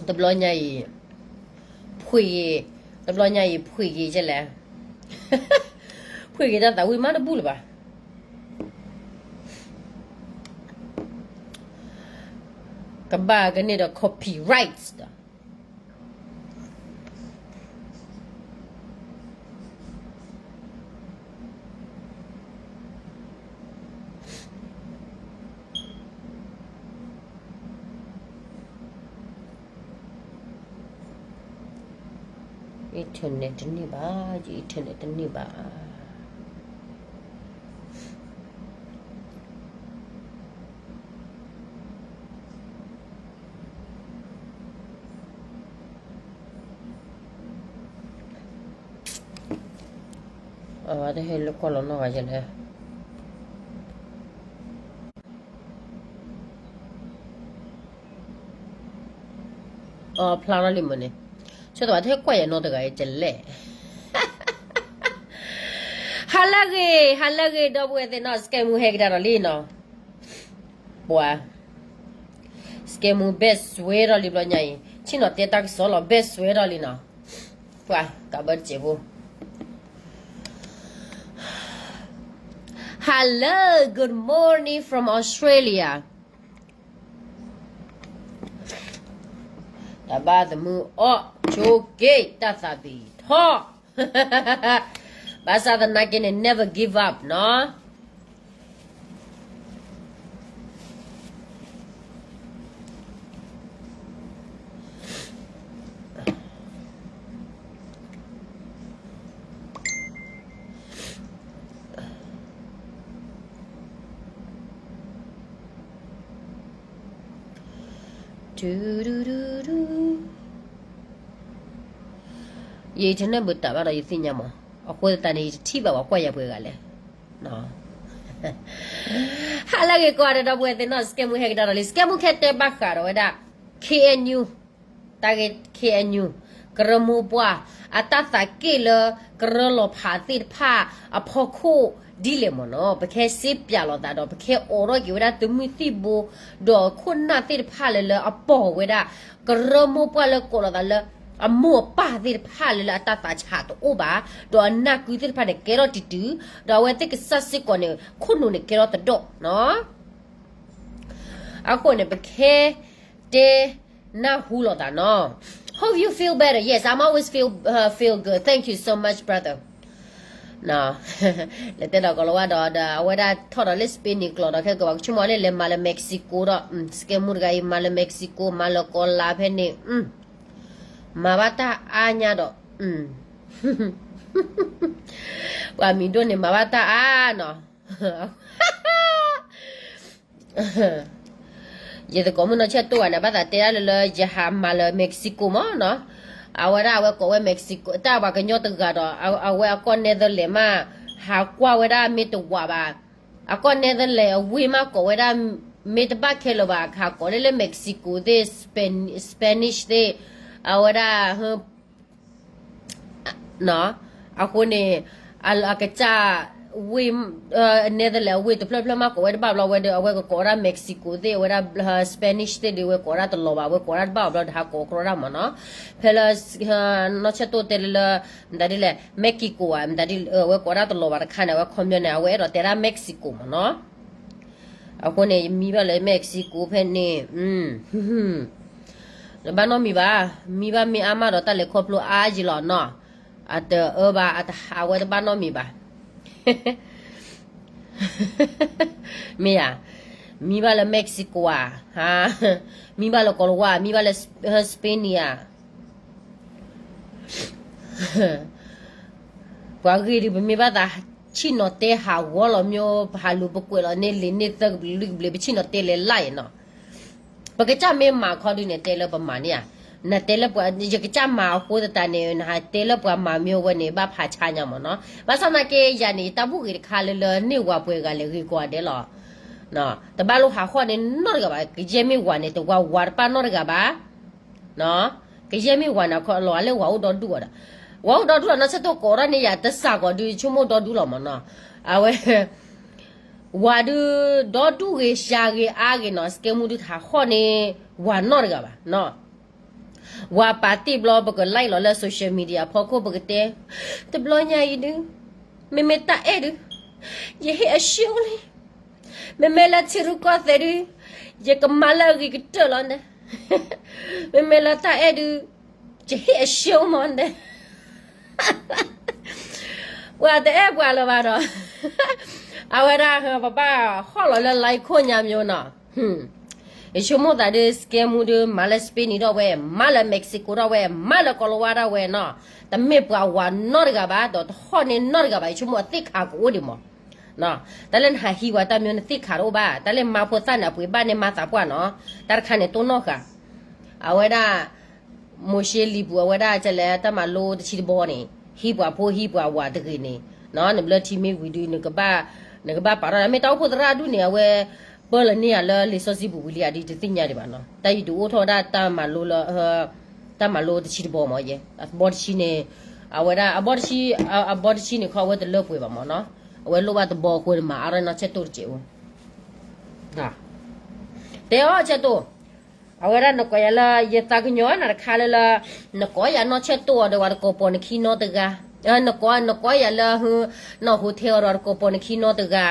တဘျီညါအံၤ, ဖှ့ၣ်ဂ့ၤ, တဘျီညါအံၤဖှ့ၣ်ဂ့ၤကလဲၣ်, ဖှ့ၣ်ဂ့ၤတၢ်သးဝံၣ်မးတဘူၣ်လၢၤဘၣ်. ကဘၣ်ကန့ၢ်ဒီး copyright ဒီး internet တန့ၢ်ဘၣ်, ယ internet တန့ၢ်ဘၣ်. အဝဲတဟဲလၢကွၢ်လီၤနီၢ်ဂၤယဲလဲၣ်. အဖျါထီၣ်လံမ့ၢ်န့ၣ်, ဆိတဘၣ်တဟဲကွၢ်ယဲနီတဂၤအံၤတလဲၣ်. ဟါလၢအဂ့ၤ, ဟါလၢအဂ့ၤ ဒီပုၢ်ဝဲၢ်သ့ၣ်နီၢ်, စကဲမူဟဲကဒါဒီးလံနီၤ. ပှၤ စကဲမူဘဲၣ်စွဲထီၣ်လံဘျီညါအံၤ, ဆ့ၣ်နီၤတဲတၢ်ကစီၣ်လီၤ ဘဲၣ်စွဲထီၣ်လံနီၤ. ပှၤ ကးဘၢတစဲးဖိ. Hello, good morning from Australia. တၢ်ဘါသမူအီၣ်ဆိက့ တၢ်သးဘံၣ်ထီၣ်, ဘၣ်ဆၣ်သနာ်က့န့ၣ် never give up နီၤ. ယ internet ဘူးတၢ်ဘၣ်ဒီးယသ့ၣ်ညါမး, အဃိသတးန့ၣ် ယတထံၣ်ဘၣ်ပှၤကွၢ်ယၤပှဲၤဂၤလဲၣ်. ဟါလၢအဂ့ၤကိးဂၤဒဲး ဒီပုၢ်ဝဲၢ်သ့ၣ်နီၢ်, စကဲမူဟဲကဒါဒီးလံ, စကဲမူခဲတဲဘၣ်ဃးဒီးဝဲဒၣ် K N U, တၢ်ဂ့ၢ် K N U, ကရၢမိၢ်ပှၢ် အတၢ်သးက့ၣ်လၢ ကရၢလီၤဖးသ့ၣ်တဖၣ်အဖီခိၣ်ဒ်လဲၣ်မ့ၢ်နီၤ, ပခဲစ့ပၠးလိာ်သးဒီး ပခဲအိးထီၣ်က့ၤဝဲဒၣ်သုးမုၢ်သံၣ်ဘိ ဒီးခိၣ်နၢ်သ့ၣ်တဖၣ်လၢလၢအပိာ်ဝဲဒၣ် ကရၢမိၢ်ပှၢ်လၢကိးလိာ်သးလၢ အမိၢ်အပၢ်သ့ၣ်တဖၣ်လၢလၢအတၢ်သးဆးတအိၣ်ဘၣ်, ဒီးအနၢ်ကုသ့ၣ်တဖၣ်န့ၣ် ကဲထီၣ်တတုၤ, ဒီးအဝဲသ့ၣ်ကစၢ်စ့ၢ်ကီးန့ၣ် ခိၣ်နူာ်န့ၣ်ကဲထီၣ်တဒီၣ်နီၤ. အဃိန့ၣ် ပခဲတဲနၢ်ဟူလိာ်သးနီၤ. Hope you feel better. Yes, I'm always feel, uh, feel good. Thank you so much, brother. လဲၤတဲဒီးကီၤလၤဝါဒီး ဒီးအဝဲဒၣ်ထီၣ်ဒီးလၢ Spain န့ၣ်ကျိာ်ဒီး ခဲကဘၣ်ကဆိကမိၣ်လၢလဲၤမၤလၢ Mexico ဒီး စကဲမူတဂၤအံၤ မၤလၢ Mexico မၤလၢကီၤလၤဖဲန့ၣ် မၤဘၣ်တၢ်အါညါဒီး ပှၤမံၤဒိၣ်န့ၣ် မၤဘၣ်တၢ်အါနီၤ. ယသကိးမုၣ်နီၢ်ဆဲၣ်တိၢ်ဂၤန့ၣ် ဘၣ်သးတဲဒၣ်လၢလၢ ယဟးမၤလၢ Mexico မ့ၢ်နီၤ. အဝဲဒၣ်အဝဲကိးဝဲ Mexico တၢ်ပှၤကညီတဂၤဒီး အဝဲအကီၢ် Netherlands မး ဟးကွၢ်ဝဲဒၣ်မ့ၢ်တဝးဘၣ်. အကီၢ် Netherlands အဝ့ၢ်မးကိးဝဲဒၣ် မ့ၢ်တဘၣ်ခဲလၢၤဘၣ် ဟးကိးလၢလၢ Mexico သ့ၣ် Span- Spanish သ့ၣ် အဝဲဒၣ် အဃိန့ၣ် အကစၢ်ဝ့ၢ် Netherlands အဝ့ၢ်တဖျၢၣ်ဖျၢၣ်မးကိးဝဲတဘၣ်ဘျီဝဲဒီး အဝဲကကိးဝဲဒၣ် Mexico သ့ၣ် အဝဲဒၣ် Spanish သ့ၣ်ဒီး အဝဲကိးဝဲဒၣ်တလီၤဘၣ် အဝဲကိးဝဲဒၣ်တဘၣ်ဘျီဒီး ဟးကိးကြီဒၣ်မ့ၢ်နီၤ. ဖဲလၢ နီၢ်ဆဲၣ်တိၢ်တဲလၢလၢ မတၤဒ်လဲၣ် Mexico ဧါ မတၤဒ်လဲၣ် အဝဲကိးဝဲဒၣ်တလီၤဘၣ်တခါန့ၣ် အဝဲခီပညီန့ၣ် အဝဲအဲၣ်ဒိးတဲဒၣ် Mexico မ့ၢ်နီၤ. အဃိန့ၣ် ယမံဘၣ်လၢ Mexico ဖဲန့ၣ် တဘၣ်နီတမံၤဘၣ်, မံဘၣ်မ့ၢ်အါမးဒီး တၢ်လဲၤခီဖျိအါယံာ်လီၤနီၤ. အတအၢဘၣ် အဝဲတဘၣ်နီတမံၤဘၣ်. မ့ၢ်ဧါ, မံဘၣ်လၢ Mexico ဧါ, မံဘၣ်လၢကီၤလၤဝါ, မံဘၣ်လၢ Spain ဧါ. ပှၤဂ့ၤဒုး ပမ့ၢ်ဘၣ်သးဆ့ၣ်နီၤတဲဟးဂီၤလီၤ မ့ၢ်ပဟးလူၤပကွဲးလီၤန့ၢ်လံာ်န့ၢ်သၢကဘျံးလွံၢ်ကဘျံး ပဆ့ၣ်နီၤတဲလဲၤလၢ်အံၤနီၤ. ပကစၢ်မ့ၢ်မၤခီဒုးန့ၣ် တဲလၢပမၤန့ၣ်ဧါ. နတဲလၢပှၤ ယကစၢ်မၤအဃိသတးန့ၣ် နဟးတဲလၢပှၤမၤမ့ၢ်ဝဲန့ၣ် ဘၣ်ဖးဆါညါမ့ၢ်နီၤ. ဘၣ်ဆၣ်သနာ်က့ယၤန့ၣ် ယတၢ်ဘူၣ်ဂ့ၤတခါလၢလၢန့ၢ်ဝၤပှဲၤဂၤလဲၣ်ဂ့ၤကိးဂၤဒဲးလီၤ. တဘၣ်လိၣ်ဟးဃီန့ၣ်နီတဂၤဘၣ်, ကယဲၢ်မ့ၢ်ဝၤန့ၣ် တဝၤဝၤတပၣ်နီတဂၤဘၣ်. ကယဲၢ်မ့ၢ်ဝၤန့ၣ် အလီၤလၢဝၤအိၣ်ဒီဒူၣ်အီၤဒီး, ဝၤအိၣ်ဒီဒူၣ်ဒီး နီၢ်ဆဲၣ်တိၢ်ကိးထီၣ်န့ၢ်ယၤတစးကီးဒုး ဆိကမိၣ်ဒီဒူၣ်လီၤမ့ၢ်နီၤ. အဝဲ ဝၤဒုး ဒီဒူၣ်ဂ့ၤရှၤဂ့ၤအါဂ့ၤနီၤ စကဲမူဒုးတဟးဃီန့ၢ် ဝၤနီတဂၤဘၣ်နီၤ. ဝၤပာ်တ့ၢ်ဘျီ ပက live လီၤလၢ social media ဖီခိၣ် ပကတဲ, တဘျီညါအံၤဒုး, မ့မ့ၢ်တၢ်အဲၣ်ဒုး, ယဟ့ၣ်အရှုံးလံ. မ့မ့ၢ်လၢထံရူၢ်ကီၢ်သဲးဒုး, ယကမၤလၢအဂ့ၤကတၢၢ်လီၤန့ၣ်. မ့မ့ၢ်လၢတၢ်အဲၣ်ဒုး, ယဟ့ၣ်အရှုံးမးန့ၣ်. ပှၤတအဲၣ်ပှၤလၢၤဘၣ်ဒီး, အဝဲဒၣ် ပဘၣ်ဟီၣ်လီၤလၢ live ခိၣ်ညါမၠိနီၤ. ယဆိကမိၣ်သးဒုး scam မူဒုး မၤလၢ Spain န့ၣ်ဒီးဝဲ, မၤလၢ Mexico ဒီးဝဲ, မၤလၢ ကီၤလၤဝါ ဒီးဝဲနီၤ. တမ့ၢ်ပှၤဝၤနီတဂၤဘၣ်, ဒီးတဟီၣ်န့ၢ်နီတဂၤဘၣ်, ယဆိကမိၣ်အသ့ၣ်ခါကအိၣ်ဒံးမး. တၢ်လၢနဟးဟံးဝဲတၢ်မၠိ နသ့ၣ်ခါတအိၣ်ဘၣ်, တၢ်လၢမၤဖိသၣ်န့ၣ် အပှ့ၤဘၣ်န့ၢ်မၤသးပှၢ်နီၤ, တၢ်တခါန့ၣ်တိၢ်နီၣ်ဃာ်. အဝဲဒၣ် မိၤၡ့လံာ်ပူၤ အဝဲဒၣ်ကလဲၣ် တၢ်မၤလိတဆံတဘီန့ၣ်, ဟံးပှၤဖိဟံးပှၤဝၤတဂ့ၤန့ၣ်, နဘျၢထံမ့ၢ်ဝံၤဒုး နကဘၣ်ပာ်ထီၣ်, မ့ၢ်တၢ်အိၣ်ဖှိၣ်သရၣ်ဒူၣ်န့ၣ် အဝဲ ပၢလီၤန့ၢ်ယၤလၢလံာ်စီဆှံပူၤဝံၤလံဧါဒုး တသ့ၣ်ညါဒံးဘၣ်နီၤ. တၢ်ယဒုးအိၣ်ထီၣ်ဝဲဒၣ်တၢ်မၤလိလၢ တၢ်မၤလိတဆံတဘီမးယဲ, အဘီတဆံန့ၣ်, အဝဲဒၣ် အဘီတဆံ, အဘီတဆံန့ၣ်ခီ အဝဲတလၢပှဲၤဘၣ်မးနီၤ, အဝဲလိၣ်ဘၣ်တဘီအဃိန့ၣ် မၤအါထီၣ်နီၢ်ဆဲၣ်တိၣ်တစဲးအိၣ်. တဲအီၤဆဲၣ်တိၣ်, အဝဲဒၣ်နကိးယၤလၢ ယသးကညီၤနၤတခါလၢလၢ, နကိးယၤနီၢ်ဆဲၣ်တိၣ်အီၤဒီး ပှၤတကိးပိာ်နခံနီတဂၤ, နကိး, နကိးယၤလၢ နီၢ်ဟိထဲအီၤဒီး ပှၤတကိးပိာ်နခံနီတဂၤ,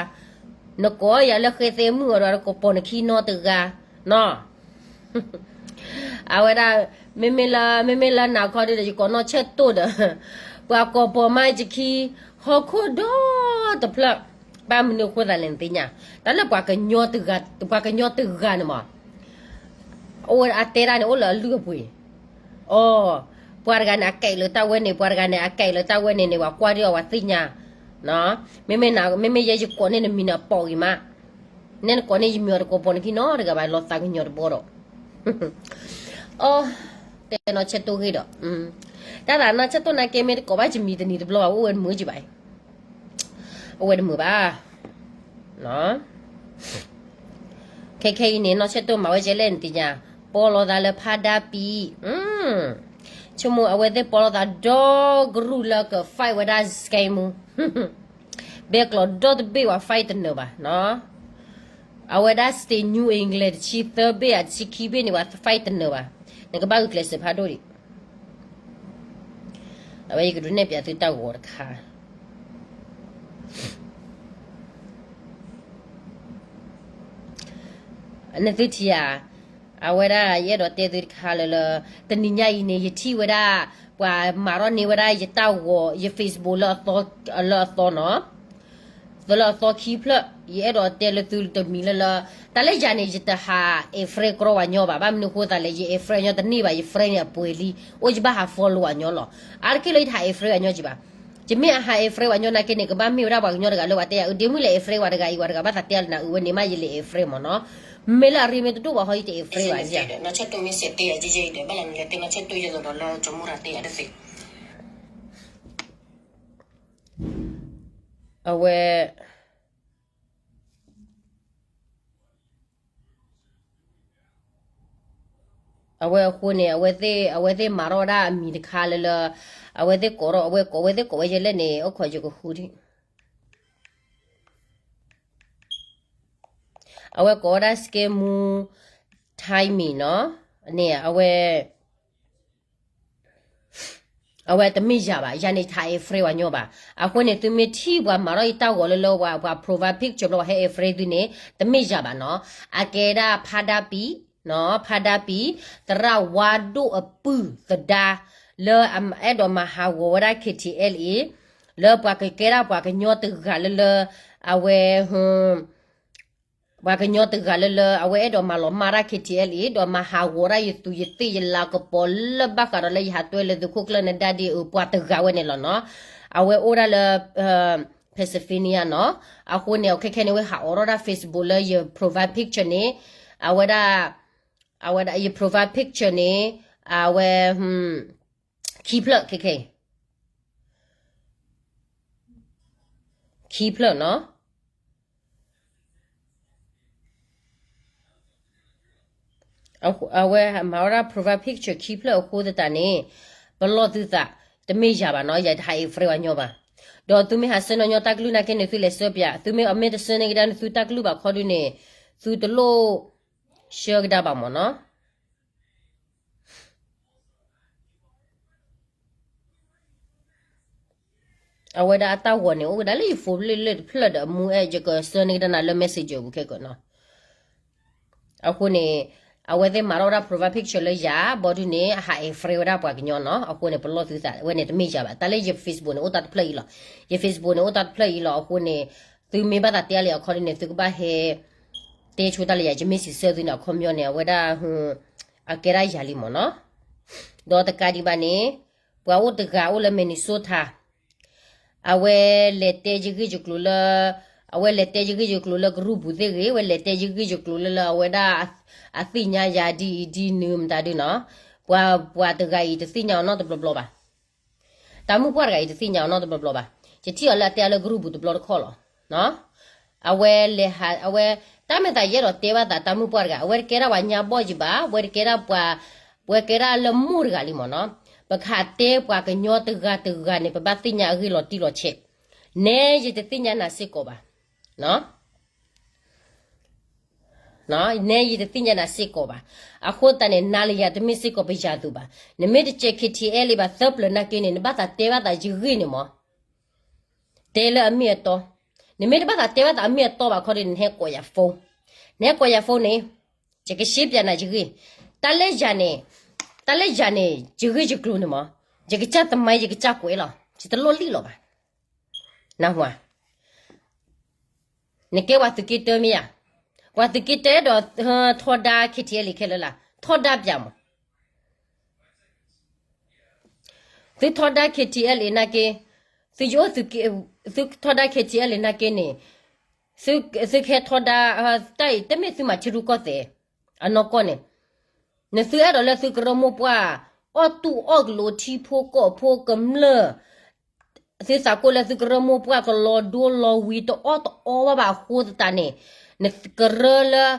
နကိးယၤလၢဃဲသဲမုၣ်အီၤဒီး ပှၤတကိးပိာ်နခံနီတဂၤ, နီၤ. အဝဲဒၣ်, မ့မ့ၢ်လၢ, မ့မ့ၢ်လၢနၤခီဒုဒီး ယကိးနီၢ်ဆဲၣ်တိၣ်ဒီး, ပှၤကိးပိာ်မးယခံ, ဟီၣ်ခိၣ်ဒီတဖျၢၣ်, ဘၣ်မနုၤအဃိသးလဲၣ်နသ့ၣ်ညါ, တၢ်လၢပှၤကညီတဂၤ, ပှၤကညီတဂၤန့ၣ်မး, အိၣ်ဝဲအတဲဒၣ်န့ၣ် အိၣ်လၢအလုၢ်အပှ့ၤ, အိ, ပှၤတဂၤန့ၣ် အကဲးလၢတၢ်ဝဲန့ၣ်, ပှၤတဂၤန့ၣ် အကဲးလၢတၢ်ဝဲန့ၣ်န့ၣ် ပှၤကွၢ်ဒံးအီၤပှၤသ့ၣ်ညါ, မ့မ့ၢ်, မ့မ့ၢ်ယဲယကိးန့ၢ်နမံၤန့ၣ် အပိာ်ဂ့ၤမး, နဲနကိးန့ၢ်ယမံၤအီၤတကိးပိာ်နခံနီတဂၤဘၣ် လီၤသးကညီၤတဘီဒီး, အိ, တဲနီၢ်ဆဲၣ်တိၣ်ဂ့ၤဒီး, တၢ်သးနီၢ်ဆဲၣ်တိၣ်နာ်က့ မ့ၢ်တကိးဘၣ်ယမံၤတနံၤတဘျီဘၣ် အိၣ်ဝဲတမုာ်ကဘၣ်, အိၣ်ဝဲတမုာ်ဘၣ်. ခဲခဲအံၤန့ၣ် နီၢ်ဆဲၣ်တိၣ်မၤဝဲကဲလဲၣ်နသ့ၣ်ညါ, ပီလီၤသးလၢဖးဒါပံၤ, ဆိကမိၣ်အဝဲသ့ၣ်ပီလီၤသးဒီကရူၢ်လၢက fight ဝဲဒၣ် scam မူ, ဘဲကျိးဒီတဘ့ၣ်ဝဲ fight တနၢၤဘၣ်နီၤ, အဝဲဒၣ် state New England တဆံသၢဘ့ၣ်ဧါ တဆံခံဘ့ၣ်န့ၣ်ဝဲ fight တနၢၤဘၣ်, နကဘၣ်ဂုာ်ကျဲးစၢးဖးဒိၣ်ဒံး, အဝဲယကဒုးနဲၣ်ပၠးသုတၢ်ဂီၤတခါ နသုထံၣ်ဧါ, အဝဲဒၣ်ယအဲၣ်ဒိးတဲသုတခါလၢလၢ, တနံၤညါအံၤန့ၣ် ယထံၣ်ဝဲဒၣ်, ပှၤမၤထီၣ်န့ၢ်ဝဲဒၣ်ယတၢ်ဂီၤ ယ Facebook လၢ, လၢအသီနီၤ, သလၢအသီခံဖျၢၣ် ယအဲၣ်ဒိးတဲလၢသုတမံၤလၢလၢ, တၢ်လၢယၤန့ၣ် ယတဟး add friend ကြီပှၤညီဘၣ်, ဘၣ်မနုၤအဃိသးလဲၣ် ယ add friend ညီတန့ၢ်ဘၣ်, ယ friend န့ၣ်အပှဲၤလံ, အိၣ်ယဘၣ်ဟး follow ပှၤညီလီၤ, အါတက့ၢ်လၢယတဟး add friend ပှၤညီကံဘၣ် ယမ့ၢ်အဟး add friend ပှၤညီနာ်က့န့ၣ် ကဘၣ်မ့ၢ်ဝဲဒၣ်ပှၤကညီတဂၤလၢပှၤတဲယၤ အဒ့မုၣ်လဲၤ add friend ပှၤတဂၤအံၤ ပှၤတဂၤဘၣ်သးတဲနၤအုးဝဲန့ၣ်မး ယလဲၤ add friend မးနီၤ, မ့ၢ်လၢအရ့မ့ၢ်တဒိၣ်ပှၤဟီ ယတ add friend ဘၣ်ယၤ, နီၢ်ဆဲၣ်တိၣ်မ့ၢ်စဲးတဲယၤယဲယဲအံၤဒီး ဘၣ်လၢနလဲၤတဲနီၢ်ဆဲၣ်တိၣ်ယဲသိးဒီးလၢကၠီမူရၤတဲယၤတသ့ အဝဲ အဝဲအဃိန့ၣ် အဝဲသ့ၣ်, အဝဲသ့ၣ်မၤထီၣ်ဝဲဒၣ်အမံၤတခါလၢလၢ, အဝဲသ့ၣ်ကိးထီၣ်, အဝဲကိး, အဝဲသ့ၣ်ကိးဝဲယဲလဲၣ်န့ၣ် အိၣ်ခိးယကဃုဒံး, အဝဲကိးဝဲဒၣ် scam မူ timing နီၤ, န့ၣ် အဝဲ အဝဲတမ့ၢ်ယၤဘၣ်, ယၤန့ၣ် ယတဟး add friend ပှၤညီဘၣ်. အဃိန့ၣ် သုမ့ၢ်ထံၣ်ပှၤမၤထီၣ်ယတၢ်ဂီၤလၢလၢပှၤ, ပှၤ profile picture ဘျီပှၤဟဲ add friend သုန့ၣ် တမ့ၢ်ယၤဘၣ်နီၤ. အကဲဒၣ်ဖါဒါပံၤ, ဖါဒါပံၤ, သရၣ်ဝါဒိၣ်အပုၢ်သဒါ, လၢအအဲၣ်ဒိးမၤဟးဂီၤဝဲဒၣ် K T L A, လၢပှၤကကဲဒၣ်ပှၤကညီတဂၤလၢလၢ, အဝဲ ပှၤကညီတဂၤလၢလၢ အဝဲအဲၣ်ဒိးမၤလီၤမၢ်တၢ် K T L A ဒီးမၤဟးဂီၤတၢ်ယသူးယသ့ၣ်ယလၤကပီၤလၢဘၣ်ဃးဒီးလၢယဟးတွဲလၢသုးခိၣ်ကျၢၢ်နဒါဒ့အပှၤတဂၤဝဲန့ၣ်လီၤနီၤ. အဝဲအိၣ်ဒၣ်လၢ Pennsylvania နီၤ. အဃိန့ၣ် ခဲခဲန့ၣ် ဝဲဟးအိးထီၣ်ဒၣ် Facebook လၢယ profile picture န့ၣ်, အဝဲဒၣ်, အဝဲဒၣ်ယ profile picture န့ၣ်, အဝဲ ခံဖျၢၣ်ခဲခဲ, ခံဖျၢၣ်နီၤ. အဝဲမၤဝဲဒၣ် profile picture ခံဖျၢၣ်အဃိသတးန့ၣ်, ပလီၢ်သုသး, တမ့ၢ်ယၤဘၣ်နီၤ, ယၤတဟး add friend ပှၤညီဘၣ်. ဒီးသုမ့ၢ်ဟးဆှၢနီၢ်ညီတၢ်ကလုၢ်နာ်က့န့ၣ် သုလဲၤဆှၢပၠး, သုမ့ၢ်အမ့ၢ်တဆှၢန့ၢ်ကဒါန့ၣ် သုတၢ်ကလုၢ်ဘၣ်ခီဒုန့ၣ်, သုတလိၣ်ဆှၢကဒါဘၣ်မၢ်နီၤ. အဝဲဒၣ်အတၢ်ဂီၤန့ၣ် အိၣ်ဝဲဒၣ်လၢယ phone လၢလၢတဖျၢၣ်ဒီး အမူအဲၣ် ယကဆှၢန့ၢ်ကဒါနၤလၢ messenger ပူၤခဲကနီၤ. အဃိန့ၣ် အဝဲသ့ၣ်မၤထီၣ်ဝဲဒၣ် profile picture လၢယၤ ဘီဒုန့ၣ် အဟးအဲၣ် friend ဝဲဒၣ်ပှၤကညီနီၤ. အဃိန့ၣ် ပလီၢ်သုသးဝဲန့ၣ်တမ့ၢ်ယၤဘၣ်. တၢ်လၢယ Facebook န့ၣ် အိၣ်တၢ်တဖျၢၣ်အံၤလီၤ. ယ Facebook န့ၣ် အိၣ်တၢ်တဖျၢၣ်အံၤလီၤ. အဃိန့ၣ် သုမ့ၢ်ဘၣ်သးတဲအါလံအခီဒ်န့ၣ် သုကဘၣ်ဟဲ တဲဆိတၢ်လၢယၤ ယမ့ၢ်စံးဆၢသုန့ၣ် အခီပညီန့ၣ် အဝဲဒၣ် အကဲဒၣ်ယၤလံမ့ၢ်နီၤ. ဒီးတကးဒံးဘၣ်န့ၣ် ပှၤအိၣ်တဂၤအိၣ်လၢ Minnesota အဝဲလဲၤတဲယဂ့ၢ်ယကျိၤလၢ အဝဲလဲၤတဲယဂ့ၢ်ယကျိၤလၢ group ပူၤသ့ၣ်ဂ့ၤ, အဝဲလဲၤတဲယဂ့ၢ်ယကျိၤလၢလၢအဝဲဒၣ် အသ့ၣ်ညါယၤဒ်အံၤဒ်နုၤမတၤဒုနီၤ. ပှၤ ပှၤတဂၤအံၤတသ့ၣ်ညါအီၤနီတဘျီဘျီဘၣ်. တၢ်မုၣ်ပှၢ်တဂၤအံၤတသ့ၣ်ညါအီၤနီတဘျီဘျီဘၣ်. ယထံၣ်အီၤလၢအတဲအီၤလၢ group ပူၤတဘျီတခီၣ်လီၤ. အဝဲလဲၤဟး အဝဲ တၢ်မ့ၢ်သးယအဲၣ်ဒိးတဲဘၣ်သးတၢ်မုၣ်ပှၢ်တဂၤ အဝဲတကဲဒၣ်ပှၤညါဘီၣ်ယံၤဘၣ်, အဝဲတကဲဒၣ်ပှၤ ပဝဲကဲဒၣ်လၢမိၢ်တဂၤလံမ့ၢ်နီၤ. ပကဟးတဲပှၤကညီတဂၤတဂၤန့ၣ် ပဘၣ်သ့ၣ်ညါအဂ့ၢ်လီၤတံၢ်လီၤဆဲး. နဲယတသ့ၣ်ညါနၤစ့ၢ်ကီးဘၣ်. နဲယတသ့ၣ်ညါနၤစ့ၢ်ကီးဘၣ်. အဃိသတးန့ၣ် နၤလၢယၤတမ့ၢ်စ့ၢ်ကီးပယၤသူၣ်ဘၣ်. နမ့ၢ်တစဲး KTLA ဘၣ်သၢပျၢၤနာ်က့န့ၣ် နဘၣ်သးတဲဘၣ်သးယဂ့ၢ်န့ၣ်မး တဲလၢအမ့ၢ်အတီ. နမ့ၢ်တဘၣ်သးတဲဘၣ်သးအမ့ၢ်အတီဘၣ်ခီဒ်န့ၣ် နဟဲကိးယၤ phone, နဟဲကိးယၤ phone န့ၣ် ယကရှင်းပြနၤယဂ့ၢ်. တၢ်လၢယၤန့ၣ် တၢ်လၢယၤန့ၣ် ယဂ့ၢ်ယကျိၤန့ၣ်မး ယကစၢ်သမိုင်း ယကစၢ်ကွဲးလီၤ. ယတလိၣ်လံၣ်လီၤဘၣ်. နၢ်ဟူဧါ. နကဲပှၤသုးက့တၢမ့ၢ်ဧါ. ပှၤသုးက့တၢအဲၣ်ဒိးထီဒါ KTLA ခဲလၢာ်လၢ်, ထီဒါပၠးမး. သုထီဒါ KTLA နာ်က့, သုယအိၣ်သုးက့, သုထီဒါ KTLA နာ်က့န့ၣ်, သုကဟဲထီဒါ, တၢ်အံၤတမ့ၢ်သုမၤထံရူၢ်ကီၢ်သဲး, အနီၢ်ကီၢ်န့ၣ်, နသုအဲၣ်ဒိးလၢသုကရၢမိၢ်ပှၢ်, အီၣ်တူၢ်အီၣ်ကလိထံဖိကီၢ်ဖိကမျၢၢ် သုသးကိၢ်လၢသုကရၢမိၢ်ပှၢ်ကလီၤဒိလီၤဝံၤတအီၣ်တအီဘၣ်ဘၣ်အဃိသတးန့ၣ်, နကရၢလၢ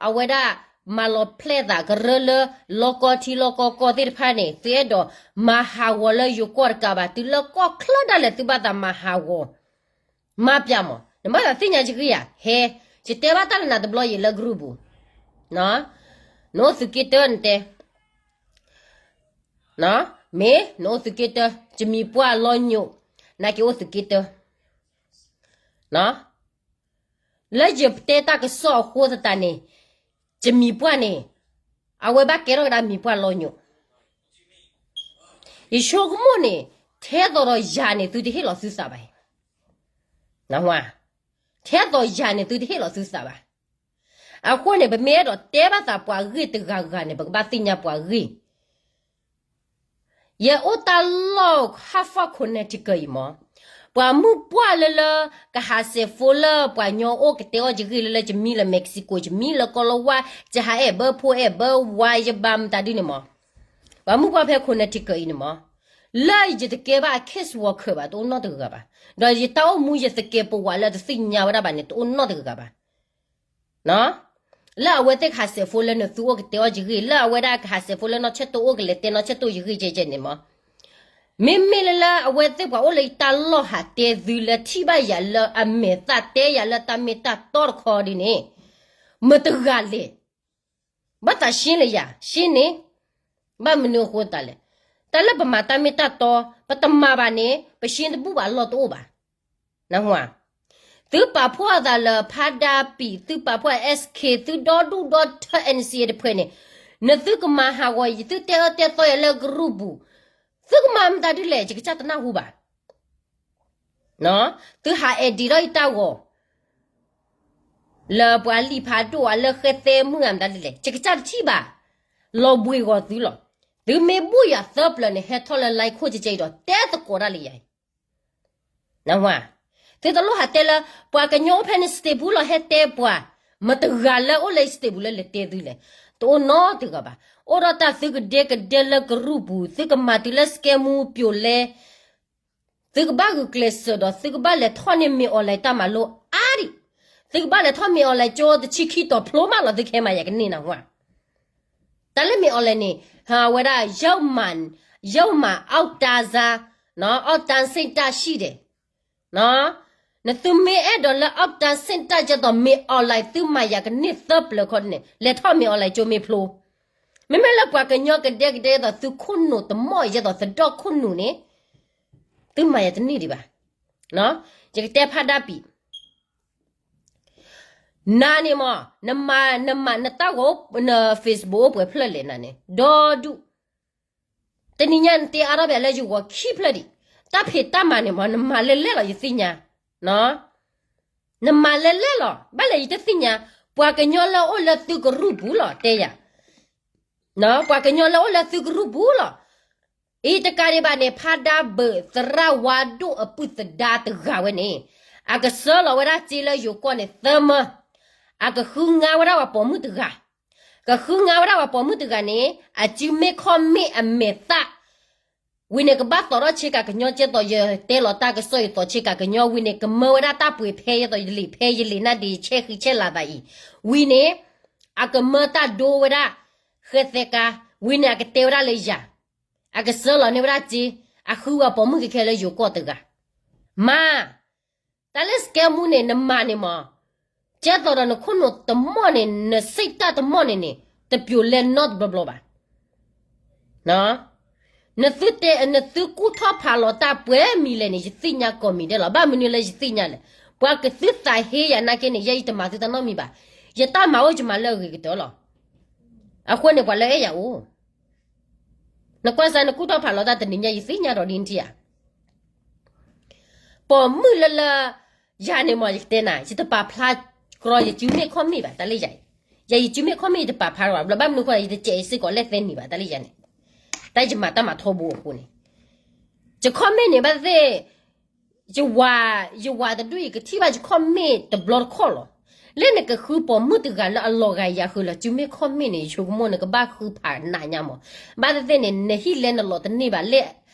အဝဲဒၣ် မၤလီၤဖျဲးသးကရၢလၢ လီၢ်ကီၢ်ထံလီၢ်ကီၢ်ကီၢ်သ့ၣ်တဖၣ်န့ၣ် သုအဲၣ်ဒိးမၤဟးဂီၤလၢယိၤကီၢ်တကးဘၣ် တုၤလၢကီၢ်ချၢဒၣ်လဲာ်သုဘၣ်သးမၤဟးဂီၤ မၤပၠးမး, နဘၣ်သးသ့ၣ်ညါယဂ့ၢ်ဧါ, ဟဲ, ယတဲဘၣ်တၢ်လၢနၤတဘျီအံၤလၢ group ပူၤ, နအိၣ်သုးက့တၢနတဲ, မ့ၢ်နအိၣ်သုးက့တၢ, ယမံၤပှၢ်လီၤညိး, နာ်က့အိၣ်သုးက့တၢ, လၢယတဲတၢ်ကစီၣ်အဃိသတးန့ၣ်, ယမံၤပှၢ်န့ၣ်, အဝဲဘၣ်ကဲထီၣ်ကဒါမံၤပှၢ်လီၤညိး, ယဆိကမိၣ်န့ၣ်, ထဲသိးဒီးယၤန့ၣ် သုတဟ့ၣ်လီၤသုသးဘၣ်, ထဲသိးယၤန့ၣ် သုတဟ့ၣ်လီၤသုသးဘၣ်. အဃိန့ၣ် ပမ့ၢ်အဲၣ်ဒိးတဲဘၣ်သးပှၤဂ့ၢ်တဂၤဂၤန့ၣ် ပကဘၣ်သ့ၣ်ညါပှၤဂ့ၢ် ယအိၣ်တၢ်လီၢ် Hartford Connecticut အံၤမး, ပှၤမုၢ်ပှၢ်လၢလၢ ကဟးစဲးဖိလၢပှၤကညီအိၣ်ကတဲအီၣ်ယဂ့ၢ်လၢလၢ ယမံလၢ Mexico, ယမံလၢကီၢ်လီၤဝါ, ယဟးအဲၣ်ဘၢဖိအဲၣ်ဘၢဝါ ယဘၣ်မတၤဒုန့ၣ်မး, ပှၤမုၢ်ပှၢ်ဖဲ Connecticut အံၤန့ၣ်မး, လၢယတကဲဘၣ်အ case worker ဘၣ် တအိၣ်နီတဂၤဘၣ်, ဒီးယတၢ်အိၣ်မူယသကဲးပဝးလၢတသ့ၣ်ညါဝဲဒၣ်ဘၣ်န့ၣ် တအိၣ်နီတဂၤဘၣ်. လၢအဝဲသ့ၣ်ကဟးစဲးဖိလၢနသုအိၣ်ကတဲအီၣ်ယဂ့ၢ်, လၢအဝဲဒၣ်ကဟးစဲးဖိလၢနီၢ်ဆဲးတိၢ်အိၣ်ကလဲၤတဲနီၢ်ဆဲးတိၢ်ယဂ့ၢ်ကဲကဲန့ၣ်မး, မ့မ့ၢ်လၢလၢအဝဲသ့ၣ်ပှၤအိၣ်လၢယတၢ်လီၢ်ဟးတဲသုလၢထံၣ်ဘၣ်ယၤလၢအမဲာ်သၣ်တဲယၤလၢတၢ်မ့ၢ်တၢ်တီတခီဒ်န့ၣ်, မတဂၤလဲၣ်, ဘၣ်သးရှင်းလၢယၤ, ရှင်းန့ၣ်, ဘၣ်မနုၤအဃိသတးလဲၣ်, တၢ်လၢပမၤတၢ်မ့ၢ်တၢ်တီ, ပတမၤဘၣ်န့ၣ် ပရှင်းတဘူၣ်ဘၣ်လီၢ်တအိၣ်ဘၣ်. နၢ်ဟူဧါ, သုပာ်ဖှိၣ်အသးလၢဖါဒါပံး, သုပာ်ဖှိၣ် SK, သုဒီဒူၣ်ဒီထၢ NCA တဖှဲးန့ၣ်, နသုကမၤဟးဂီၤယသုတဲအၢတဲသီယၤလၢ group ပူၤ, သုကမၤမတၤဒ်လဲၣ် ယကစၢ်တနၢ်ဟူဘၣ်. သုဟး edit ဒီးယတၢ်ဂီၤ လၢပှၤလံာ်ဖးဒိၣ်ဧါ လၢဃဲသဲမုၢ်ဧါ မတၤဒ်လဲၣ် ယကစၢ်တထံၣ်ဘၣ်, လီၤဘှံးဂီၤသုလီၤ. သုမ့ၢ်ဘူၣ်ယၤသၢပျၢၤန့ၣ် ဟဲထီၣ်လၢ line ခိၣ်ကဲကဲအံၤဒီး တဲသကိးတၢ်လၢယၤအံၤ နၢ်ဟူဧါ, သုတလိၣ်ဟးတဲလၢ ပှၤကညီအိၣ်ဖဲန့ၣ် စတ့းပူလီၤ ဟဲတဲပှၤ, မတဂၤလၢအိၣ်လၢယစတ့းပူလၢလဲၤတဲသုလဲၣ်, တအိၣ်နီတဂၤဘၣ်. အိၣ်ဒီးတၢ်သုကဒဲကဒဲလၢ group ပူၤ, သုကမၤတုၤလၢ စကဲမူ ပျိာ်လဲ သုကဘၣ်ဂုာ်ကျဲးစၢးဒီး သုကဘၣ်လဲၤထီၣ်န့ၢ်မ့ၢ် online တၢ်မၤလိအါဒံး, သုကဘၣ်လဲၤထီၣ်မ့ၢ် online ကၠိတဆံခံတီၤဖျိမးလီၤ သုကဟဲမၤယၤကန့ၢ် နၢ်ဟူဧါ. တၢ်လၢမ့ၢ် online န့ၣ် အဝဲဒၣ် ယဝ်မး အီၣ်တၢ်စၢ်, အီၣ်တၢ်စ့ၣ်တၢ်ဆံၣ်ဒဲး, နသုမ့ၢ်အဲၣ်ဒိးလၢအီၣ်တၢ်စ့ၣ်တၢ်ကဲသိးမ့ၢ် online သုမၤယၤကန့ၢ်သၢပျၢၤခီန့ၣ် လဲၤထီၣ်မ့ၢ် online ကၠိမ့ၢ်ဖျိ, မ့မ့ၢ်လၢပှၤကညီကဒဲကဒဲသိးသုခိၣ်နူာ်တမီၢ်ယဲသိးသဒီၣ်ခိၣ်နူာ်န့ၣ် သုမၤယၤတန့ၢ်ဒံးဘၣ်. ယကတဲဖးဒါပံၤ နၤန့ၣ်မ့ၢ် နမၤ နမၤ နတၢ်ဂီၤ န Facebook အိၣ်ပှဲၤဖျၢၣ်လဲၣ်နၤန့ၣ် ဒီဒူၣ်, တနံၤညါနတ့အါထီၣ်ဘၣ်လၢယဂီၤခံဖျၢၣ်ဒံး, တၢ်ဖံးတၢ်မၤန့ၣ်မ့ၢ် နမၤလဲၣ်လဲၣ်လီၤ ယသ့ၣ်ညါ, နမၤလဲၣ်လဲၣ်လီၤ ဘၣ်လဲၣ်ယတသ့ၣ်ညါ, ပှၤကညီလၢအိၣ်လၢသုကရူၢ်ပူၤလီၤ တဲယၤ, ပှၤကညီလၢအိၣ်လၢသုကရူၢ်ပူၤလီၤ. အံၤတကးဒံးဘၣ်န့ၣ် ဖါဒါဘၢၣ်သရၣ်ဝါဒိၣ်အပုၢ်သဒါတဂၤဝဲန့ၣ် အကဆှၢလီၤဝဲဒၣ်စ့လၢယိၤကီၢ်န့ၣ်သၢမၢ, အကဃုငါဝဲဒၣ်ပှၤပိာ်မုၣ်တဂၤ, ကဃုငါဝဲဒၣ်ပှၤပိာ်မုၣ်တဂၤန့ၣ် အစုမ့ၢ်ခီၣ်မ့ၢ်အမဲာ်သၣ် ဝံၤန့ၣ် ကဘၣ်သိးထီၣ်ဆ့ကၤကညီ ကဲသိးယတဲလီၤတၢ်ကစီၣ် ယသိးဆ့ကၤကညီ ဝံၤန့ၣ် ကမၢဝဲဒၣ်တၢ်ပှ့ၤဖဲ ယဲသိးယလံာ်ဖဲယလံာ်နၢ်ဒ့ ယဆဲးဃံဆဲးလၤသးအံၤ, ဝံၤန့ၣ် အကမၢတၢ်ဒိဝဲဒၣ် ဃဲသဲကါ, ဝံၤန့ၣ် အကတဲဝဲဒၣ်လၢယၤ, အကဆှၢလီၤန့ၢ်ဝဲဒၣ်စ့, အဃုဝဲပိာ်မုၣ်ခဲခဲလၢယိၤကီၢ်တဂၤ, မၤ တၢ်လၢ scam မူန့ၣ် နမၤန့ၣ်မး, ကဲသိးဒီးနခိၣ်နူာ်တမီၢ်န့ၣ် နစံးတၢ်တမီၢ်န့ၣ်န့ၣ် တပျိာ်လဲနီတဘျီဘျီဘၣ်. နသုတဲ နသုကူၣ်ထီၣ်ဖးလီၤတၢ်ပှဲၤမံၤလဲၣ်န့ၣ် ယသ့ၣ်ညါကိးမံၤဒဲးလီၤ. ဘၣ်မနုၤလၢယသ့ၣ်ညါလဲၣ်, ပှၤကသုသးဟ့ယၤနာ်က့န့ၣ် ယဲယတမၤသုတၢ်နီတမံၤဘၣ်. ယတၢ်မၤအိၣ်ယမၤလၢအဂ့ၤကတၢၢ်လီၤ. အဃိန့ၣ် ပှၤလၢအဲၣ်ယၤအိၣ်, နကွၢ်စၢ် နကူၣ်ထီၣ်ဖးလီၤတၢ်တနံၤညါ ယသ့ၣ်ညါဒီးဒ်နထံၣ်ဧါ ပိာ်မုၣ်လၢလၢ ယၤန့ၣ်မး ယကတဲနၤ ယတပာ်ဖျါကြီ ယစုမ့ၢ်ခီၣ်မ့ၢ်ဘၣ် တၢ်လၢယၤအံၤ, ယၤယစုမ့ၢ်ခီၣ်မ့ၢ် ယတပာ်ဖျါဘၣ် ဘၣ်မနုၤဃိ ယတစဲးအံၤစ့ၢ်ကီးလဲၣ်သဲနံၤဘၣ် တၢ်လၢယၤန့ၣ်, တၢ်ယမၤတၢ်မၤထီဘိအဃိန့ၣ်, ယခီၣ်မ့ၢ်န့ၣ် ဘၣ်သ့ၣ် ယဝၤ ယဝၤတဒူၣ်အံၤ ကထံၣ်ဘၣ်ယခီၣ်မ့ၢ်တဘျီတခီၣ်လီၤ. လၢနကဃုပိာ်မုၣ်တဂၤလၢအလီၤဂာ်ယၤဃုာ်လၢ စုမ့ၢ်ခီၣ်မ့ၢ်န့ၣ် ယဆိကမိၣ်နကဘၣ်ဃုဖးနးညါမး, ဘၣ်သ့ၣ်သ့ၣ်န့ၣ် နဟံၣ်လဲနလီၤတန့ၢ်ဘၣ်လၢ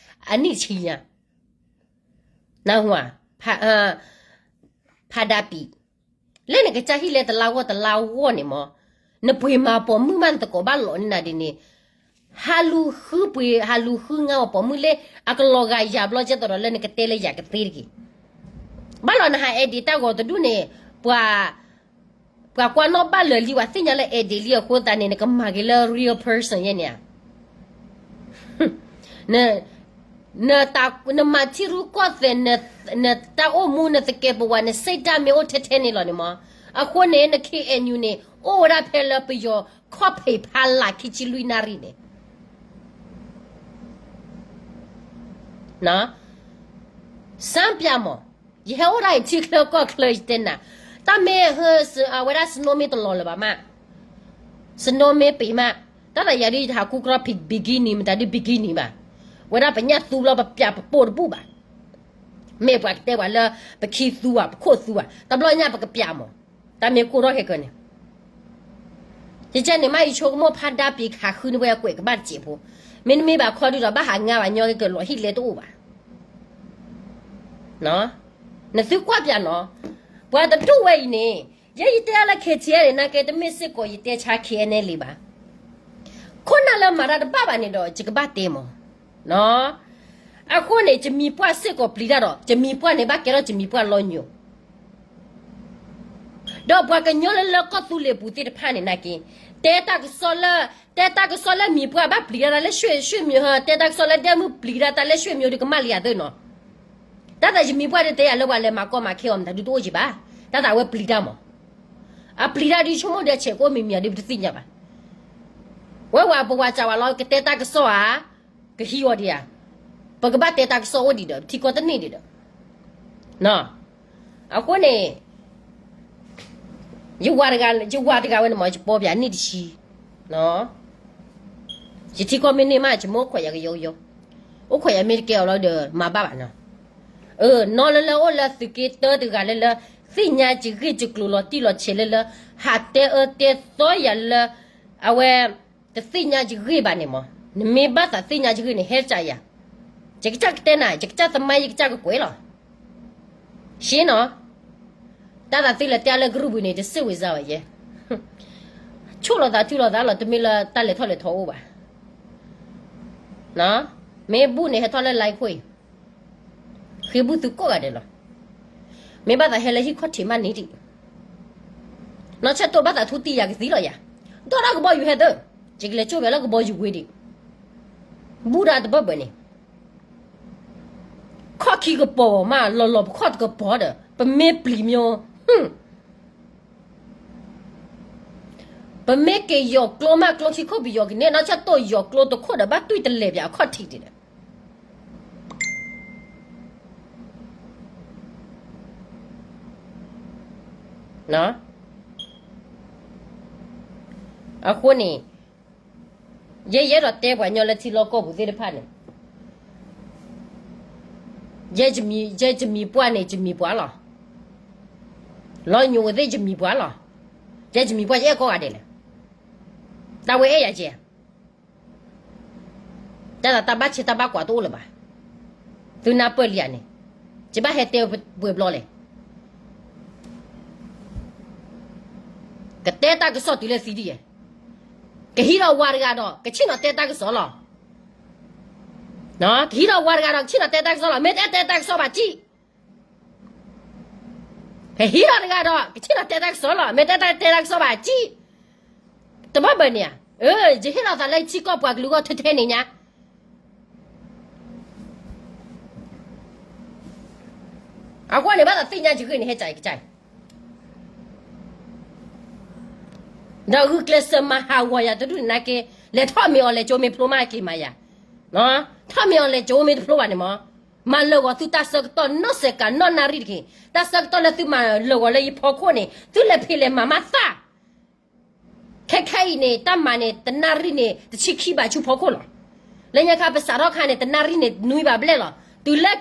အနံၣ်တဆံညါ နၢ်ဟူဧါ, ဖးဒါပံၤ, လၢနကစၢ်ဟံၣ်လဲတလါဂီၢ်တလါဂီၢ်န့ၣ်မး, နပှ့ၤမၤပိာ်မုၣ်မး နသကိးဘၣ်လီၤန့ၢ်နၤဒ်န့ၣ်, ဟးလူၤဃုပှ့ၤ ဟးလူၤဃုငါအီၤပိာ်မုၣ်လၢ အကလီၤဂာ်ယၤဘျီ ကဲသိးဒီးလၢနကတဲလၢယၤကသ့တက့ၢ်. ဘၣ်လီၤနဟးအဲၣ်ဒိးတၢ်ဂီၤတဒူၣ်န့ၣ်, ပှၤ ပှၤကွၢ်နီၣ်ဘၣ်လၢာ်လံ ပှၤသ့ၣ်ညါလၢအဲၣ်ဒိးလံအဃိသတးန့ၣ် နကမၤက့ၤလၢ real person ယဲန့ၣ်ဧါ. နမၤထံရူၢ်ကီၢ်သဲး နတၢ်အိၣ်မူ နသကဲးပဝး နစံးတၢ်မ့ၢ်အိၣ်ထဲထဲန့ၣ်လီၤန့ၣ်မး, အဃိန့ၣ် န ခ့ၣ်အဲၣ်ယူၣ်န့ၣ် အိၣ်ဝဲဒၣ်ဖဲလၢပယီၤခီၣ်ဖံးဖးလၢ်ခံဆံလွံၢ်နၣ်ရံၣ်န့ၣ် စၢ်ပၠးမး, ယဟဲအိၣ်ဒၣ်အံၤထံချၢကီၢ်ချၢယတဲနၤ, တၢ်မ့ၢ်ဟၢ အဝဲဒၣ် snow မ့ၢ်တလီၤလၢၤဘၣ်မး, snow မ့ၢ်ပံးမး, တၢ်သးယၤဒ်ယတဟးကူၣ်ကြီ bikini မတၤဒ် bikini ဘၣ်, ဝဲဒၣ်ပညၣ်သူဘျီပပျးပပိၢ်တဘူၣ်ဘၣ်, မ့ၢ်ပှၤကတဲပှၤလၢ ပခံသူဧါ ပခိၣ်သူဧါ တဘျီညါပကပျးမး, တၢ်မ့ၢ်ကိၢ်ထီၣ်ခဲကၢန့ၣ် ယကဲန့ၣ်မး ယဆိကမိၣ်ဖးဒါပံၤခးဃုန့ၢ်ဝဲအကွဲးကဘၣ်တစဲးဖိ, မ့တမ့ၢ်ဘၣ်ခီဒုဒီး ဘၣ်ဟးငါဘၣ်ညီကကလီၤဟံၣ်လဲတအိၣ်ဘၣ်. နသုကွၢ်ပၠးနီၤ, ပှၤတဒူၣ်ဝဲအံၤန့ၣ်, ယဲယတဲလၢ KTL န့ၣ် နာ်က့တမ့ၢ်စ့ၢ်ကီးယတဲဆါ KNLA ဘၣ်. ခိၣ်နၢ်လၢမၤတၢ်တဘၣ်ဘၣ်န့ၣ်ဒီး ယကဘၣ်တဲမး အဃိန့ၣ် ယမံၤပှၢ်စ့ၢ်ကီးပျံၤတၢ်ဒီး ယမံၤပှၢ်န့ၣ် ဘၣ်ကဲထီၣ်ယမံၤပှၢ်လီၤညိး ဒီးပှၤကညီလၢလၢကီၢ်သူလ့ၤပူၤသ့ၣ်တဖၣ်န့ၣ်နာ်က့, တဲတၢ်ကစီၣ်လၢ, တဲတၢ်ကစီၣ်လၢမံၤပှၢ်ဘၣ်ပျံၤတၢ်လၢ ရွှေ, ရွှေမျိုး, တဲတၢ်ကစီၣ်လၢဒဲမုၢ်ပျံၤတၢ်တၢ်လၢ ရွှေမျိုး ဒုးကမၣ်လံယၤသ့နီၤ. တၢ်သးယမံၤပှၢ်ဒုးတဲယၤလၢပှၤလဲၤမၤကီမၤခဲအီၤမတၤဒုးတအိၣ်က့ၤဘၣ်. တၢ်သးဝဲပျံၤတၢ်မး, အပျံၤတၢ်ဒုးဆိကမိၣ်ဒီးဆဲးကအိၣ်မံၤမံၤဒုးပတသ့ၣ်ညါဘၣ်. ဝဲဝဲပဝဲစးဝဲလီၤ ကတဲတၢ်ကစီၣ်ဧါ, ကဟံးအီၤဒံးဧါ, ပကဘၣ်တဲတၢ်ကစီၣ်အိၣ်ဒံးဒီး ပထံကီၢ်တန့ၢ်ဒံးဒီး အဃိန့ၣ် ယဝၤတဂၤ, ယဝၤတဂၤဝဲန့ၣ်မး ယပိာ်ပၠးနံၣ်တဆံ, ယထံကီၢ်မ့ၢ်န့ၢ်မး ယမ့ၢ်အိၣ်ခိးယၤကယီကယီ, အိၣ်ခိးယၤမ့ၢ်တကဲအီၤလီၤဒီး မၤဘၣ်ဘၣ်နီၤ. အၢ နီၢ်လၢလၢအိၣ်လၢသုးက့တၢတဂၤလၢလၢ သ့ၣ်ညါယဂ့ၢ်ယကျိၤလီၤတံၢ်လီၤဆဲးလၢလၢ ဟးတဲအၢတဲသီယၤလၢ အဝဲ တသ့ၣ်ညါယဂ့ၢ်ဘၣ်န့ၣ်မး, နမ့ၢ်ဘၣ်သးသ့ၣ်ညါယဂ့ၢ်န့ၣ် ဟဲစးယၤ, ယကစၢ်ကတဲနၤ, ယကစၢ်သမါ ယကစၢ်ကကွဲးလီၤ. ရှဲနီၤ, တၢ်သးသ့လၢတဲလၢကရူၢ်ပူၤန့ၣ် တစ့ၢ်ဝံၤစါဘၣ်ယဲ, ဆိၣ်လီၤသးထုလီၤသးလီၤ တမ့ၢ်လၢတၢ်လဲၤထီၣ်လဲၤထီအိၣ်ဘၣ်. မ့ၢ်ဘူၣ်န့ၣ် ဟဲထီၣ်လၢ line ခိၣ်အံၤ ဃ့ဘူၣ်သုကိးဂၤဒဲးလီၤ. မ့ၢ်ဘၣ်သးဟဲလၢဟံၣ်ခီၣ်ထံးမးန့ၣ်ဒံး, နီၢ်ဆဲးတိၢ်ဘၣ်သးထူတံၢ်ယၤကသံလီၤယၤ, ဒီးတၢ်ကဘီယူၤဟဲသၢ, ယကလဲၤကၠိၣ်ဝဲလၢကဘီယူၤဝ့ၤဒံး, ဘူၣ်တၢ်တဘၢၣ်ဘၢၣ်န့ၣ် ခီၣ်ခံကပီၤမး လီၤလီၤပခီၣ်တကပီၤဒီး ပမ့ၢ်ပျံၤမၠိ ပမ့ၢ်က့ၤယီၤကျိမး ကျိခံခိၣ်ပယီၤကန့ၢ်နီၢ်ဆၣ်တိၢ်ယီၤကျိတခိၣ်ဒီး ဘၣ်တွံၢ်တလဲၤပၠးအခီၣ်ထံးဒံးဒီး အဃိန့ၣ် ယဲယအဲၣ်ဒိးတဲပှၤကညီလၢထံလီၢ်ကီၢ်ပူၤသ့ၣ်တဖၣ်န့ၣ် ယဲယမံၤပှၢ်န့ၣ် ယမံၤပှၢ်လီၤ. လီၤညိးဝဲသ့ၣ်ယမံၤပှၢ်လီၤ. ယဲယမံၤပှၢ်ယအဲၣ်ကိးဂၤဒဲးလဲၣ်. တၢ်ဝဲအဲၣ်ယၤကဲ တၢ်သးတၢ်ဘၣ်ဆ့တၢ်ဘၣ်ကွၢ်တအိၣ်လၢၤဘၣ်. သုနၢ်ပၢၢ်လံဧါန့ၣ် ယဘၣ်ဟဲတဲပှဲၤဘျီလဲၣ်. ကတဲတၢ်ကစီၣ်တုၤလၢသံဒ်ယဲ, ကဟံးထီၣ်ဝၤတဂၤဒီး ကဆ့ၣ်နီၤတဲတၢ်ကစီၣ်လီၤ. ကဟံးထီၣ်ဝၤတဂၤဒီး ကဆ့ၣ်နီၤတဲတၢ်ကစီၣ်လီၤ. မ့ၢ်တအဲၣ်တဲတၢ်ကစီၣ်ဘၣ်စံၣ် ကဟံးထီၣ်တဂၤဒီး ကဆ့ၣ်နီၤတဲတၢ်ကစီၣ်လီၤ. မ့ၢ်တအဲၣ်တဲတၢ်ကစီၣ်ဘၣ်စံၣ် တဘၣ်ဘၣ်န့ၣ်ဧါ. ယဟ့ၣ်လီၤသးလၢယထံကီၢ်ပှၤကလုာ်အဂီၢ်ထဲထဲန့ၣ်ညါ အဃိန့ၣ် ဘၣ်သးသ့ၣ်ညါယဂ့ၢ်န့ၣ် ဟဲကၠးအံၤကစၢ်အံၤ ဒီးဂုာ်ကျဲးစၢးမၤဟးဂီၤယၤတဒူၣ်န့ၣ်နာ်က့, လဲၤထီၣ်မ့ၢ်အီၤလဲၤကၠိမ့ၢ်ဖျိမးက့ၤမၤယၤ, ထီၣ်မ့ၢ်အီၤလဲၤကၠိမ့ၢ်တဖျိဘၣ်န့ၣ်မး, မၤလၢာ်ဂီၤသုတၢ်ဆၢကတီၢ်နီၢ်စဲးကးနီၢ်နၣ်ရံၣ်တက့ၢ်. တၢ်ဆၢကတီၢ်လၢသုမၤလၢာ်ဂီၤလၢယဖီခိၣ်န့ၣ် သုလဲၤဖံးလဲၤမၤမးသၣ် ခဲခဲအံၤန့ၣ် တၢ်မၤန့ၣ်တနၣ်ရံၣ်န့ၣ် တဆံခံဘးဆူဖီခိၣ်လီၤ. လၢညါခါပစးထီၣ်ခါန့ၣ် တနၣ်ရံၣ်န့ၣ် နွံဘးဘျဲၣ်လီၤ. တုၤလၢ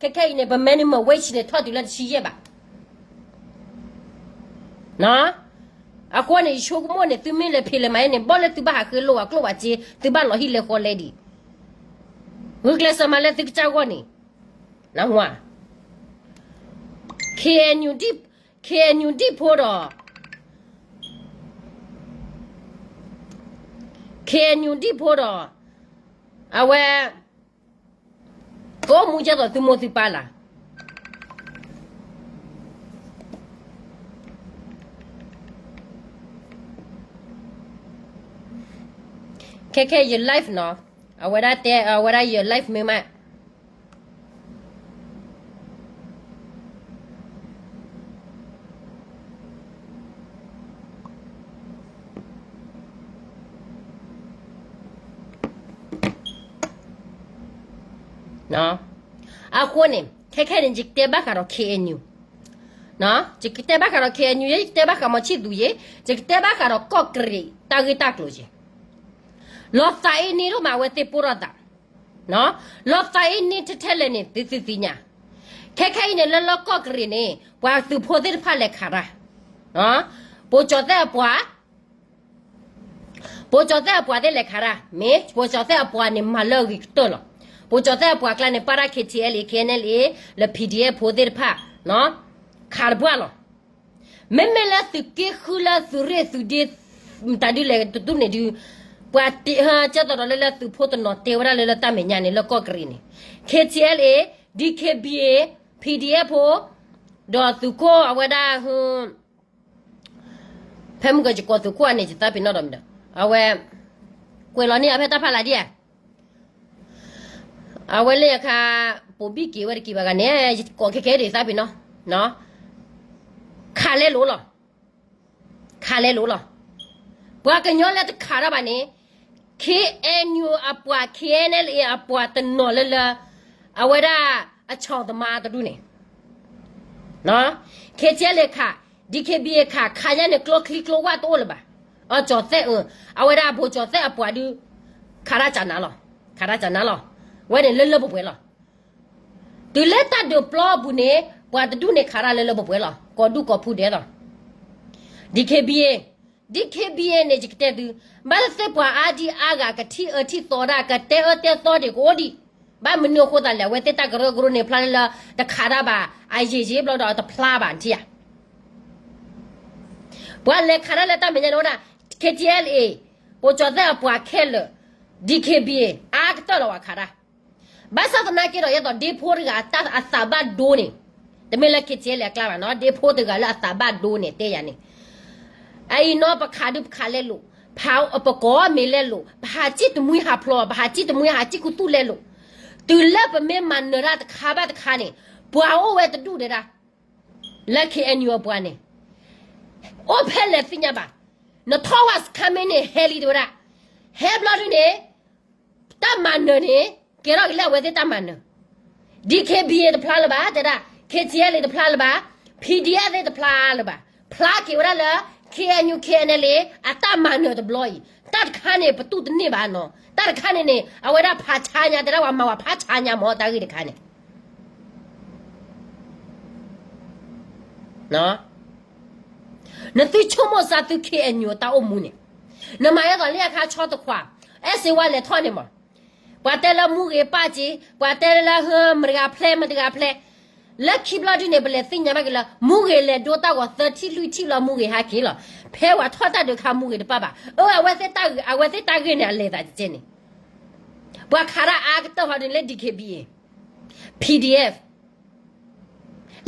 ခဲခဲအံၤန့ၣ် ပ minimum wage န့ၣ် ထီၣ်တုၤလၢတဆံယဲၢ်ဘး အဃိန့ၣ် ယဆိကမိၣ်န့ၣ် သုမ့ၢ်လဲၤဖံးလဲၤမၤအံၤန့ၣ် ဘီၣ်လၢသုဘၣ်ဟးဃ့လိာ်ဝဲကျိၣ်ဝဲစ့ သုဘၣ်လီၤဟံၣ်လဲၤဃီလဲဒံး, ဂုာ်ကျဲးစၢးမၤလၢသုကစၢ်ဂီၢ်န့ၣ်, နဝၤ KNU ဒံၣ် KNU ဒံၣ်ဖိဒီး KNU ဒံၣ်ဖိဒီး အဝဲ ကအိၣ်မူကဲသိးသုမိၢ်သုပၢ်လၢ ခဲခဲယ live နီၤ, အဝဲဒၣ်တဲ အဝဲဒၣ်ယ live မ့ၢ်မး အဃိန့ၣ် ခဲခဲန့ၣ် ယကတဲဘၣ်ဃးဒီး KNU, ယကတဲဘၣ်ဃးဒီး KNU ယဲ ယကတဲဘၣ်ဃးမီၤဆံၣ်သူယဲ, ယကတဲဘၣ်ဃးဒီးကီၢ်ကရံးတၢ်ဂ့ၢ်တၢ်ကျိၤယဲ, လီၤသးအ့န့ၢ်ဒိၣ်မး အဝဲသ့ၣ်ပိၢ်ထီၣ်သး, လီၤသးအ့န့ၢ်ထဲထဲလဲၣ်န့ၣ် သုသုသ့ၣ်ညါ, ခဲခဲအံၤန့ၣ် လၢလၢကီၢ်ကရံးန့ၣ် ပှၤသုးဖိသ့ၣ်တဖၣ်လဲၤခးတၢ်, ပိာ်ကၠီၤသဲၣ်အပှၤ ပိာ်ကၠီၤသဲၣ်အပှၤသ့ၣ်လဲၤခးတၢ်, မ့ၢ်ပိာ်ကၠီၤသဲၣ်အပှၤန့ၣ် မၤလၢအဂ့ၤကတၢၢ်လီၤ. ပိာ်ကၠီၤသဲၣ်အပှၤကျါန့ၣ် ပၢ်တၢ် KTLA KNLA လၢ PDF ဖိသ့ၣ်တဖၣ် ခးတပှၢ်လီၤ. မ့မ့ၢ်လၢသုးက့ဃုလၢသုးရ့ၣ်သုးဒ့ မတၤဒုလဲၣ်တဒူၣ်န့ၣ်ဒုး ပှၤတဲ ကဲသိးဒီးလၢလၢသုးဖိတနီၤတဲဝဲဒၣ်လၢလၢတၢ်မဲာ်ညါန့ၣ် လၢကီၢ်ကရံးန့ၣ် KTLA DKBA PDF ဖိ ဒီးသုးခိၣ်အဝဲဒၣ် ဖဲမုၢ်ကီးယကိးသုးခိၣ်အန့ၣ် ယသးပ့ၤနီၣ်ဒီးမ့ၢ်ဒီး အဝဲ ကွဲးလီၤန့ၢ်အဖဲတၢ်ဖးလၢ်ဒံးဧါ, အဝဲလၢယခါ ပိာ်ဘံၣ်က့ၤဝဲတက့ၤဘၣ်ဂၤန့ၣ် ယကိးခဲခဲဒံးသးပ့ၤနီၣ်, ခးလဲလိာ်လီၤ, ခးလဲလိာ်လီၤ. ပှၤကညီလၢတခးတၢ်ဘၣ်န့ၣ် KNU အပှၤ KNLA အပှၤတနီၤလၢလၢ အဝဲဒၣ်အဆီၣ်သမါတဒူၣ်န့ၣ် KTLA ခး, DKBA ခး, ခးယဲန့ၣ် ကျိချံကျိဝၣ်တအိၣ်လၢၤဘၣ်. အကၠီၤသဲၣ်အၢ, အဝဲဒၣ်ပိာ်ကၠီၤသဲၣ်အပှၤဒုး ခးတၢ်ကနၤလီၤ, ခးတၢ်ကနၤလီၤ. ဝဲန့ၣ်လၢလၢပှဲၤပှဲၤလီၤ. တုၤလၢတၢ်ဒုးပျီအပူၤန့ၣ် ပှၤတဒူၣ်န့ၣ်ခးတၢ်လၢလၢပှဲၤပှဲၤလီၤ. ကီၢ်ဒူၣ်ကီၢ်ဖုဒဲးလီၤ. DKBA, DKBA န့ၣ် ယကတဲသု, ဘၣ်သ့ၣ်သ့ၣ်ပှၤအါဒံအါဂၤ ကထံၣ်အၢထံၣ်သီတၢ် ကတဲအၢတဲသီဒံးကအိၣ်ဒံး, ဘၣ်မနုၤအဃိသတးလဲၣ် အဝဲသ့ၣ်တၢ်ကရၢကရိန့ၣ် ဖျါလၢလၢ တခးတၢ်ဘၣ် အယံာ်ယံာ်ဘျီဒီးတဖျါဘၣ်ထံၣ်ဧါ. ပှၤလဲၤခးတၢ်လၢတၢ်မဲာ်ညါန့ၣ်ဝဲဒၣ် KTLA ပိာ်ကၠီၤသဲၣ်အပှၤခဲလၢာ်, DKBA အါကတၢၢ်လီၤဝဲခးတၢ် ဘၣ်ဆၣ်သနာ်က့ဒီး ယဲသိးဒ့ဖိတဂၤအသးဘၣ်ဒိန့ၣ်, တမ့ၢ်လၢ KTLA အကျါဘၣ်နီၤ, ဒ့ဖိတဂၤလၢအသးဘၣ်ဒိန့ၣ်တဲယၤန့ၣ်, အအံၤနီၤ ပခးဒုးပခးလဲလိာ်, ပကိးမ့ၢ်လဲလိာ်, ပဟးစံၣ်တမှံဟးဖျိး, ပဟးစံၣ်တမှံဟးစံၣ်ခူသူၣ်လဲလိာ်, တုၤလၢပမ့ၢ်မၤနၢၤတၢ်တခါဘၣ်တခါန့ၣ် ပှၤအိၣ်ဝဲတဒူၣ်ဒဲဒၣ် လၢ K N U အပှၤန့ၣ် အိၣ်ဖဲလဲၣ်သ့ၣ်ညါဘၣ်. နထီၣ်ဝဲစခါမ့ၢ်န့ၣ် ဟဲလံတဲဝဲဒၣ်, ဟဲဘျီဒုန့ၣ် တၢ်မၤနၢၤန့ၣ် ကဲထီၣ်က့ၤလၢအဝဲသ့ၣ်တၢ်မၤနၢၤ, D K B A တဖျါလၢၤဘၣ် တဲဒၣ်, K T L A တဖျါလၢၤဘၣ်, P D F သ့ၣ်တဖျါလၢၤဘၣ်, ဖျါက့ၤဝဲဒၣ်လၢ K N U K N L A အတၢ်မၤနၢၤတဘျီအံၤ, တၢ်တခါန့ၣ် ပတူၢ်တန့ၢ်ဘၣ်နီၤ, တၢ်တခါန့ၣ်န့ၣ် အဝဲဒၣ်ဖးဆါညါ တဲဒၣ်ပှၤမၤဝဲဖးဆါညါမ့ၢ်တၢ်ဂ့ၢ်တခါန့ၣ် နသုဆိကမိၣ်စၢ်သု K N U အတၢ်အိၣ်မူန့ၣ်, နမၤအသီလၢအခါဆီတခွး, အဲၣ်စ့ဝါလဲၤထီၣ်န့ၣ်မး, ပှၤတဲလၢမူဂ့ၤပၢ်က့, ပှၤတဲလၢဟၢမတဂၤဖျဲးမတဂၤဖျဲး, လၢခံဘျီဒုန့ၣ် ပလဲၤသ့ၣ်ညါဘၣ်က့ၤလၢ မူဂ့ၤလဲၤဒိတၢ်ဂီၤသၢထံၣ်လွံၢ်ထံၣ်လီၤ မူဂ့ၤဟးက့ၤလီၤ, ဖဲပှၤထီၣ်တၢ်ဒုးခါမူဂ့ၤတပၣ်ဘၣ်, အၢ အဝဲသ့ၣ်တၢ်ဂ့ၢ်န့ၣ် အလဲၤသးကဲန့ၣ်, ပှၤခးတၢ်အါကတၢၢ်ဟီဒုန့ၣ်လၢ D K B A, P D F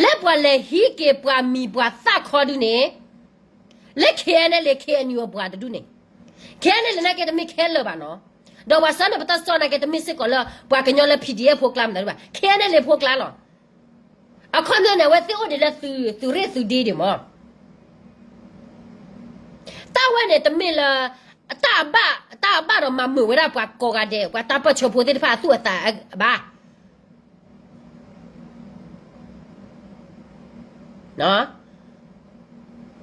လၢပှၤလဲၤဟံးက့ၤပှၤမံၤပှၤသၣ်ခီဒုန့ၣ်, လၢ K N L A K N U အပှၤတဒူၣ်န့ၣ်, K N L A နာ်က့တမ့ၢ်ခဲလၢာ်ဘၣ်နီၤ, ဒီးပှၤစၢၤန့ၣ်ပတၢ်စံၣ်ညီၣ်နာ်က့တမ့ၢ်စ့ၢ်ကီးလၢ ပှၤကညီလၢ P D F ဖိကျါမတၤဒုဘၣ်, K N L A ဖိကျါလီၤ. အခီပညီန့ၣ် အဝဲသ့ၣ်အိၣ်ဒံးလၢသုးရ့ၣ်သုးဒ့ဒံးမး တၢ်ဝဲန့ၣ်တမ့ၢ်လၢ တၢ်အဘၣ်, တၢ်အဘၣ်ဒီးမၤမုာ်ဝဲဒၣ်ပှၤကိးဂၤဒဲး ပှၤတၢ်ပၢၢ်ဆၢဖိသ့ၣ်တဖၣ်အသူၣ်အသးဘၣ်.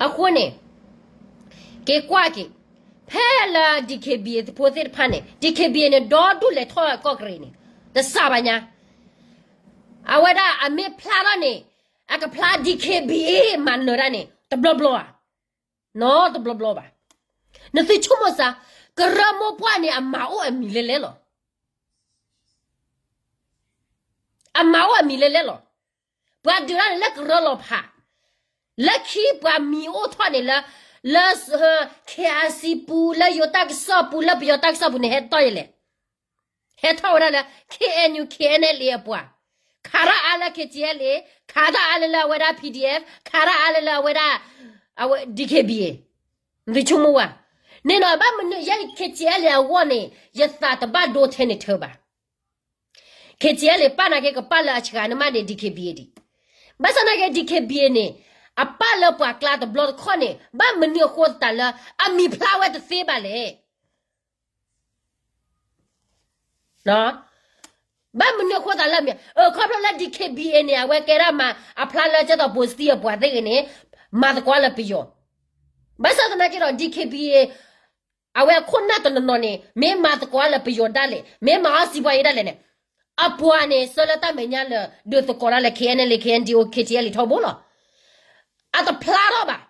အဃိန့ၣ် က့ၤကွၢ်က့ၤ ဖဲလၢ D K B A ဖိသ့ၣ်တဖၣ်န့ၣ် D K B A န့ၣ် ဒီဒူၣ်လဲၤထီၣ်ကီၢ်ကရ့ၣ်န့ၣ် တစၢ်ဘၣ်ညါ, အဝဲဒၣ်အမ့ၢ်ဖျါထီၣ်န့ၣ် အကဖျါ D K B A မၤနၢၤတၢ်န့ၣ် တဘျီဘျီဧါ, နီတဘျီဘျီဘၣ်. နသုဆိကမိၣ်စၢ်, ကရၢမိၢ်ပှၢ်န့ၣ် အမၤအိၣ်အမံၤလဲၣ်လဲၣ်လီၤ. အမၤအိၣ်အမံၤလဲၣ်လဲၣ်လီၤ. ပှၤဒုးတၢ်န့ၣ်လၢကရၢလီၤဖး, လၢခံပှၤမံၤအိၣ်ထီၣ်န့ၣ်လၢ, လၢ K I C ပူၤ လၢယိၤတၢ်ကစီၣ်ပူၤ လၢပယီၤတၢ်ကစီၣ်ပူၤန့ၣ် ဟဲတီၢ်ယလဲၣ် ဟဲထီၣ်ဝဲဒၣ်လၢ K N U K N L A အပှၤ, ခးတၢ်အါလၢ K T L A, ခးတၢ်အါလၢလၢအဝဲဒၣ် P D F, ခးတၢ်အါလၢလၢအဝဲဒၣ် D K B A, နသုဆိကမိၣ်ဝဲ, န့ၣ်နီၤ ဘၣ်မနုၤယဲ K T L A အဂီၢ်န့ၣ် ယသးတဘၣ်ဒိထဲန့ၣ်ထၢဘၣ်. K T L A ပၢ်နာ်က့ကပၢ်လၢအစှၤန့ၣ်မးဒံး D K B A ဒံး, ဘၣ်ဆၣ်နာ်က့ D K B A န့ၣ် အပၢ်လၢပှၤကျါတဘျီတခီၣ်န့ၣ် ဘၣ်မနုၤအဃိသတးလၢ အမံၤဖျါဝဲတသ့ဘၣ်လဲၣ်. ဘၣ်မနုၤအဃိသတးလၢအမံၤ, ခီဖျိလၢ D K B A န့ၣ် အဝဲကဲဒၣ်မၤ အဖျါလၢကဲသိးပိၤစတံအပှၤသ့ၣ်ဂ့ၤန့ၣ် မၤသကိးလၢပယီၤ, ဘၣ်ဆၣ်သနာ်က့ဒီး D K B A အဝဲအခိၣ်နၢ်တနီၤနီၤန့ၣ် မ့ၢ်မၤသကိးလၢပယီၤဒၣ်လဲာ် မ့ၢ်မၤအီၣ်စံးပှၤအံၤဒၣ်လဲာ်န့ၣ် အပှၤန့ၣ် ဆၢလၢတၢ်မဲာ်ညါလၢ ဒုးသကိးတၢ်လၢ K N L A K N D O K T L A ထီဘိလီၤ. အတဖျါထီၣ်ဘၣ်,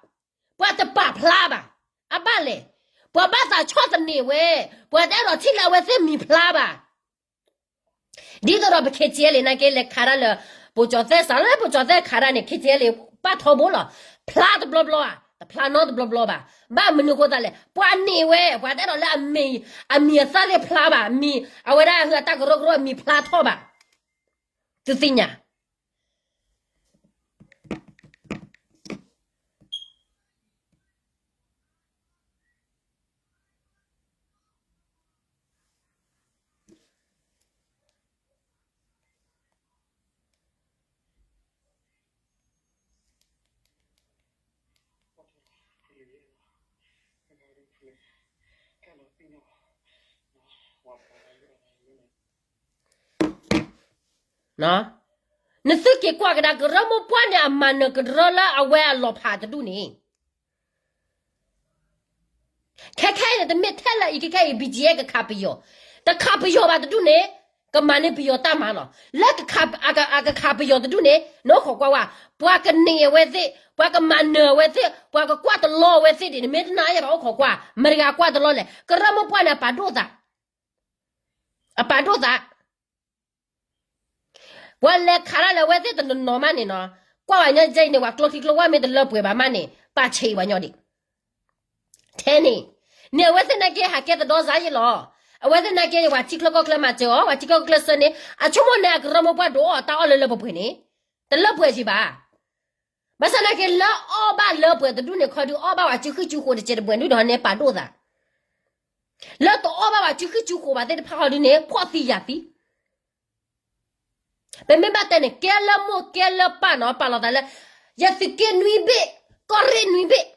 ပှၤတပာ်ဖျါဘၣ်, အဘၣ်လဲၣ်, ပှၤဘၣ်သးဆီၣ်သနံးဝဲ, ပှၤတအဲၣ်ဒိးထံၣ်လၢအဝဲသ့ၣ်မံၤဖျါဘၣ်. ဒ်သိးဒီးပ K T L A နာ်က့လဲၤခးတၢ်လၢ ပိၤကၠီၤသဲစးလၢပိၤကၠီၤသဲခးတၢ်န့ၣ် K T L A ပာ်ထီဘိလီၤ. ဖျါတဘျီဘျီဧါ, တဖျါနီတဘျီဘျီဘၣ်. ဘၣ်မနုၤအဃိသတးလဲၣ်, ပှၤန့ၢ်ဝဲ ပှၤတအဲၣ်ဒိးလၢအမံၤ, အမံၤအသၣ်သ့ၣ်ဖျါဘၣ်, မံၤ အဝဲဒၣ်ဟၢအတၢ်ကရၢကရိအမံၤဖျါထီၣ်ဘၣ်. သုသ့ၣ်ညါ နသုက့ၤကွၢ်ကဒါကရၢမိၢ်ပှၢ်န့ၣ် အမၤနၢၤကရၢလၢအဝဲအလီၤဖးတဒူၣ်န့ၣ် ခဲခဲအံၤန့ၣ် တမ့ၢ်ထဲလၢအံၤ ခဲခဲအံၤ B G F ကခးပယီၤ, တခးပယီၤဘၣ်တဒူၣ်န့ၣ် ကမၤန့ၢ်ပယီၤတၢ်မၤလီၤ. လၢအကခးပယီၤတဒူၣ်န့ၣ် နအိၣ်ခိးကွၢ်ဝဲ, ပှၤကန့ၢ်အဝဲသ့ၣ်, ပှၤကမၤနၢၤအဝဲသ့ၣ်, ပှၤကကွၢ်တလီအဝဲသ့ၣ်ဒံး နမ့ၢ်တနာ်ယဘၣ်အိၣ်ခိးကွၢ်, မတၤတဂၤကွၢ်တလီလဲၣ်. ကရၢမိၢ်ပှၢ်န့ၣ် အပာ်ဒိၣ်သး, အပာ်ဒိၣ်သး ပှၤလဲၤခးတၢ်လၢအဝဲသ့ၣ်တနီၤနီၤမးန့ၣ်နီၤ, ကွၢ်ဝဲညီကဲအံၤန့ၣ် ပှၤကျိချံကျိဝါမ့ၢ်တလၢပှဲၤဘၣ်မးန့ၣ် ပာ်ဆံးဝဲညီဒံး. ထဲန့ၣ်, န့ၣ်အဝဲသ့ၣ်နာ်က့ဟးကဲသဒီစါယ့လီၤ. အဝဲသ့ၣ်နာ်က့ ပှၤထံချၢကီၢ်ချၢမၤစၢၤအီၤ, ပှၤထံချၢကီၢ်ချၢဆှၢန့ၣ် အဆိကမိၣ်န့ၣ် အကရၢမိၢ်ပှၢ်ဒိးအီၣ်တၢ်အီၣ်လၢလၢပှဲၤပှဲၤန့ၣ်, တလၢပှဲၤက့ၤဘၣ်. ဘၣ်ဆၣ်နာ်က့လၢအီၣ်ဘၣ်လၢပှဲၤတဒူၣ်န့ၣ်ခီဒုး အီၣ်ဘၣ်ဝဲစုဃံစုဃိးတစဲးတဘှဲးဒုၣ်ဒီးန့ၣ်ပာ်ဒိၣ်သး, လၢတအီၣ်ဘၣ်ဝဲစုဃံစုဃိးဘၣ်သ့ၣ်တဖၣ်ခီဒုးန့ၣ် ဖှီၣ်သံယာ်သံ ပမ့ၢ်ဘၣ်တဲန့ၣ် ကဲလၢမိၢ်ကဲလၢပၢ်နီၤ ပာ်လီၤသးလၢ ယသုးက့နွံဘ့ၣ် ကီၢ်ရ့ၣ်နွံဘ့ၣ်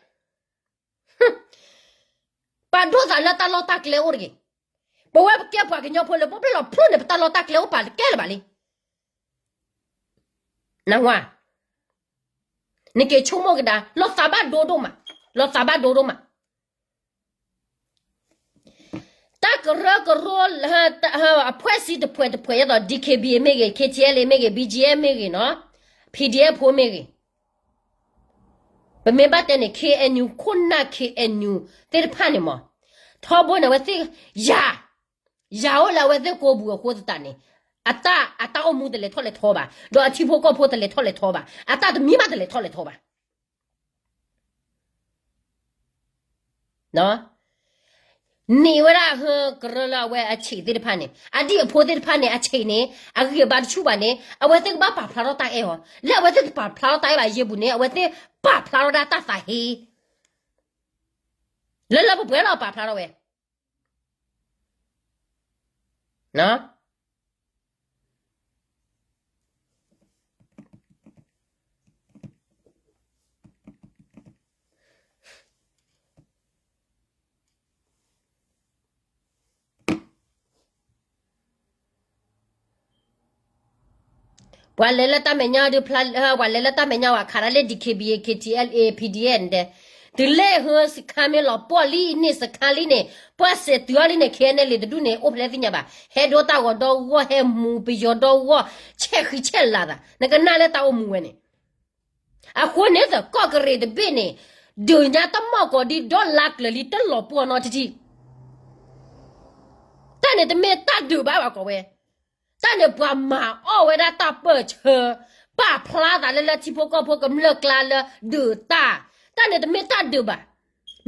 ပာ်ဒိၣ်သးလၢတၢ်လီၢ်တၢ်ကျဲအိၣ်တဂ့ၤ. ပဝဲပကဲပှၤကညီဖိလၢ ပအိၣ်ဖျဲၣ်လီၤဖျိန့ၣ် ပတၢ်လီၢ်တၢ်ကျဲအိၣ်ပာ်တကဲလၢၤဘၣ်လံ. နဝါ, နက့ၤဆိကမိၣ်ကဒါ လီၤသးဘၣ်ဒိဒိၣ်မး, လီၤသးဘၣ်ဒိဒိၣ်မး. တၢ်ကရၢကရိ အဖွဲ့အစည်းတဖှဲးတဖှဲး ဒ်သိး DKBA မ့ၢ်ဂ့ၤ, KTLA မ့ၢ်ဂ့ၤ, BGF မ့ၢ်ဂ့ၤနီၤ, PDF ဖိမ့ၢ်ဂ့ၤ, ပမ့ၢ်ဘၣ်တဲန့ၣ် KNU ခိၣ်နၢ် KNU သ့ၣ်တဖၣ်န့ၣ်မး, ထီဘိန့ၣ် အဝဲသ့ၣ် ယၤ, ယၤအိၣ်လၢအဝဲသ့ၣ်ကိးပူၤအဃိသတးန့ၣ်, အတၢ်, အတၢ်အိၣ်မူတလဲၤထီၣ်လဲၤထီဘၣ်, ဒီးအထံဖိကီၢ်ဖိတလဲၤထီၣ်လဲၤထီဘၣ်, အတၢ်တမံၤမးတလဲၤထီၣ်လဲၤထီဘၣ်. န့ၢ်ဝဲဒၣ်ဟၢကရၢလၢအဝဲအဆံးသ့ၣ်တဖၣ်န့ၣ်, အဒံၣ်အဖိသ့ၣ်တဖၣ်န့ၣ် အဆံးန့ၣ် အဂံၢ်အဘါတဆူၣ်ဘၣ်န့ၣ် အဝဲသ့ၣ်ကဘၣ်ပာ်ဖျါထီၣ်တၢ်အဲၣ်အီၤ, လၢအဝဲသ့ၣ်တပာ်ဖျါထီၣ်တၢ်အဲၣ်ဘၣ်ယဲၢ်ပူၤန့ၣ် အဝဲသ့ၣ်ပာ်ဖျါထီၣ်ဒၣ်တၢ်သးဟ့ လၢလၢပှဲၤပှဲၤလီၤပာ်ဖျါထီၣ်ဝဲ ပှၤလဲၤလၢတၢ်မဲာ်ညါဒုးဖျါ, ပှၤလဲၤလၢတၢ်မဲာ်ညါဝဲခးဒၣ်လၢ DKBA KTLA PDF န့ၣ်တဲ, တုၤလၢဟၢစခါမ့ၢ်လီၤပှီၢ်လံန့ၣ် စခါလံန့ၣ် ပှၤစဲးတုၤအီၤလံန့ၣ် KNLA တဒူၣ်န့ၣ် အိၣ်ဖဲလဲၣ်သ့ၣ်ညါဘၣ်, ဟဲဒိတၢ်ဂီၤဒီဂီၢ် ဟဲမူပယီၤဒီဂီၢ် ဆဲးဃံဆဲးလၤသး နကနၣ်လၢတၢ်အိၣ်မူဝဲန့ၣ် အဃိန့ၣ်သ ကီၢ်ကရ့ၣ်တဘ့ၣ်န့ၣ် ဒုးညါတမီၢ်ကီးဒ်ဒီလါကျၢၤလံ တလီၤပှီၢ်နီတထံၣ်, တၢ်န့ၣ်တမ့ၢ်တၢ်ဒုးဘၣ်ဘၣ်ကီးဝဲ, တၢ်န့ၣ်ပှၤမၤအီၣ်ဝဲဒၣ်တၢ်ပၢၢ်ဆၢ, ပာ်ဖျါသးလၢလၢထံဖိကီၢ်ဖိကမျၢၢ်ကျါလၢဒုးတၢ်, တၢ်န့ၣ်တမ့ၢ်တၢ်ဒုးဘၣ်,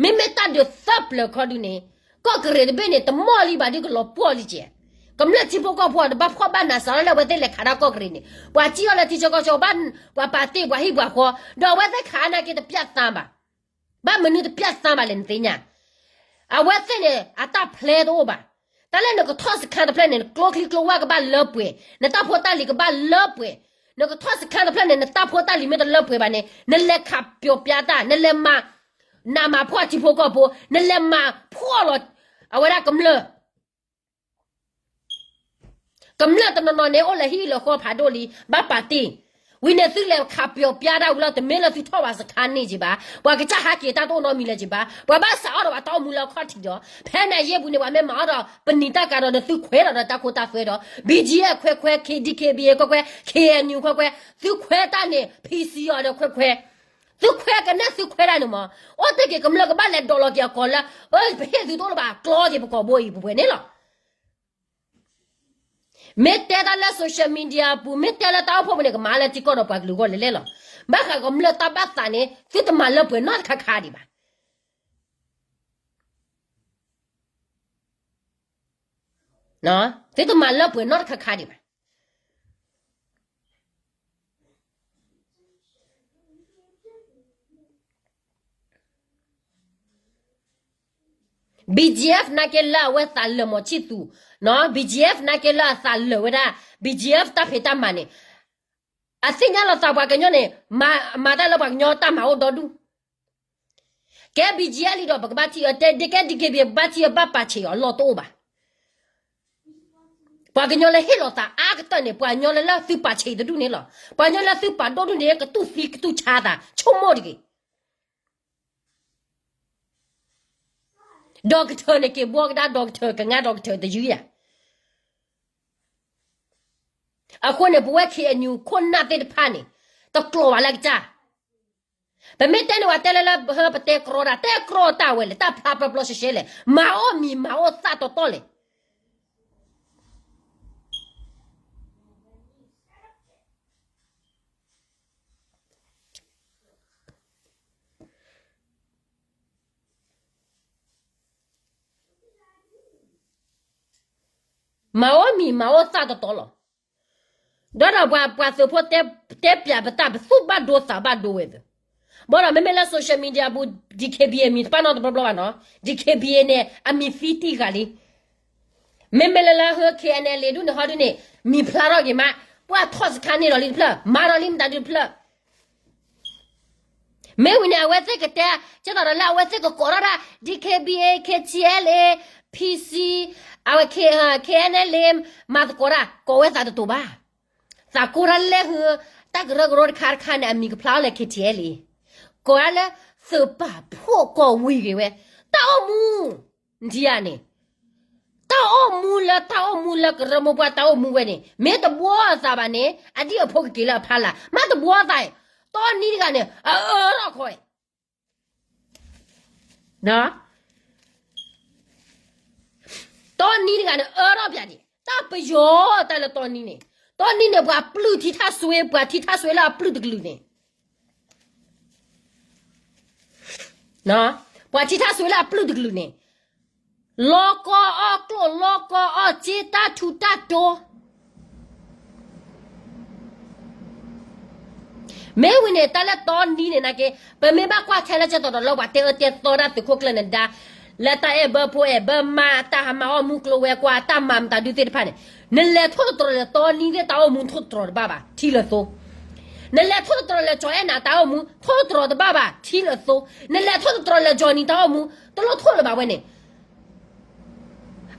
မ့မ့ၢ်တၢ်ဒုးသၢပျၢၤခီဒုးန့ၣ်, ကီၢ်ကရ့ၣ်တဘ့ၣ်န့ၣ် တမီၢ်လံဘၣ်ဒ်ကလီၤပှီၢ်လံကဲ, ကမျၢၢ်ထံဖိကီၢ်ဖိတဘၣ်ဖှီၣ်ဘၣ်နးစးလၢအဝဲသ့ၣ်လဲၤခးဒၣ်ကီၢ်ကရ့ၣ်န့ၣ် ပှၤစံၣ်အီၤလၢထံဆၢကီၢ်ဆၢ ဘၣ်ပှၤပာ်တ့ၢ်ပှၤဟံၣ်ပှၤဃီ, ဒီးအဝဲသ့ၣ်ခးနာ်က့တပျၢ်သါဘၣ်, ဘၣ်မနုၤတပျၢ်သါဘၣ်လဲၣ်နသ့ၣ်ညါ, အဝဲသ့ၣ်န့ၣ် အတၢ်ဖျဲတအိၣ်ဘၣ်, တၢ်လၢနကထီၣ်စခါတဖျၢၣ်န့ၣ် နကျိချံကျိဝၢ်ကဘၣ်လၢပှဲၤ, နတၢ်ဖိတၢ်လံၤကဘၣ်လၢပှဲၤ, နကထီၣ်စခါတဖျၢၣ်န့ၣ် နတၢ်ဖိတၢ်လံၤမ့ၢ်တလၢပှဲၤဘၣ်န့ၣ် နလဲၤခးပျီပျါတၢ် နလဲၤမၤ, နမၤဖှီၣ်ထံဖိကီၢ်ဖိ နလဲၤမၤဖှီၣ်လီၤ, အဝဲဒၣ်ကမျၢၢ် ကမျၢၢ်တနီၤနီၤန့ၣ် အိၣ်လၢဟံၣ်လၢဃီဖးဒိၣ်လံ ဘၣ်ပာ်တ့ၢ်, ဝံၤန့ၣ်သုလဲၤခးပျီပျါတၢ်ဝံၤလီၤ တမ့ၢ်လၢသုထီၣ်ဘၣ်စခါန့ၣ်က့ၤဘၣ်, ပှၤကစၢ်ဟးက့ၤတၢ်တအိၣ်နီတမံၤလၢၤက့ၤဘၣ်, ပှၤဘၣ်စးအီၣ်ဒီးပှၤတၢ်အိၣ်မူလၢအခီၣ်ထံးဒီး ဖဲန့ၣ်အယဲၢ်ပူၤန့ၣ် ပှၤမ့ၢ်မၤအီၣ်ဒီးပနံာ်တၢ်ကၤဒီး နသုခွဲးဒီးတၢ်ခိတၢ်သွဲဒီး BGF ခွဲးခွဲး KDKBA ခွဲးခွဲး KNU ခွဲးခွဲး သုခွဲးတၢ်န့ၣ် ဖံစံအီၤဒီးခွဲးခွဲး သုခွဲးကနဲၣ်သုခွဲးတၢ်န့ၣ်မး, အိၣ်တ့ၢ်က့ၤကမျၢၢ်ကဘၣ်လဲၤဒိးလီၤက့ၤအကိာ်လၢ အၢ ပဟ့ၣ်သုတအိၣ်လၢၤဘၣ်ကျီက့ၤပကိာ်ဘိအံၤပှဲၤန့ၣ်လီၤ. မ့ၢ်တဲတၢ်လၢ social media ပူၤ မ့ၢ်တဲလၢတၢ်အိၣ်ဖှိၣ်ပူၤန့ၣ် ကမၤလၢထံကီၢ်ဒီးပှၤကလုာ်အဂီၢ်လဲၣ်လဲၣ်လီၤ. ဘၣ်ဃးကမျၢၢ်တၢ်ဘၣ်သးန့ၣ် သုတမၤလၢပှဲၤနီတခါခါဒံးဘၣ်. သုတမၤလၢပှဲၤနီတခါခါဒံးဘၣ်. BGF နာ်က့လၢအဝဲသးလၢာ်မီၤဆံၣ်သူး, BGF နာ်က့လၢအသးလၢာ်ဝဲဒၣ် BGF တၢ်ဖံးတၢ်မၤန့ၣ်, အသ့ၣ်ညါလီၤသးပှၤကညီန့ၣ် မၤတၢ်လၢပှၤကညီတၢ်မၤအိၣ်ဒီဒူၣ်, ကဲ BGF လံဒီး ပကဘၣ်ထံၣ်အီၤတဲ ဒ်ကဲ DKBA ပဘၣ်ထံၣ်အီၤဘၣ်ပာ်ဆံးအီၤလီၢ်တအိၣ်ဘၣ်. ပှၤကညီလၢဟ့ၣ်လီၤသးအါကတၢၢ်န့ၣ် ပှၤကညီလၢလၢသုပာ်ဆံးတဒူၣ်န့ၣ်လီၤ. ပှၤကညီလၢသုပာ်ဒိၣ်ဒူၣ်န့ၣ် ကတူၢ်သံကတူၢ်ဆါသး ဆိကမိၣ်တဂ့ၤ. ဒီကထၢၣ်န့ၣ် က့ၤဘှီကဒါဒီကထၢၣ် ကငါဒီကထၢၣ်တယုၢ်ယၤ. အဃိန့ၣ် ပဝဲ KNU ခိၣ်နၢ်သ့ၣ်တဖၣ်န့ၣ် တကျိၤဘၣ်လၢကစၢ်. ပမ့ၢ်တဲန့ၣ် ပှၤတဲလၢလၢ ပတဲကြီတၢ် တဲကြီတၢ်ဝဲလဲၣ်, တၢ်ဖျါပျီပျီရှဲရှဲလဲၣ်, မၤအီၣ်မံၤမၤအီၣ်သၣ်တီတီလဲၣ်. မၤအီၣ်မံၤမၤအီၣ်သၣ်တီတီလီၤ. ဒီးဒီးပှၤ ပှၤသုးဖိတဲပၠးပတၢ် ပသူၣ်ဘၣ်ဒိသးဘၣ်ဒိဝဲသ့ၣ်. ဘၣ်ဒီးမ့မ့ၢ်လၢ social media ပူၤ DKBA မံၤတပာ်နီတဘျီဘျီဘၣ်နီၤ, DKBA န့ၣ် အမံၤသံတံၢ်ဃာ်လံ. မ့မ့ၢ်လၢလၢဟၢ KNLA ဒူၣ်န့ၣ် ဟီဒုန့ၣ် မံၤဖျါထီၣ်က့ၤမး, ပှၢ်ထီၣ်စခါန့ၣ်ဒီးလံတဖျၢၣ်, မၤဒီးလံမတၤဒုတဖျၢၣ်. မ့ၢ်ဝံၤန့ၣ် အဝဲသ့ၣ်ကတဲ, ကဲသိးဒီးလၢအဝဲသ့ၣ်ကကိးထီၣ်ဒၣ် ဒံၣ်ခ့ဘံၣ်အ့ၣ်, ခ့ထံအဲလ်အ့ၣ်, ဖံစံ, အဝဲ ခ့အဲၣ်အလ်အ့ၣ်, မၤသကိးတၢ်, ကိးဝဲသးတတိၤဘၣ်. သးကိးတၢ်လဲၣ်ဟု, တၢ်ကရၢကရိတခါတခါန့ၣ် အမံၤကဖျါအီၤလၢ ခ့ထံအဲလ်အ့ၣ်, ကိးဝဲလၢ သုးပာ်ဖှိၣ်ကီၢ်ဝံၤဂ့ၤဝဲ, တၢ်အိၣ်မူ နထံၣ်ဧါန့ၣ်, တၢ်အိၣ်မူလၢ တၢ်အိၣ်မူလၢကရၢမိၢ်ပှၢ်တၢ်အိၣ်မူဝဲန့ၣ် မ့ၢ်တဘှီအသးဘၣ်န့ၣ် အဒံၣ်အဖိကက့ၤလၢအဖီလာ်, မ့ၢ်တဘှီအသးအံၤ, တီနံတဂၤန့ၣ် အအၢထီၣ်ခီအံၤ တီနံတဂၤန့ၣ် အၢထီၣ်ပၠးဒံး, တၢ်ပယီၤတၢ်လၢတီနံန့ၣ်, တီနံန့ၣ် ပှၤပျုၢ်ထံထၣ်စွ့, ပှၤထံထၣ်စွ့လၢအပျုၢ်တကလုာ်န့ၣ်, ပှၤထံထၣ်စွ့လၢအပျုၢ်တကလုာ်န့ၣ်, လီၤကီအီၣ်ကျိၣ် လီၤကီအီၣ်စ့ တၢ်ထူးတၢ်တီၤ မ့ၢ်ဝံၤန့ၣ် တၢ်လၢတီနံန့ၣ်နာ်က့ ပမ့ၢ်ဘၣ်ကွၢ်ထဲလၢကဲသိးဒီးလၢပှၤတဲအၢတဲသီဒၣ်သုးခိၣ်ကျၢၢ်နဒါ, လၢတၢ်အဲၣ်ဘၢဖိအဲၣ်ဘၢမါ တၢ်ဟးမၤအီၣ်မူကျိၤဝဲၤကွာ် တၢ်မၤမတၤဒုသ့ၣ်တဖၣ်န့ၣ်, နလဲၤထိၣ်သတြီၤလၢတီနံသ့ၣ်တၢ်အိၣ်မူထိၣ်သတြီၤတဘၣ်ဘၣ် ထံလၢသိ, နလဲၤထိၣ်သတြီၤလၢကၠီၤအဲၣ်နၤတၢ်အိၣ်မူ ထိၣ်သတြီၤတဘၣ်ဘၣ် ထံလၢသိ, နလဲၤထိၣ်သတြီၤလၢကၠီၤနံၤတၢ်အိၣ်မူ တလိၣ်ထိၣ်လၢၤဘၣ်ဝဲန့ၣ်,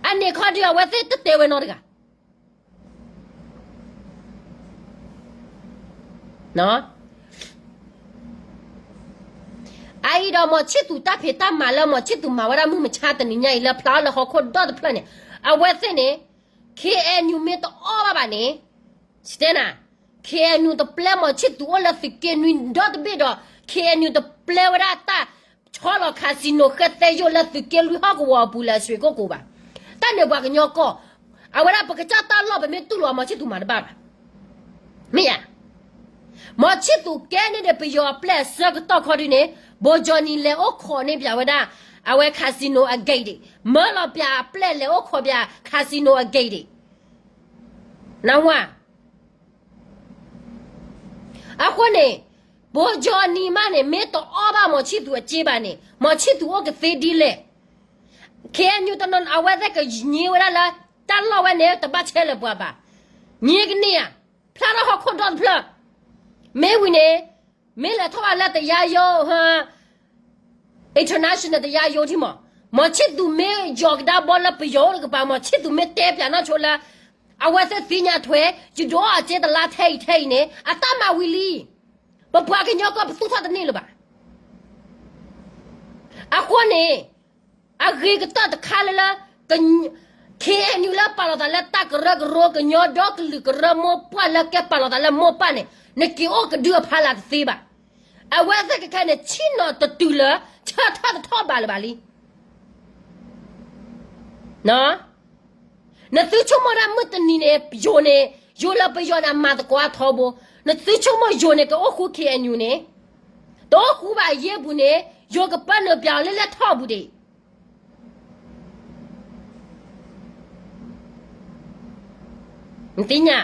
အန့ၣ်ခီဒုးအဝဲသ့ၣ်တတဲဝဲနီတဂၤ အအံၤဒီး မီၤဆံၣ်သူးတၢ်ဖံးတၢ်မၤလၢ မီၤဆံၣ်သူးမၤဝဲဒၣ်မုၢ်မဆါတနံၤညါအံၤ လၢဖျါလၢဟီၣ်ခိၣ်ဒီတဖျၢၣ်န့ၣ်, အဝဲသ့ၣ်န့ၣ် ခ့ၣ်အဲၣ်ယူၣ် မ့ၢ်တအီၣ်ဘၣ်ဘၣ်န့ၣ်, စတဲနၤ, ခ့ၣ်အဲၣ်ယူၣ် တပျဲမီၤဆံၣ်သူးအိၣ်လၢသုးက့နွံဒီတဘ့ၣ်ဒီး ခ့ၣ်အဲၣ်ယူၣ် တပျဲဝဲဒၣ်တၢ်ဆီလီၤ casino ဃဲသဲယိၣ်လၢသုးက့လွံၢ်ဟီၣ်ကဝီၤအပူၤလၢအဆွ့ၣ်ကိၣ်ကိၤဘၣ်. တၢ်န့ၣ်ပှၤကညီကီၢ်, အဝဲဒၣ်ပကစၢ်တၢ်လီၢ် ပမ့ၢ်တူၢ်လိာ် မီၤဆံၣ်သူးမၤတဘၣ်ဘၣ်. မ့ၢ်ဧါ. မီၤဆံၣ်သူးကဲန့ၣ်ဒီး ပယီၤအပျဲၢ်အဆၢကတီၢ်ခီဒုန့ၣ်, ဘိကၠီနံၤလဲၤအိၣ်ခိးန့ၢ်ပၠးဝဲဒၣ် အဝဲ casino အ gate ဒံး, မၢလီၤပၠးအပျဲၢ်လဲၤအိၣ်ခိးပၠး casino အ gate ဒံး. နၢ်ဟူဧါ. အဃိန့ၣ်, ဘိကၠီနံၤမးန့ၣ် မ့ၢ်တအီၣ်ဘၣ်မီၤဆံၣ်သူးအစ့ဘၣ်န့ၣ် မီၤဆံၣ်သူးအိၣ်ကသ့ဒ်လဲၣ်. ခ့ၣ်အဲၣ်ယူၣ်တနီၤ အဝဲသ့ၣ်ကညံဝဲဒၣ်လၢ တၢ်လီၢ်ဝဲန့ၣ် တဘၣ်ဆဲးလၢၤပှၤဘၣ်. ညံကန့ၢ်ဧါ, ဖျါထီၣ်ဟီၣ်ခိၣ်ဒီတဖျၢၣ်. မ့ၢ်ဝံၤန့ၣ်, မ့ၢ်လဲၤထီၣ်ဘၣ်လၢတယါယိ international တယါယိထံမး, မီၤဆံၣ်သူးမ့ၢ်ယီၤကဒါဘီလၢပယီၤအိၣ်တကပၤ မီၤဆံၣ်သူးမ့ၢ်တဲပၠးနီၢ်ဆိလၢ အဝဲသ့ၣ်သ့ၣ်ညါထွဲ ယဒုးအီၣ်အစ့တလါထဲအံၤထဲအံၤန့ၣ် အတၢ်မၤဝံၤလံ. ပပှၤကညီကီၢ်ပသူၣ်ထီၣ်တန့ၢ်လၢၤဘၣ်. အဃိန့ၣ်, အဂ့ၤကတၢၢ်တခါလၢလၢ ခ့ၣ်အဲၣ်ယူၣ် လၢပာ်လီၤသးလၢတၢ်ကရၢကရိ ကညီဒီကလုာ်ကရၢမိၢ်ပှၢ်လၢကဲပာ်လီၤသးလၢမိၢ်ပၢ်န့ၣ် နက့ၤအိၣ်ကဒုအဖီလာ်တသ့ဘၣ်. အဝဲသ့ၣ်ခဲခဲန့ၣ် ဆ့ၣ်နီၤတတုၤလၢ ဆၢထီၣ်တထီၣ်ဘးလၢၤဘၣ်လံ. နသုဆိကမိၣ်ဒၣ်မုၢ်တနံၤန့ၣ် ယိၤန့ၣ်, ယိၤလၢပယီၤန့ၣ် အမၤသကိးအထီဘိ, နသုဆိကမိၣ်ယိၤန့ၣ် ကအိၣ်ဃူ ခ့ၣ်အဲၣ်ယူၣ် န့ၣ်, တအိၣ်ဃူဘၣ်အယ့ၢ်ပူၤန့ၣ် ယိၤကပၢနုာ်ပၠးအီၤလၢလဲၣ်ထီၣ်ပူၤဒံး. နသ့ၣ်ညါ.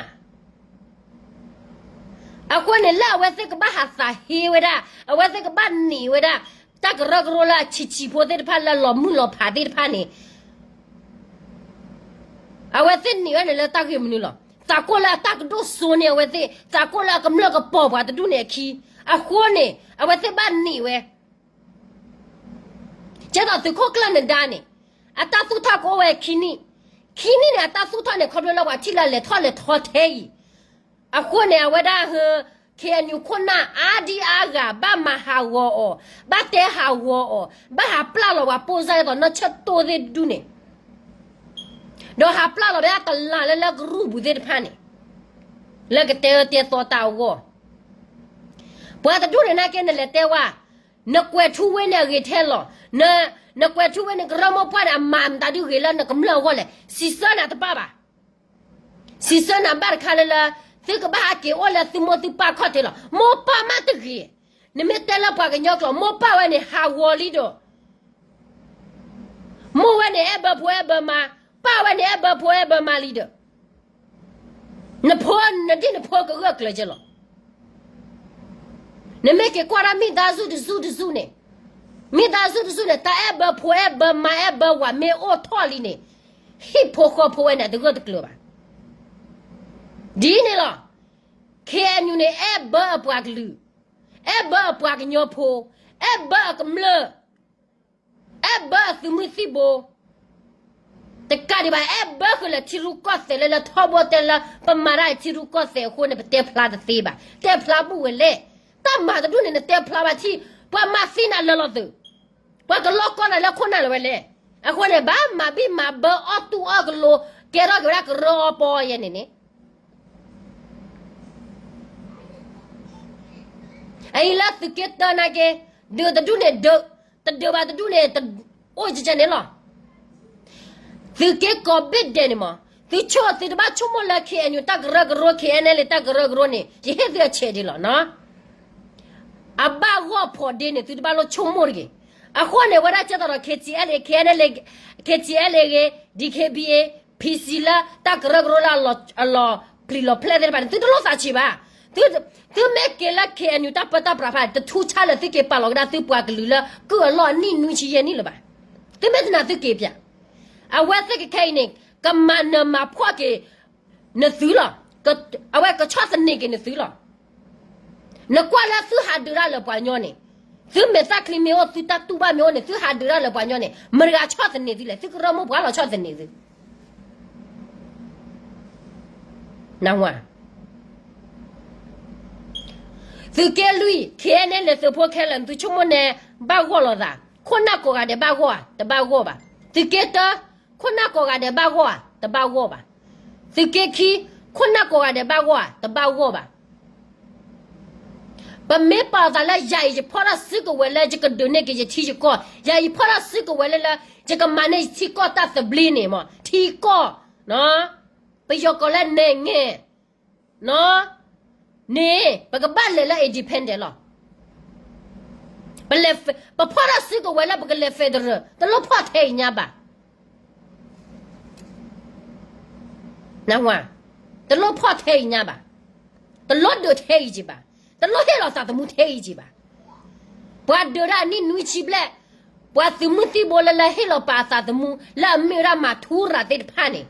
အဃိန့ၣ် လၢအဝဲသ့ၣ်ကဘၣ်ဟးသးဟ့ဝဲဒၣ်, အဝဲသ့ၣ်ကဘၣ်န့ၢ်ဝဲဒၣ် တၢ်ကရၢကရိလၢအဆံးဆံးဖိသ့ၣ်တဖၣ်လၢလီၤမုၢ်လီၤဖးသ့ၣ်တဖၣ်န့ၣ်, အဝဲသ့ၣ်န့ၢ်ဝဲန့ၣ်လၢတၢ်ဂ့ၢ်မနုၤလီၤ. သးကိၢ်လၢအတၢ်ကဒိၣ်စိန့ၢ်အဝဲသ့ၣ်, သးကိၢ်လၢအကမျၢၢ်ကပီၤပှၤတဒူၣ်န့ၣ်အခံ, အဃိန့ၣ် အဝဲသ့ၣ်ဘၣ်န့ၢ်ဝဲ ကဲသိးသုးခိၣ်ကျၢၢ်နဒါန့ၣ်, အတၢ်သူၣ်ထီၣ်ကအိၣ်ဝဲခံနံၣ်, ခံနံၣ်န့ၣ် အတၢ်သူၣ်ထီၣ်န့ၣ် ခီဖျိလၢပှၤထံၣ်လၢလဲၤထီၣ်လဲၤထီထဲအံၤ, အဃိန့ၣ် အဝဲဒၣ်ဟၢ ခ့ၣ်အဲၣ်ယူၣ် ခိၣ်နၢ်အါဒံအါဂၤ ဘၣ်မၤဟးဂီၤအီၤ, ဘၣ်တဲဟးဂီၤအီၤ, ဘၣ်ဟးပျၢ်လီၤပှၤပိၢ်စၢ်ဒ်သိးနီၢ်ဆၢၣ်တိၢ်သ့ၣ်တဒူၣ်န့ၣ်, ဒီးဟးပျၢ်လီၤဝဲဒၣ်တလၢ်လၢလၢကရူၢ်ပူၤသ့ၣ်တဖၣ်န့ၣ်, လၢကတဲအၢတဲသီတၢ်အဂီၢ် ပှၤတဒူၣ်န့ၣ်နာ်က့ နလဲၤတဲဝဲ, နကွဲးထူဝ့န့ၣ်အဂ့ၤထဲလီၤ, နကွဲးထူဝ့န့ၣ် ကရၢမိၢ်ပှၢ်န့ၣ် အမၤမတၤဒုဂ့ၤလၢနကမျၢၢ်အဂီၢ်လဲၣ်, စံးဆၢနၤတဘၣ်ဘၣ်. စံးဆၢနၤဘၣ်တခါလၢလၢ, သုကဘၣ်ဟးက့ၤအိၣ်လၢသုမိၢ်သုပၢ်ခီၣ်ထံးလီၤ. မိၢ်ပၢ်မးတဂ့ၤ, နမ့ၢ်တဲလၢပှၤကညီကျိာ် မိၢ်ပၢ်ဝဲန့ၣ် ဟးဂီၤလံဒီး မိၢ်ဝဲန့ၣ် အဲၣ်ဘၢဖိအဲၣ်ဘၢမါ, ပၢ်ဝဲန့ၣ် အဲၣ်ဘၢဖိအဲၣ်ဘၢမါလံဒီး နဖိ, နဒ်နဖိကဂၢၢ်ကျၢၤကဲလီၤ. နမ့ၢ်က့ၤကွၢ်ဒၣ်မိသားစုတစုတစုန့ၣ်, မိသားစုတစုန့ၣ် တၢ်အဲၣ်ဘၢဖိအဲၣ်ဘၢမါအဲၣ်ဘၢဝၤမ့ၢ်အိၣ်ထီၣ်လံန့ၣ်, ဟံၣ်ဖိဃီဖိဝဲန့ၣ် အတဂၢၢ်တကျၢၤဘၣ်. ဒ်န့ၣ်လီၤ. ခ့ၣ်အဲၣ်ယူၣ်န့ၣ် အဲၣ်ဘၢအပှၤကလုာ်, အဲၣ်ဘၢအပှၤကညီဖိ, အဲၣ်ဘၢအကမျၢၢ်, အဲၣ်ဘၢအသုးမုၢ်သံၣ်ဘိ, တကးဒံးဘၣ် အဲၣ်ဘၢဃုာ်လၢထံရူၢ်ကီၢ်သဲးလၢ လၢထီဘိတဲလၢ ပမၤတၢ်ထံရူၢ်ကီၢ်သဲးအဃိန့ၣ် ပတဲဖျါတသ့ဘၣ်. တဲဖျါဘူၣ်ဝဲလဲၣ်. တၢ်မၤတဒူၣ်န့ၣ် နတဲဖျါဘၣ်ထံၣ် ပှၤမၤသံနၤလၢလီၤသုး, ပှၤကလီကီနၤလၢခိၣ်နၢ်လၢၤဝဲလဲၣ်. အဃိန့ၣ် ဘၣ်မၤဘံၣ်မၤဘၢအီၣ်တူၢ်အီၣ်ကလိ, ကဲထီၣ်က့ၤဝဲဒၣ်ကရၢအီပီယဲန့ၣ်န့ၣ် အအံၤလၢသုးက့တၢနာ်က့, ဒုးတဒူၣ်န့ၣ်ဒုး, တဒုးဘၣ်တဒူၣ်န့ၣ် အိၣ်ကကဲန့ၣ်လီၤ. သုးက့ကိးဘ့ၣ်ဒဲးန့ၣ်မး, သုဆိၣ်သုတဘၣ်ဆိကမိၣ်လၢ ခ့ၣ်အဲၣ်ယူၣ် တၢ်ကရၢကရိ ခ့ၣ်အဲၣ်အဲၣ်လ့ တၢ်ကရၢကရိန့ၣ် ယဟ့ၣ်သုအဆဲးဒ်လီၤနီၤ. အဘၣ်ဂီၢ်ဖိးဒ့န့ၣ် သုတဘၣ်လိၣ်ဆိကမိၣ်တဂ့ၤ. အဃိန့ၣ် ဝဲဒၣ်ကဲသိးဒီး ခ့ၣ်ထံၣ်အဲၣ်လ့, ခ့ၣ်အဲၣ်လ့, ခ့ၣ်ထံၣ်အဲၣ်လ့ဂ့ၤ, ဒံၣ်ခ့ဘံၣ်အ့, ဖံစံလၢ တၢ်ကရၢကရိလၢအလီၤပျံၤလီၤဖျဲၣ်သ့ၣ်တဖၣ်န့ၣ် သုတလိၣ်သးဆံးဘၣ်. သုမ့ၢ်က့ၤလၢ ခ့ၣ်အဲၣ်ယူၣ် တၢ်ပၢတၢ်ပြးတဖၣ်န့ၣ် တထူဆါလၢသုက့ၤပာ်လီၤကဒါသုပှၤကလုာ်လၢကုၢ်အလီၢ်အနံၣ်နွံဆံယဲၢ်နံၣ်လၢၤဘၣ်. သုမ့ၢ်တနာ်သုက့ၤပၠး, အဝဲသ့ၣ်ခဲခဲအံၤန့ၣ် ကမၤနၢၤမၤဖှီၣ်က့ၤနသုလီၤ. အဝဲကဆီၣ်သနံးက့ၤနသုလီၤ. နကွၢ်လၢသုဟးဒုးတၢ်လၢပှၤကညီန့ၣ်, သုမဲာ်သၣ်ချံမ့ၢ်အိၣ် သုတၢ်တူၢ်ဘၣ်မ့ၢ်အိၣ်န့ၣ် သုဟးဒုးတၢ်လၢပှၤကညီန့ၣ် မတၤတဂၤဆီၣ်သနံးသုလဲၣ်. သုကရၢမိၢ်ပှၢ်လီၤဆီၣ်သနံးသု နဝၤ, သုးက့လွံၢ် ခ့ၣ်အဲၣ်လ့ သုးဖိခဲလၢာ် သုဆိကမိၣ်န့ၣ် ဘၣ်ဂီၢ်လိာ်သး, ခိၣ်နၢ်ကိးဂၤဒဲးဘၣ်ဂီၢ်ဧါ, တဘၣ်ဂီၢ်ဘၣ်. သုးက့တၢ, ခိၣ်နၢ်ကိးဂၤဒဲးဘၣ်ဂီၢ်ဧါ, တဘၣ်ဂီၢ်ဘၣ်. သုးက့ခံ, ခိၣ်နၢ်ကိးဂၤဒဲးဘၣ်ဂီၢ်ဧါ, တဘၣ်ဂီၢ်ဘၣ်. ပမ့ၢ်ပာ်သးလၢယၤအံၤ ယဖီၣ်ထီၣ်စုကဝဲၤလၢ ယကဒုးန့ၢ်က့ၤယထံယကီၢ်, ယၤအံၤဖီၣ်ထီၣ်စုကဝဲၤလၢ လၢ ယကမၤန့ၢ်ယထံကီၢ်တၢ်သဘျ့န့ၣ်မး, ထံကီၢ်, ပယီၤကိးလၢ နဲၣ်ငဲၢ် န့ၣ် ပကဘၣ်လဲၤလၢ independent လီၤ. ပလဲၤ, ပဖီၣ်ထီၣ်စုကဝဲၤလၢပကလဲၤ federal တလိၣ်ဖီၣ်ထဲအံၤညါဘၣ်. နဝၤ, တလိၣ်ဖီၣ်ထဲအံၤညါဘၣ်. တလိၣ်ဒုးထဲအံၤက့ၤဘၣ်. တလိၣ်ဟ့ၣ်လီၤသးသမူထဲအံၤက့ၤဘၣ်. ပှၤဒုးတၢ်အနံၣ်နွံဆံဘျဲၣ်, ပှၤသုးမုၢ်သံၣ်ဘိလၢလၢဟ့ၣ်လီၤပာ်အသးသမူ လၢအမ့ၢ်ဝဲဒၣ်မၤထူရၤသ့ၣ်တဖၣ်န့ၣ်,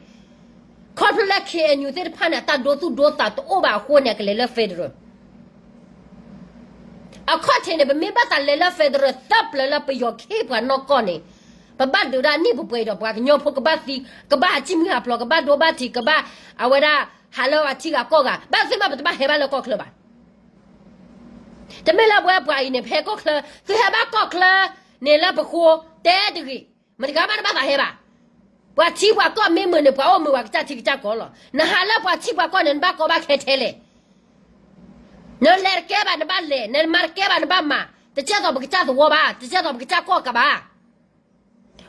ခီဖျိလၢ ခ့ၣ်အဲၣ်ယူၣ် သ့ၣ်တဖၣ်န့ၣ် အတၢ်ဒိသူၣ်ဒိသးတအိၣ်ဘၣ်အဃိန့ၣ် အကလဲၤလၢ federal အခီၣ်ထံးန့ၣ် ပမ့ၢ်ဘၣ်သးလဲၤလၢ federal သၢပျၢၤလၢပယီၤခ့ပှၤနီၢ်ကီၢ်န့ၣ်, ပဘၣ်ဒုးဒၣ်နံၣ်ပှဲၤပှဲၤဒီး ပှၤကညီဖိကဘၣ်သံ, ကဘၣ်ဟးစံၣ်မုၢ်ဟးဖျိး, ကဘၣ်ဒိဘၣ်ထံး, ကဘၣ်အဝဲဒၣ်ဟးလၢအထံဂၤကီၢ်ဂၤ, ဘၣ်သ့ၣ်မးပတဘၣ်ဟဲဘၣ်လၢကီၢ်ချၢဘၣ်. တမ့ၢ်လၢပဝဲပှၤအံၤန့ၣ် ပဟဲကီၢ်ချၢ, သုဟဲဘၣ်ကီၢ်ချၢန့ၣ်လၢပဃိတဲတဂ့ၤ, မတဂၤမးတဘၣ်သးဟဲဘၣ်. ပှၤထံပှၤကီၢ်မ့ၢ်မုာ်န့ၣ် ပှၤအိၣ်မုာ်ပှၤကစၢ်ထံကစၢ်ကီၢ်လီၤ. နဟးလၢပှၤထံပှၤကီၢ်န့ၣ် နဘၣ်ကီဘၣ်ခဲထဲလဲၣ်. နလဲၤတကဲဘၣ်နဘၣ်လဲၤ, နမၤတကဲဘၣ်နဘၣ်မၤ, တကဲသိးပကစၢ်သဝီဘၣ်, တကဲသိးပကစၢ်ကီၢ်ကးဘၣ်.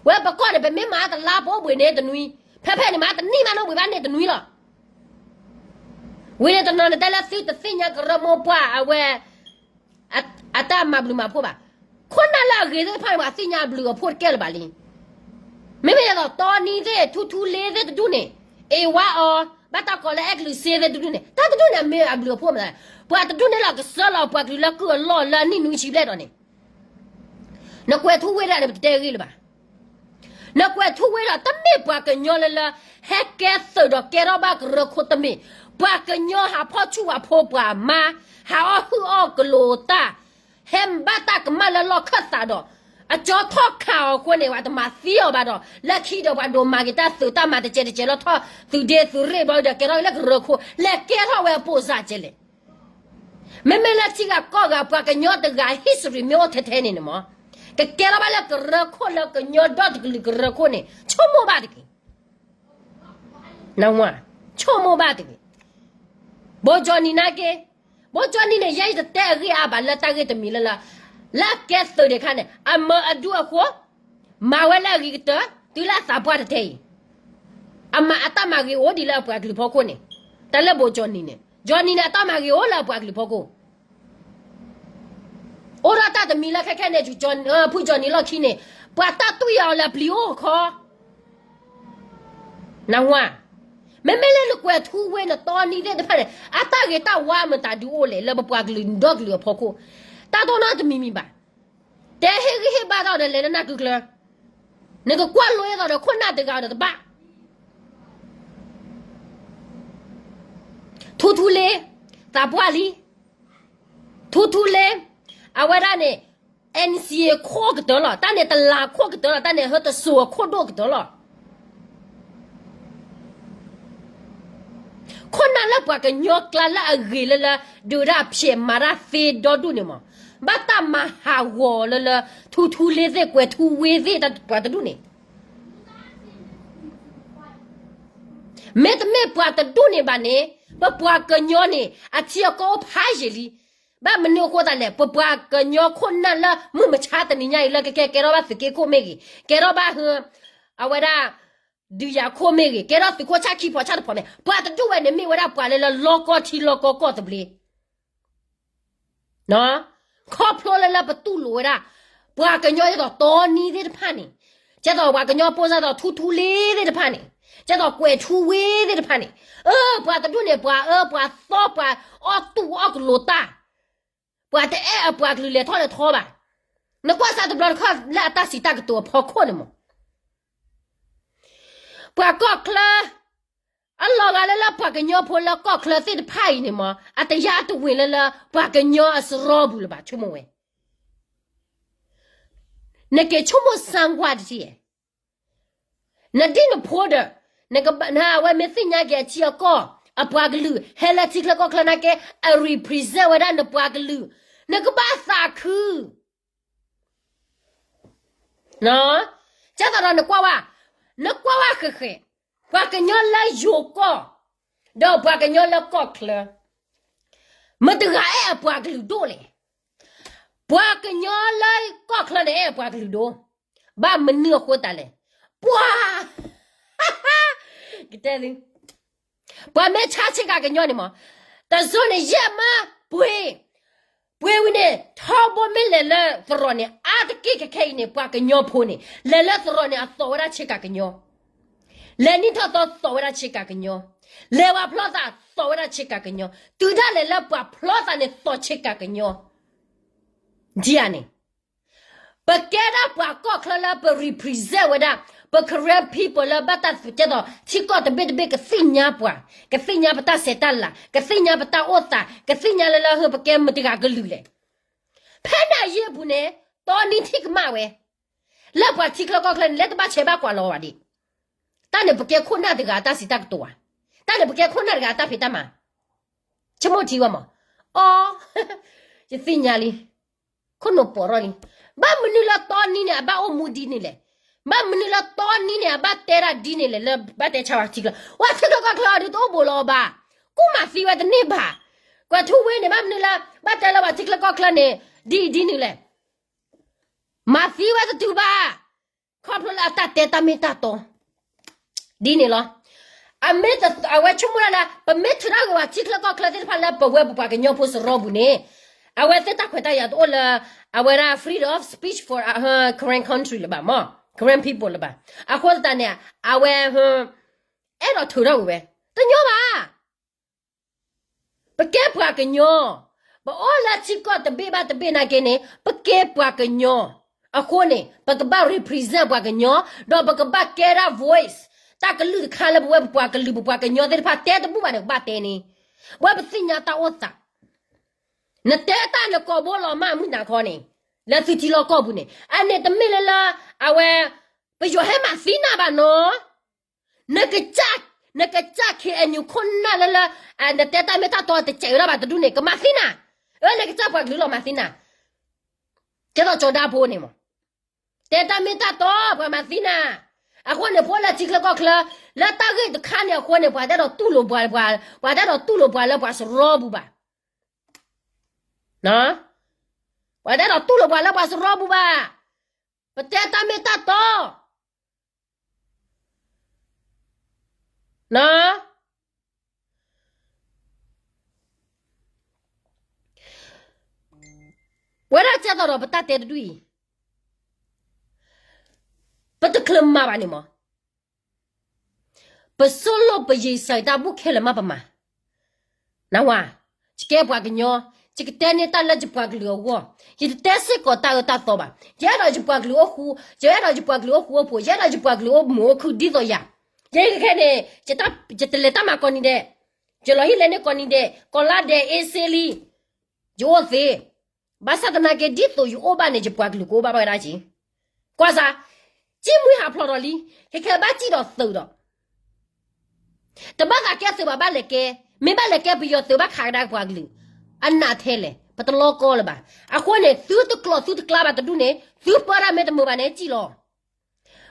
ဝဲပကီၢ်န့ၣ် ပမ့ၢ်မၤတလါပအိၣ်ဘှံးန့ၢ်တနွံ, ဖဲဖဲန့ၣ်မၤတနံၣ်မး နအိၣ်ဘှံးဘၣ်န့ၢ်တနွံလီၤ. ဝံၤန့ၣ်တနီၤန့ၣ်တဲလၢသုတသ့ၣ်ညါကရၢမိၢ်ပှၢ်အဝဲ အတၢ်မၤဘျုးမၤဖှိၣ်ဘၣ်. ခိၣ်နၢ်လၢအဂ့ၤသ့ၣ်တဖၣ်န့ၣ် ပှၤသ့ၣ်ညါအဘျုးအဖှိၣ်တကဲလၢၤဘၣ်လံ. မ့မ့ၢ်ဒ်သိးတီနံသ့ၣ် ထူထူလ့သ့ၣ်တဒူၣ်န့ၣ်, အ့ဝါအီၤ, ဘၣ်တၢ်ကိးလၢအဲကလုာ်စ့သ့ၣ်တဒူၣ်န့ၣ်, တၢ်တဒူၣ်န့ၣ်အမ့ၢ်အဘျုးအဖှိၣ်မး. ပှၤတဒူၣ်န့ၣ်လီၤကစၢ်လီၤပှၤကလုာ်လၢကုၢ်အလီၢ်လၢအနံၣ်နွံဆံဘျဲၣ်ဒီးန့ၣ် နကွဲးထူဝ့ဒၣ်န့ၣ် ပတတဲဂ့ၢ်လၢၤဘၣ်. နကွဲးထူဝ့ဒီး တမ့ၢ်ပှၤကညီလၢလၢ ဟဲကဲသုးဒီးကဲထီၣ်ဘၣ်ကရၢခိၣ်တမ့ၢ်, ပှၤကညီဟးဖီၣ်ဆူၣ်ပှၤဖိပှၤမါ, ဟးအီၣ်ဟုၣ်အီၣ်ကလိၤတၢ်, ဟဲဘၣ်တၢ်ကမၣ်လၢလီၢ်ခၢၣ်သးဒီး အကၠီထီၣ်ခးအီၤအဃိန့ၣ် ပှၤတမၤသံအီၤဘၣ်ဒီး လၢခံဒီးပှၤဒိးမၤက့ၤတၢ်သုးတၢ်မၤတကဲးတကဲးလီၤထီၣ်သုးဒ့သုးရ့ၣ်ဘျီဒီး ကဲထီၣ်လၢကရၢခိၣ် လဲၤကဲထီၣ်ဝဲအပိၢ်စၢ်ကဲလဲၣ်. မ့မ့ၢ်လၢထံဂၤကီၢ်ဂၤ ပှၤကညီတဂၤ history မ့ၢ်အိၣ်ထဲထဲန့ၣ်န့ၣ်မး, ကကဲထီၣ်ဘၣ်လၢကရၢခိၣ်လၢကညီဒီတကလုာ်ကရၢခိၣ်န့ၣ် ဆိကမိၣ်ဘၣ်တက့ၢ်. နဝၤ, ဆိကမိၣ်ဘၣ်တဂ့ၤ. ဘိကၠီနံၤနာ်က့, ဘိကၠီနံၤန့ၣ် ယဲယတတဲအဂ့ၢ်အါဘၣ်လၢတၢ်ဂ့ၢ်တမံၤလၢလၢ, လၢကဲသုးဒံးခါန့ၣ် အမၢအဒူအဃိ, မၤဝဲလၢအဂ့ၤကတၢၢ် တုၤလၢအသးပှၢ်တထဲအံၤ, အမၤအတၢ်မၤဂ့ၤအိၣ်ဒံးလၢအပှၤကလုာ်ဖီခိၣ်န့ၣ်, တၢ်လၢဘိကၠီနံၤန့ၣ်, ကၠီနံၤန့ၣ် အတၢ်မၤဂ့ၤအိၣ်လၢအပှၤကလုာ်ဖီခိၣ် အိၣ်ဒီးတၢ်တမံၤလၢခဲခဲန့ၣ် ဖုကၠီနံၤလီၢ်ခံန့ၣ် ပှၤတၢ်တူၢ်ယၤအီၤလၢအပျံၤအိၣ်ခီ, နဝၤ, မ့မ့ၢ်လၢနကွဲးထူဝ့နတီနံသ့ၣ်တဖၣ်န့ၣ် အတၢ်ဂ့ၤတၢ်ဝါမတၤဒုးအိၣ်လဲၣ် လၢပပှၤကလုာ်ဒီကလုာ်အဖီခိၣ်, တၢ်တိၢ်နီၣ်တမံၤမံၤဘၣ်. တဲဟ့ၣ်ဂံၢ်ဟ့ၣ်ဘါထီၣ်ဒီးလဲၤလၢနၢ်ကုကျၢၤ, နကကွၢ်လိအသိးဒီးခိၣ်နၢ်တဂၤဒီးတဘၣ် ထူထူလ့, ထ သးပှၢ်လံ. ထူထူလ့, အဝဲဒၣ်န့ၣ် NCA ခိၣ်ကတၢၢ်လီၤ, တၢ်န့ၣ်တလးခိၣ်ကတၢၢ်လီၤ, တၢ်န့ၣ်ဟၢတစိၤအခိၣ်ဒိၣ်ကတၢၢ်လီၤ. ခိၣ်နၢ်လၢပှၤကညီကျါလၢအဂ့ၤလၢလၢ ဒုးဒၣ်ဖျဲးမၤတၢ်သ့ဒီဒူၣ်န့ၣ်မး, ဘၣ်တၢ်မၤဟးဂီၤလၢလၢ ထူထူလ့သ့ၣ် ကွဲၤထူဝ့သ့ၣ် ပှၤတဒူၣ်န့ၣ် မ့တမ့ၢ်ပှၤတဒူၣ်န့ၣ်ဘၣ်န့ၣ် ပပှၤကညီန့ၣ် အထံအကီၢ်အိၣ်ဖးယံာ်လံ. ဘၣ်မနုၤအဃိသတးလဲၣ်, ပပှၤကညီခိၣ်နၢ်လၢမုၢ်မဆါတနံၤညါအံၤလၢကကဲကဲထီၣ်ဘၣ်သုးက့ခိၣ်မ့ၢ်ဂ့ၤ, ကဲထီၣ်ဘၣ်ဟၢ အဝဲဒၣ် ဒုးယၤခိၣ်မ့ၢ်ဂ့ၤ, ကဲထီၣ်သုးခိၣ်ဆၣ်ခံဖီဆၣ်တဖီမ့ၢ်, ပှၤတဒူၣ်ဝဲန့ၣ်မ့ၢ်ဝဲဒၣ်ပှၤလၢလၢလီကီထံလီကီကီၢ်သဘျ့ ခီဖျိလၢလၢပတူၢ်လိာ်ဝဲဒၣ် ပှၤကညီဒ်သိးတီနံသ့ၣ်တဖၣ်န့ၣ်, ဒ်သိးပှၤကညီဖိစ့ၢ်ကီးထူထူလ့သ့ၣ်တဖၣ်န့ၣ်, ဒ်သိးကွဲၤထူဝ့သ့ၣ်တဖၣ်န့ၣ်, အၢ ပှၤတဒူၣ်န့ၣ် ပှၤအၢပှၤသီ ပှၤအီၣ်တူၢ်အီၣ်ကလိၤတၢ်, ပှၤတအဲၣ်အပှၤကလုာ်လဲၤထီၣ်လဲၤထီဘၣ်. နကွၢ်စးတဘျီတခီၣ်လၢအတၢ်စံးတၢ်ကတိၤအဖီခိၣ်န့ၣ်မး ပှၤကီၢ်ချၢ အလီၤဂာ်လၢလၢပှၤကညီဖိလၢကီၢ်ချၢသ့ၣ်တဖၣ်အံၤန့ၣ်မး အတယါတဝ့ၤလၢလၢပှၤကညီအစရီပူၤလၢၤဘၣ် ဆိကမိၣ်ဝဲ. နက့ၤဆိကမိၣ်စၢ်ကွၢ်တထံၣ်, နဒ်နဖိဒီး နကဘၣ် နအဝဲမ့ၢ်သ့ၣ်ညါက့ၤအထံအကီၢ် အပှၤကလုာ် ဟဲလၢထံချၢကီၢ်ချၢနာ်က့ အ represent ဝဲဒၣ်နပှၤကလုာ် နကဘၣ်သးခု ဒ်သိးဒီးနကွၢ်ဝဲ, နကွၢ်ဝဲဃဲးဃဲး, ပှၤကညီလၢယိၤကီၢ် ဒီးပှၤကညီလၢကီၢ်ချၢ မတၤတဂၤအဲၣ်အပှၤကလုာ်ဒိၣ်လဲၣ်. ပှၤကညီလၢကီၢ်ချၢန့ၣ်အဲၣ်အပှၤကလုာ်ဒိၣ်, ဘၣ်မနုၤအဃိသတးလဲၣ်. ပှၤ ကတဲသု ပှၤမ့ၢ်ဆါဆ့ကၤကညီန့ၣ်မး, တစိၤန့ၣ်ယဲၢ်မၢပှ့ၤ, ပှ့ၤဝံၤန့ၣ် ထီဘိမ့ၢ်လဲၤလၢသရိာ်န့ၣ် အါတက့ၢ်ခဲခဲအံၤန့ၣ် ပှၤကညီဖိန့ၣ် လဲၤလၢသရိာ်န့ၣ် အသိးဝဲဒၣ်ဆ့ကၤကညီ, လဲၤနံၣ်ထီၣ်သီသိးဝဲဒၣ်ဆ့ကၤကညီ, လဲၤပှၤဖျီသးသိးဝဲဒၣ်ဆ့ကၤကညီ, တုၤဒၣ်လဲာ်လၢပှၤဖျီသးန့ၣ်သိးဆ့ကၤကညီ ဒ်န့ၣ် ပကဲဒၣ်ပှၤကီၢ်ချၢလၢပ represent ဝဲဒၣ် ပ Karen people လၢဘၣ်တၢ်သုးကဲသိး ထံကီၢ်တဘ့ၣ်တဘ့ၣ်ကသ့ၣ်ညါပှၤ, ကသ့ၣ်ညါပတၢ်ဆဲးတၢ်လၤ, ကသ့ၣ်ညါပတၢ်အိၣ်သး, ကသ့ၣ်ညါလၢလၢဟၢပကဲမတၤတဂၤကလုာ်လဲၣ်. ဖဲနၤယ့ပူၤန့ၣ် တီနံထံၣ်ကမၣ်ဝဲ, လၢပှၤထံချၢကီၢ်ချၢန့ၣ် လၢတဘၣ်ဆဲးဘၣ်ကွၢ်လီၤဝဲဒံး, တၢ်န့ၣ်ပကဲခိၣ်နၢ်တဂၤအတၢ်စံးတၢ်ကတိၤဧါ, တၢ်န့ၣ်ပကဲခိၣ်နၢ်တဂၤအတၢ်ဖံးတၢ်မၤ ဆိကမိၣ်ထံဝဲမး, အီ, ယသ့ၣ်ညါလံ, ခိၣ်နူာ်ပိာ်ထီၣ်လံ, ဘၣ်မနုၤလၢတီနံန့ၣ် အဘၣ်အိၣ်မူဒ်န့ၣ်လဲၣ်, ဘၣ်မနုၤလၢတီနံန့ၣ် အဘၣ်တဲဒၣ်ဒ်န့ၣ်လဲၣ် လၢဘၣ်တဲဆါဝဲထံချၢ, ဝဲထံချၢကီၢ်ချၢအီၤဒုးတအိၣ်ဘူးလီၤဘၣ်, ကူၣ်မၤသံဝဲတန့ၢ်ဘၣ်, ကွဲၤထူဝ့န့ၣ် ဘၣ်မနုၤလၢ ဘၣ်တဲလၢပှၤထံချၢကီၢ်ချၢန့ၣ် ဒ်အံၤဒ်နုၤလဲၣ်, မၤသံဝဲတတုၤဘၣ် ခီဖျိလၢအတၢ်တဲတၢ်မ့ၢ်တၢ်တီ ဒ်န့ၣ်လီၤ. အမ့ၢ်အဝဲဆိကမိၣ်ဒၣ်လၢ ပမ့ၢ်ထုးထီၣ်ဂ့ၤဝဲထံချၢကီၢ်ချၢသ့ၣ်တဖၣ်လၢပဝဲပပှၤကညီဖိစရီပူၤန့ၣ်, အဝဲသ့ၣ်တၢ်ခွဲးတၢ်ယာ်တအိၣ်လၢ အဝဲဒၣ် freedom of speech for Karen country လၢၤဘၣ်မး, Karen people လၢၤဘၣ်. အဃိသတးန့ၣ် အဝဲ အဲၣ်ဒိးထုးထီၣ်ဂ့ၤဝဲ, တညီဘၣ် ပကဲပှၤကညီ, ပအိၣ်လၢထံကီၢ်တဘ့ၣ်ဘၣ်တဘ့ၣ်နာ်က့န့ၣ် ပကဲပှၤကညီ, အဃိန့ၣ် ပကဘၣ် represent ပှၤကညီ, ဒီးပကဘၣ်ကဲဒၣ် voice, တၢ်ကလုၢ်တခါလၢပဝဲပပှၤကလုာ်ပပှၤကညီသ့ၣ်တဖၣ်တဲတဘူၣ်ဘၣ်န့ၣ် ကဘၣ်တဲန့ၣ်, ပဝဲပသ့ၣ်ညါတၢ်အိၣ်သး, နတဲတၢ်နကိာ်ဘိလီၤမၢ်မုၢ်နၤခီန့ၣ်, လၢသုထံလီၢ်ကီၢ်ပူၤန့ၣ်, အန့ၣ်တမ့ၢ်လၢလၢ အဝဲ ပယီၤဟဲမၤသံနၤဘၣ်နီၤ နကစၢ် နကစၢ် ခ့ၣ်အဲၣ်ယူၣ် ခိၣ်နၢ်လၢလၢ နတဲတၢ်မ့ၢ်တၢ်တီတစဲးဝဲဒၣ်ဘၣ်တဒူၣ်န့ၣ် ကမၤသံနၤ, အၢ နကစၢ်ပှၤကလုာ်လီၤမၤသံနၤ, ကဲသိးကၠီၤဒါဖိန့ၣ်မး, တဲတၢ်မ့ၢ်တၢ်တီ ပှၤမၤသံနၤ, အဃိန့ၣ် ပအိၣ်လၢထံချၢကီၢ်ချၢ လၢတၢ်ဂ့ၢ်တခါန့ၣ်အဃိန့ၣ် ပှၤတအဲၣ်ဒိးတူၢ်လိာ်ပှၤ ပှၤတအဲၣ်ဒိးတူၢ်လိာ်ပှၤလၢပှၤစရီပူၤဘၣ် ပှၤတအဲၣ်ဒိးတူၢ်လိာ်ပှၤလၢပှၤစရီပူၤဘၣ်, ပတဲတၢ်မ့ၢ်တၢ်တီ ဝဲဒၣ်ကဲသိးဒီးပတၢ်တဲတဒူၣ်အံၤ, ပတချုးမၤဘၣ်န့ၣ်မး, ပစိၢ်လိာ်ပယံာ်စၢ်တၢ်ဘူၣ်ခဲလၢာ်မးပမၤ, နဝၤ, ယကဲပှၤကညီ, ယကတဲန့ၢ်တၢ်လၢယပှၤကလုာ်အဂီၢ်, ယတတဲစ့ၢ်ကီးတၢ်အၢတၢ်သီဘၣ်, ယအဲၣ်ဒိးယပှၤကလုာ်အိၣ်ဃူ, ယအဲၣ်ဒိးယပှၤကလုာ်အိၣ်ဃူအိၣ်ဖိး, ယအဲၣ်ဒိးယပှၤကလုာ်အိၣ်မုာ်အိၣ်ခုၣ်ဒ်သိးယၤ, ယဲခဲန့ၣ်, ယတလဲၤတၢ်မၤကီနံၤဒဲး, ယလီၤဟံၣ်လဲၤန့ၢ်ကိးနံၤဒဲး ကိးလါဒဲး အ့စ့လံ, ယအိၣ်သ့. ဘၣ်ဆၣ်သနာ်က့ ဒ်သိးယအိၣ်ဘၣ်န့ၣ် ယပှၤကလုာ်ကအိၣ်ဘၣ်ဝဲဒၣ်က့ၤ. ကွၢ်စး, ကံၣ်မှံဟးဖျိးဒီးလံ, ခဲခဲဘၣ်စံၣ်ဒီးသုးဒီး တဘၣ်သးကဲသုးဘၣ် ဘၣ်လဲၤကဲ, မ့ၢ်ဘၣ်လဲၤကဲပယီၤသုးဘၣ်ခးကဒါက့ၤပှၤကလုာ်, အနးထဲလဲၣ်, ပတလီကီလၢၤဘၣ်. အဃိန့ၣ် သုတကျိးသုတကျါဘၣ်တဒူၣ်န့ၣ် သုပၢတၢ်မ့ၢ်တမုာ်ဘၣ်န့ၣ် စံၣ်လီၤ.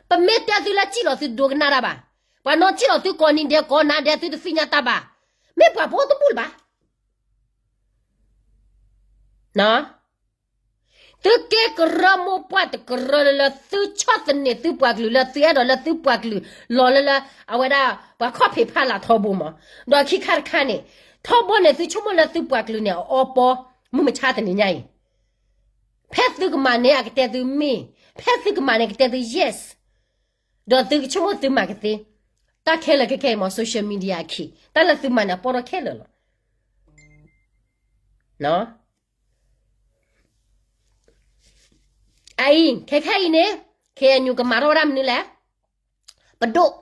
ပမ့ၢ်တဲသုလၢစံၣ်လီၤ သုဒိကနၣ်တၢ်ဘၣ်. ပှၤနီၢ်စံၣ်လီၤသုကိးနံၤဒဲးကိးနၤဒဲး သုတသ့ၣ်ညါတၢ်ဘၣ်. မ့ၢ်ပှၤဖိတဘူၣ်လၢၤဘၣ်. သုကဲကရၢမိၢ်ပှၢ်တကရၢလၢ သုဆီၣ်သနံးသုပှၤကလုာ်လၢသုအဲၣ်ဒိးလၢသုပှၤကလုာ်လီၤလၢလၢ အဝဲဒၣ် ပှၤခီၣ်ဖံးဖီလာ်ထီဘိမး. ဒီးခံခါတခါန့ၣ် ထီဘိန့ၣ် သုဆိကမိၣ်လၢသုပှၤကလုာ်န့ၣ် အအီပီ မုၢ်မဆါတနံၤညါအံၤ ဖဲသုကမၤန့ၣ် အကတဲသုမ့ၢ်, ဖဲသုကမၤန့ၣ် ကတဲသု yes, ဒီးသုကဆိကမိၣ်သုမၤကသ့. တၢ်ခဲလၢာ်ခဲခဲအံၤမး social media အခံ တၢ်လၢသုမၤန့ၣ် အပီၢ်ထီၣ်ခဲလၢာ်လီၤ. အအံၤ ခဲခဲအံၤန့ၣ် KNU ကမၤထီၣ်ဝဲဒၣ်မနုၤလဲၣ်, ပဒိၣ်.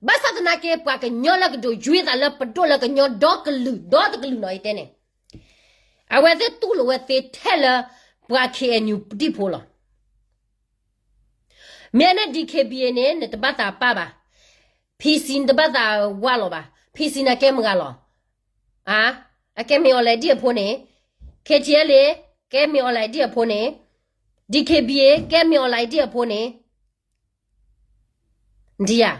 ဘၣ်ဆၣ်သနာ်က့ ပှၤကညီလၢကဒိးယွၤသးလၢပဒိၣ်လၢကညီဒီကလုာ် ဒီတကလုာ်နီၤ ယတဲန့ၣ်, အဝဲသ့ၣ်တူၢ်လိာ်ဝဲသ့ထဲလၢ ပှၤ KNU ဒံၣ်ဖိလီၤ. မ့ၢ်န့ၣ် DKBA န့ၣ် နတဘၣ်သးပာ်ဘၣ်, PC နတဘၣ်သးဝါလီၤဘၣ်, PC န့ၣ်ကဲမုၢ်ဂၤလီၤ. အကဲမ့ၢ်အီၤလဲၣ်ဒံၣ်အဖိန့ၣ်, KTLA ကဲမ့ၢ်အီၤလဲၣ်ဒံၣ်အဖိန့ၣ်, DKBA ကဲမ့ၢ်အီၤလဲၣ်ဒံၣ်အဖိန့ၣ် ဒ်ယၤ,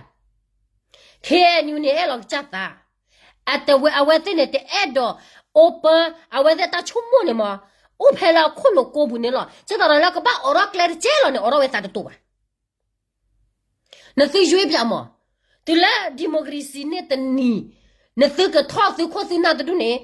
KNU န့ၣ် အဲၣ်လီၤကစၢ်သး, အဝဲသ့ၣ်န့ၣ် တအဲၣ်ဒိး open အဝဲသ့ၣ်တၢ်ဆိကမိၣ်န့ၣ်မး, အိၣ်ဖဲလၢအခိၣ်နူာ်ကိးပူၤန့ၣ်လီၤ. ကသိးဒီးလၢကဘၣ်အိးထီၣ်ကျဲတကဲလီၤန့ၣ် အိးထီၣ်ဝဲသးတတိာ်ဘၣ်. နသုယွၤပၠးမး, တုၤလၢ democracy န့ၣ်တနံၤ, နသုကထီၣ်သုခိၣ်သုနၢ်တဒူၣ်န့ၣ်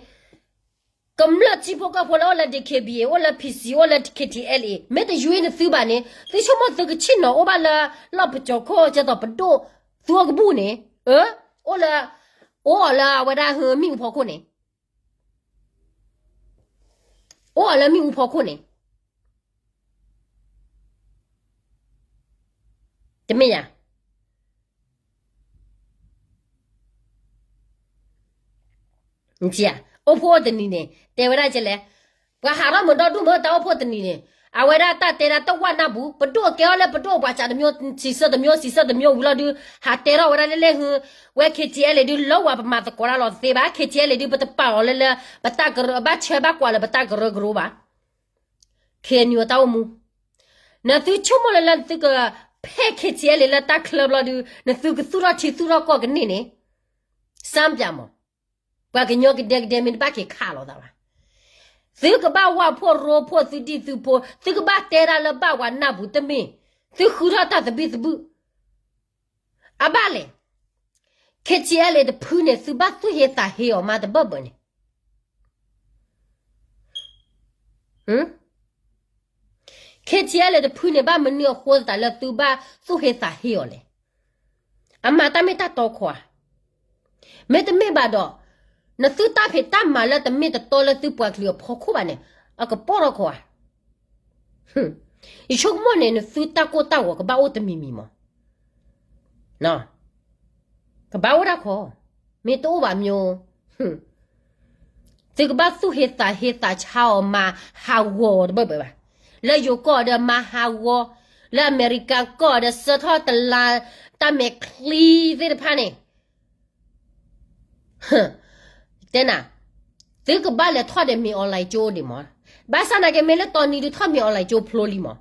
ကမျၢၢ်ထံဖိကီၢ်ဖိလၢအိၣ်လၢ DKBA အိၣ်လၢ PC အိၣ်လၢ KTLA မ့ၢ်တယွၤနသုဘၣ်န့ၣ် သုဆိကမိၣ်သုကဆ့ၣ်နီၤအိၣ်ဘၣ်လၢ လီၢ်ပစိာ်ခိၣ်ကသိးပဒိၣ် သုအိၣ်ကဘူၣ်န့ၣ်, အိၣ်လၢ, အိၣ်အီၤလၢအဝဲဒၣ်မ့ၣ်အူဖီခိၣ်န့ၣ်, အိၣ်အီၤလၢမ့ၣ်အူဖီခိၣ်န့ၣ် တမ့ၢ်ဧါ. အိၣ်ဖှိၣ်အိၣ်တနံၤန့ၣ် တဲဝဲဒၣ်ကလဲၣ်, ပှၤဟးထီၣ်မုာ်ဒီဒူၣ်မ့ၢ်တၢ်အိၣ်ဖှိၣ်တနံၤန့ၣ်, အဝဲဒၣ်တၢ်တဲဒၣ်တဝၢ်နၢ်ပူၤ ပဒိၣ်ကဲအီၤလၢပဒိၣ်ပှၤစးတမျိုး စံးဆၢတမျိုး စံးဆၢတမျိုးဝံၤလီၤဒုး ဟးတဲထီၣ်ဝဲဒၣ်လၢလၢဟု, ဝဲ KTLA ဒုးလၢဝဲပမၤသကိးတၢ်လီၤတသ့ဘၣ် KTLA ဒုး ပတပာ်အီၤလၢလၢ ပတၢ်ကရၢ ဘၣ်ဆၢဘၣ်ကွၢ်လၢပတၢ်ကရၢကရိဘၣ်. KNU အတၢ်အိၣ်မူ, နသုဆိကမိၣ်လၢလၢနသုကဖဲ KTLA လၢတၢ်ချၢဘျီဒုး နသုကသူၣ်ထီၣ်ထံသူၣ်ထီၣ်ကီၢ်ကန့ၢ်န့ၣ်, စၢ်ပၠးမး, ပှၤကညီကဒဲကဒဲမ့ၢ်တဘၣ်က့ၤခးလိာ်သးဘၣ်. သုကဘၣ်ဝၢ်ဖှိၣ်ရိဖှိၣ်သုဒံၣ်သုဖိ သုကဘၣ်တဲဒၣ်လၢဘၣ်ဝဲနၢ်ပူၤတမ့ၢ်, သုဃုထီၣ်တၢ်သဘံၣ်သဘုၣ် အဘၣ်လဲၣ်. KTLA တဖုန့ၣ် သုဘၣ်သူၣ်ဟ့သးဟ့အီၤမးတဘၢၣ်ဘၢၣ်န့ၣ်, KTLA တဖုန့ၣ် ဘၣ်မနုၤအဃိသတးလၢသုဘၣ်သူၣ်ဟ့သးဟ့အီၤလဲၣ်. အမၤတၢ်မ့ၢ်တၢ်တီခိၣ်ဧါ. မ့တမ့ၢ်ဘၣ်ဒီး နသုတၢ်ဖံးတၢ်မၤလၢတမ့ၢ်တတီလၢသုပှၤကလုာ်အဖီခိၣ်ဘၣ်န့ၣ် အကပီၣ်ထီၣ်ခိၣ်ဧါ. ယဆိကမိၣ်န့ၣ် နသုတၢ်ကိၢ်တၢ်ဂီၤကဘၣ်အိၣ်တမံၤမံၤမး, ကဘၣ်အိၣ်ဒၣ်ခီ, မ့ၢ်တအိၣ်ဘၣ်မ့ၢ် သုကဘၣ်သူၣ်ဟ့သးဟ့သးဆါအီၤမၤဟးဂီၤတဘၢၣ်ဘၢၣ်ဘၣ်. လၢယိၤကီၢ်ဒီးမၤဟးဂီၤ, လၢအမဲရကၤကီၢ်ဒီးဆှၢထီၣ်တလးတၢ်မဲာ်ချံသ့ၣ်တဖၣ်န့ၣ် တဲနၤ, သုကဘၣ်လဲၤထီၣ်ဒီးမ့ၢ် online ကၠိဒံးမး, ဘၣ်ဆၣ်သနာ်က့မ့ၢ်လၢတီနံၤဒုးထီၣ်မ့ၢ် online ကၠိဖျိလံမး.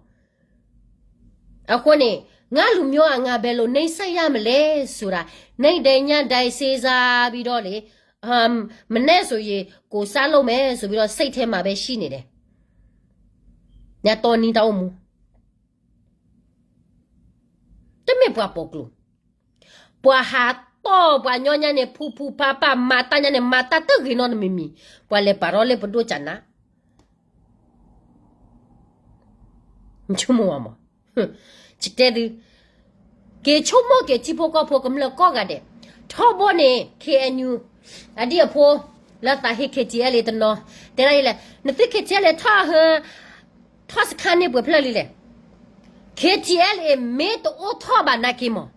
အဃိန့ၣ် ငါလူမျိုး ငါဘယ်လို နှိပ်စက်ရမလဲဆိုတာ နေ့တိုင်းညတိုင်း စဉ်းစားပြီးတော့လေ, မနက်ဆိုရင် ကိုယ်စားလုပ်မယ်ဆိုပြီးတော့ စိတ်ထဲမှာပဲရှိနေတယ်. ညတီနံၤတၢ်အိၣ်မူ တမ့ၢ်ပှၤပိာ်ကျိၤ, ပှၤဟးတီၢ်ပှၤညီညါန့ၣ် ဖူဖူဖးဖးမၤတၢ်ညါန့ၣ် မၤတၢ်တဂ့ၤနီတမံၤမံၤ, ပှၤလဲၤပာ်ထီၣ်လၢပဒိၣ်ကနၣ် ဆိကမိၣ်မး, ယတဲသု, က့ၤဆိကမိၣ်က့ၤထံဖိကီၢ်ဖိကမျၢၢ်ကိးဂၤဒဲး, ထီဘိန့ၣ် KNU အဒံၣ်အဖိ လၢသးဟ့ KTLA တနီၤ, တဲဒၣ်ယလဲၣ်, နသု KTLA ထီၣ်ဟ, ထီၣ်စခါန့ၣ်ပှဲၤဖျၢၣ်လံလဲၣ်. KTLA မ့ၢ်တအိၣ်ထီၣ်ဘၣ်နာ်က့မး,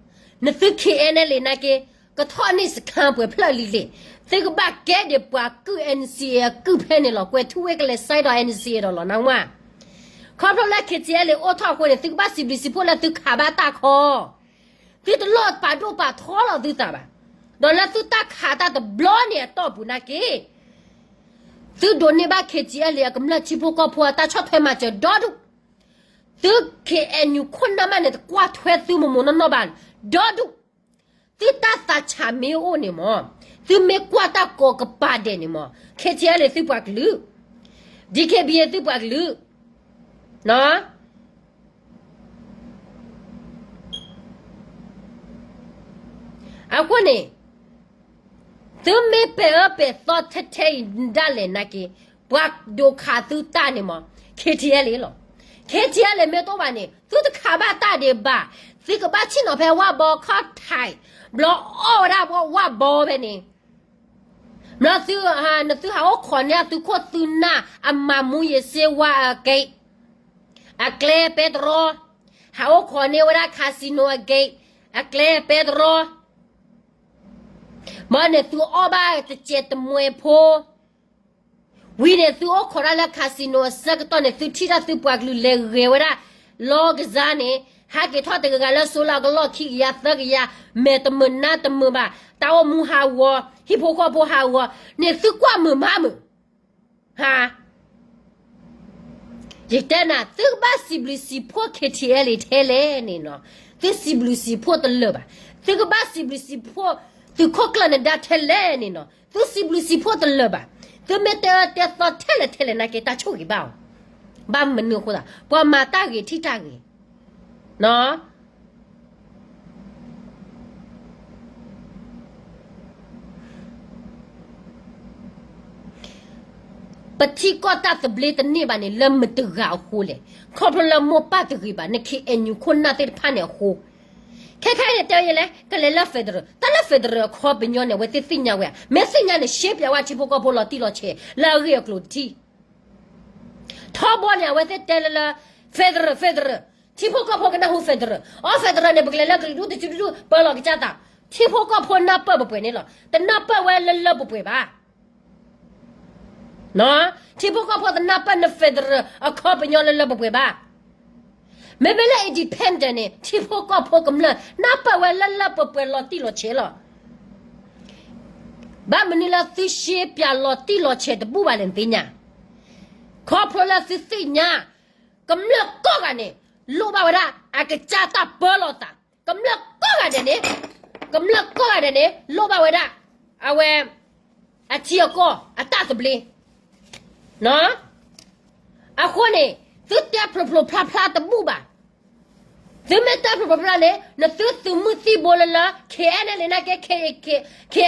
နသု KNLA နာ်က့ ကထီၣ်န့ၢ်စခါပှဲၤဖျၢၣ်လံလံ, သုကဘၣ်ကဲဒံးပှၤကုၢ် N C A အကုၢ်ဖဲန့ၣ်လီၤ. ကွဲၤထူဝ့ကလဲၤစဲဒီး N C A ဒီးလီၤ နၢ်မၢ်. ခီဖျိလၢ K T L A အိၣ်ထီၣ်အဃိန့ၣ် သုကဘၣ်စံးဘျုးစံးဖှိၣ်လၢသုခးဘၣ်တၢ်ခီ, သုတလိၣ်ပာ်ဒိၣ်ပာ်ထီလီၤသုသးဘၣ်. ဒီးလၢသုတၢ်ခးတၢ်တဘျီန့ၣ်အတီၢ်ပူၤနာ်က့ သုဒိးန့ၢ်ဘၣ် K T L A အကမျၢၢ်ထံဖိကီၢ်ဖိအတၢ်ဆီၣ်ထွဲမၤစၢၤဒီဒူၣ်, သု K N U ခိၣ်နၢ်မးန့ၣ် တကွၢ်ထွဲသုမိၢ်မိၢ်နီၢ်နီၢ်ဘၣ်, ဒီဒူၣ်, သုတၢ်သးဆးမ့ၢ်အိၣ်န့ၣ်မၢ်, သုမ့ၢ်ကွၢ်တၢ်ကိးကပၤဒဲးန့ၣ်မၢ်, K T L A သုပှၤကလုာ်, D K B A သုပှၤကလုာ်, အဃိန့ၣ် သုမ့ၢ်ပဲာ်အၢပဲာ်သီထဲထဲအံၤဒၣ်လဲာ် နာ်က့ ပှၤဒိးခးသုတၢ်န့ၣ်မၢ် K T L A လီၤ. K T L A မ့ၢ်တအိၣ်ဘၣ်န့ၣ် သုတခးဘၣ်တၢ်ဒံးဘၣ်. သုကဘၣ်ဆ့ၣ်နီၤဖဲဝၣ်ဘီခီၣ်ထံး ဘျီအီၣ်ဝဲဒၣ်ဝၣ်ဘီဖဲန့ၣ်, ဘျီသု, နသုဟးအိၣ်ခိးန့ၢ်သုခိၣ်သုနၢ်အမၤမူယ့ၤစ့ဝါအက့ၢ်, အကျဲပဲတြီ, ဟးအိၣ်ခိးန့ၢ်ဝဲဒၣ် casino အက့ၢ်, အကျဲပဲတြီ, မ့ၢ်န့ၣ်သုအီၣ်ဘၣ်တစဲးတမှဲဖိ ဝံၤန့ၣ် သုအိၣ်ခိးတၢ်လၢ casino အဆၢကတီၢ်န့ၣ် သုထံၣ်တၢ်သုပှၤကလုာ်လဲၤဂဲၤဝဲဒၣ် လီကစၢ်န့ၣ် ဟးက့ၤထီၣ်တဂၤဂၤလၢ စိလၢအကလီၢ်ခံကယၤသၢကယၤ, မဲာ်တမုာ်နါတမုာ်ဘၣ်, တၢ်အိၣ်မူဟးဂီၤ, ဟံၣ်ဖိဃီဖိဟးဂီၤန့ၣ် သုကွၢ်မုာ်မးမုာ်, ဟါ ယတဲနၤ သုကဘၣ်စံးဘျုးစံးဖှိၣ် K T L A ထဲလဲၣ်န့ၣ်နီၤ, သုစံးဘျုးစံးဖှိၣ်တလၢာ်ဘၣ်. သုကဘၣ်စံးဘျုးစံးဖှိၣ် သုးခိၣ်ကျၢၢ်နဒါထဲလဲၣ်န့ၣ်နီၤ, သုစံးဘျုးစံးဖှိၣ်တလၢာ်ဘၣ်. သုမ့ၢ်တဲအၢတဲသီထဲလဲၣ်ထဲလဲၣ်နာ်က့ တၢ်ဆိၣ်ဂ့ၤဘၣ်အီၤ, ဘၣ်မနုၤအဃိသး ပှၤမၤတၢ်ဂ့ၤထံၣ်တၢ်ဂ့ၤ ပထံကီၢ်တၢ်သဘျ့တန့ၢ်ဘၣ်န့ၣ် လၢမတၤတဂၤအဃိလဲၣ်. ခီဖျိလၢမိၢ်ပၢ်တဂ့ၤဘၣ်, န K N U ခိၣ်နၢ်သ့ၣ်တဖၣ်န့ၣ်အဃိ, ခဲခါအံၤန့ၣ် တဲဝဲလဲၣ် ကလဲၤလၢ federal, တၢ်လၢ federal အခီပညီန့ၣ် အဝဲသ့ၣ်သ့ၣ်ညါဝဲဧါ, မ့ၢ်သ့ၣ်ညါန့ၣ် ရှဲပၠးဝဲထံဖိကီၢ်ဖိလီၤတံၢ်လီၤဆဲး လၢအဂ့ၢ်အကျိၤတထံၣ် ထီဘိန့ၣ် အဝဲသ့ၣ်တဲလၢလၢ federal, federal, ထံဖိကီၢ်ဖိကနၢ်ဟူ federal, အီ federal န့ၣ် ပကလဲၤလၢကလုာ်ဒူၣ်တစုဒူၣ် ပၢလီၤကစၢ်သး, ထံဖိကီၢ်ဖိနၢ်ပၢၢ်ပှဲၤပှဲၤန့ၣ်လီၤ. တနၢ်ပၢၢ်ဝဲလၢလၢပှဲၤပှဲၤဘၣ်. ထံဖိကီၢ်ဖိတနၢ်ပၢၢ်န federal အခီပညီလၢလၢပှဲၤပှဲၤဘၣ်. မ့မ့ၢ်လၢ independent န့ၣ် ထံဖိကီၢ်ဖိကမျၢၢ် နၢ်ပၢၢ်ဝဲလၢလၢပှဲၤပှဲၤလီၤတံၢ်လီၤဆဲးလီၤ. ဘၣ်မနုၤလၢသုရှဲပၠးလီၤတံၢ်လီၤဆဲးတဘူၣ်ဘၣ်လဲၣ်နသ့ၣ်ညါ, ခီဖျိလၢသုသ့ၣ်ညါ ကမျၢၢ်ကိးဂၤန့ၣ် လိၣ်ဘၣ်ဝဲဒၣ် အကစၢ်တၢ်ပၢလီၤသး, ကမျၢၢ်ကိးဂၤဒဲးန့ၣ်, ကမျၢၢ်ကိးဂၤဒဲးန့ၣ် လိၣ်ဘၣ်ဝဲဒၣ် အဝဲ အထံအကီၢ်အတၢ်သဘျ့ အဃိန့ၣ် သုတဲဖျိဖျိဖျါဖျါတဘူၣ်ဘၣ်. သုမ့ၢ်တဲဖျိဖျိဖျါဖျါန့ၣ် နသုသုးမုၢ်သံၣ်ဘိလၢလၢ K N L A နာ်က့ K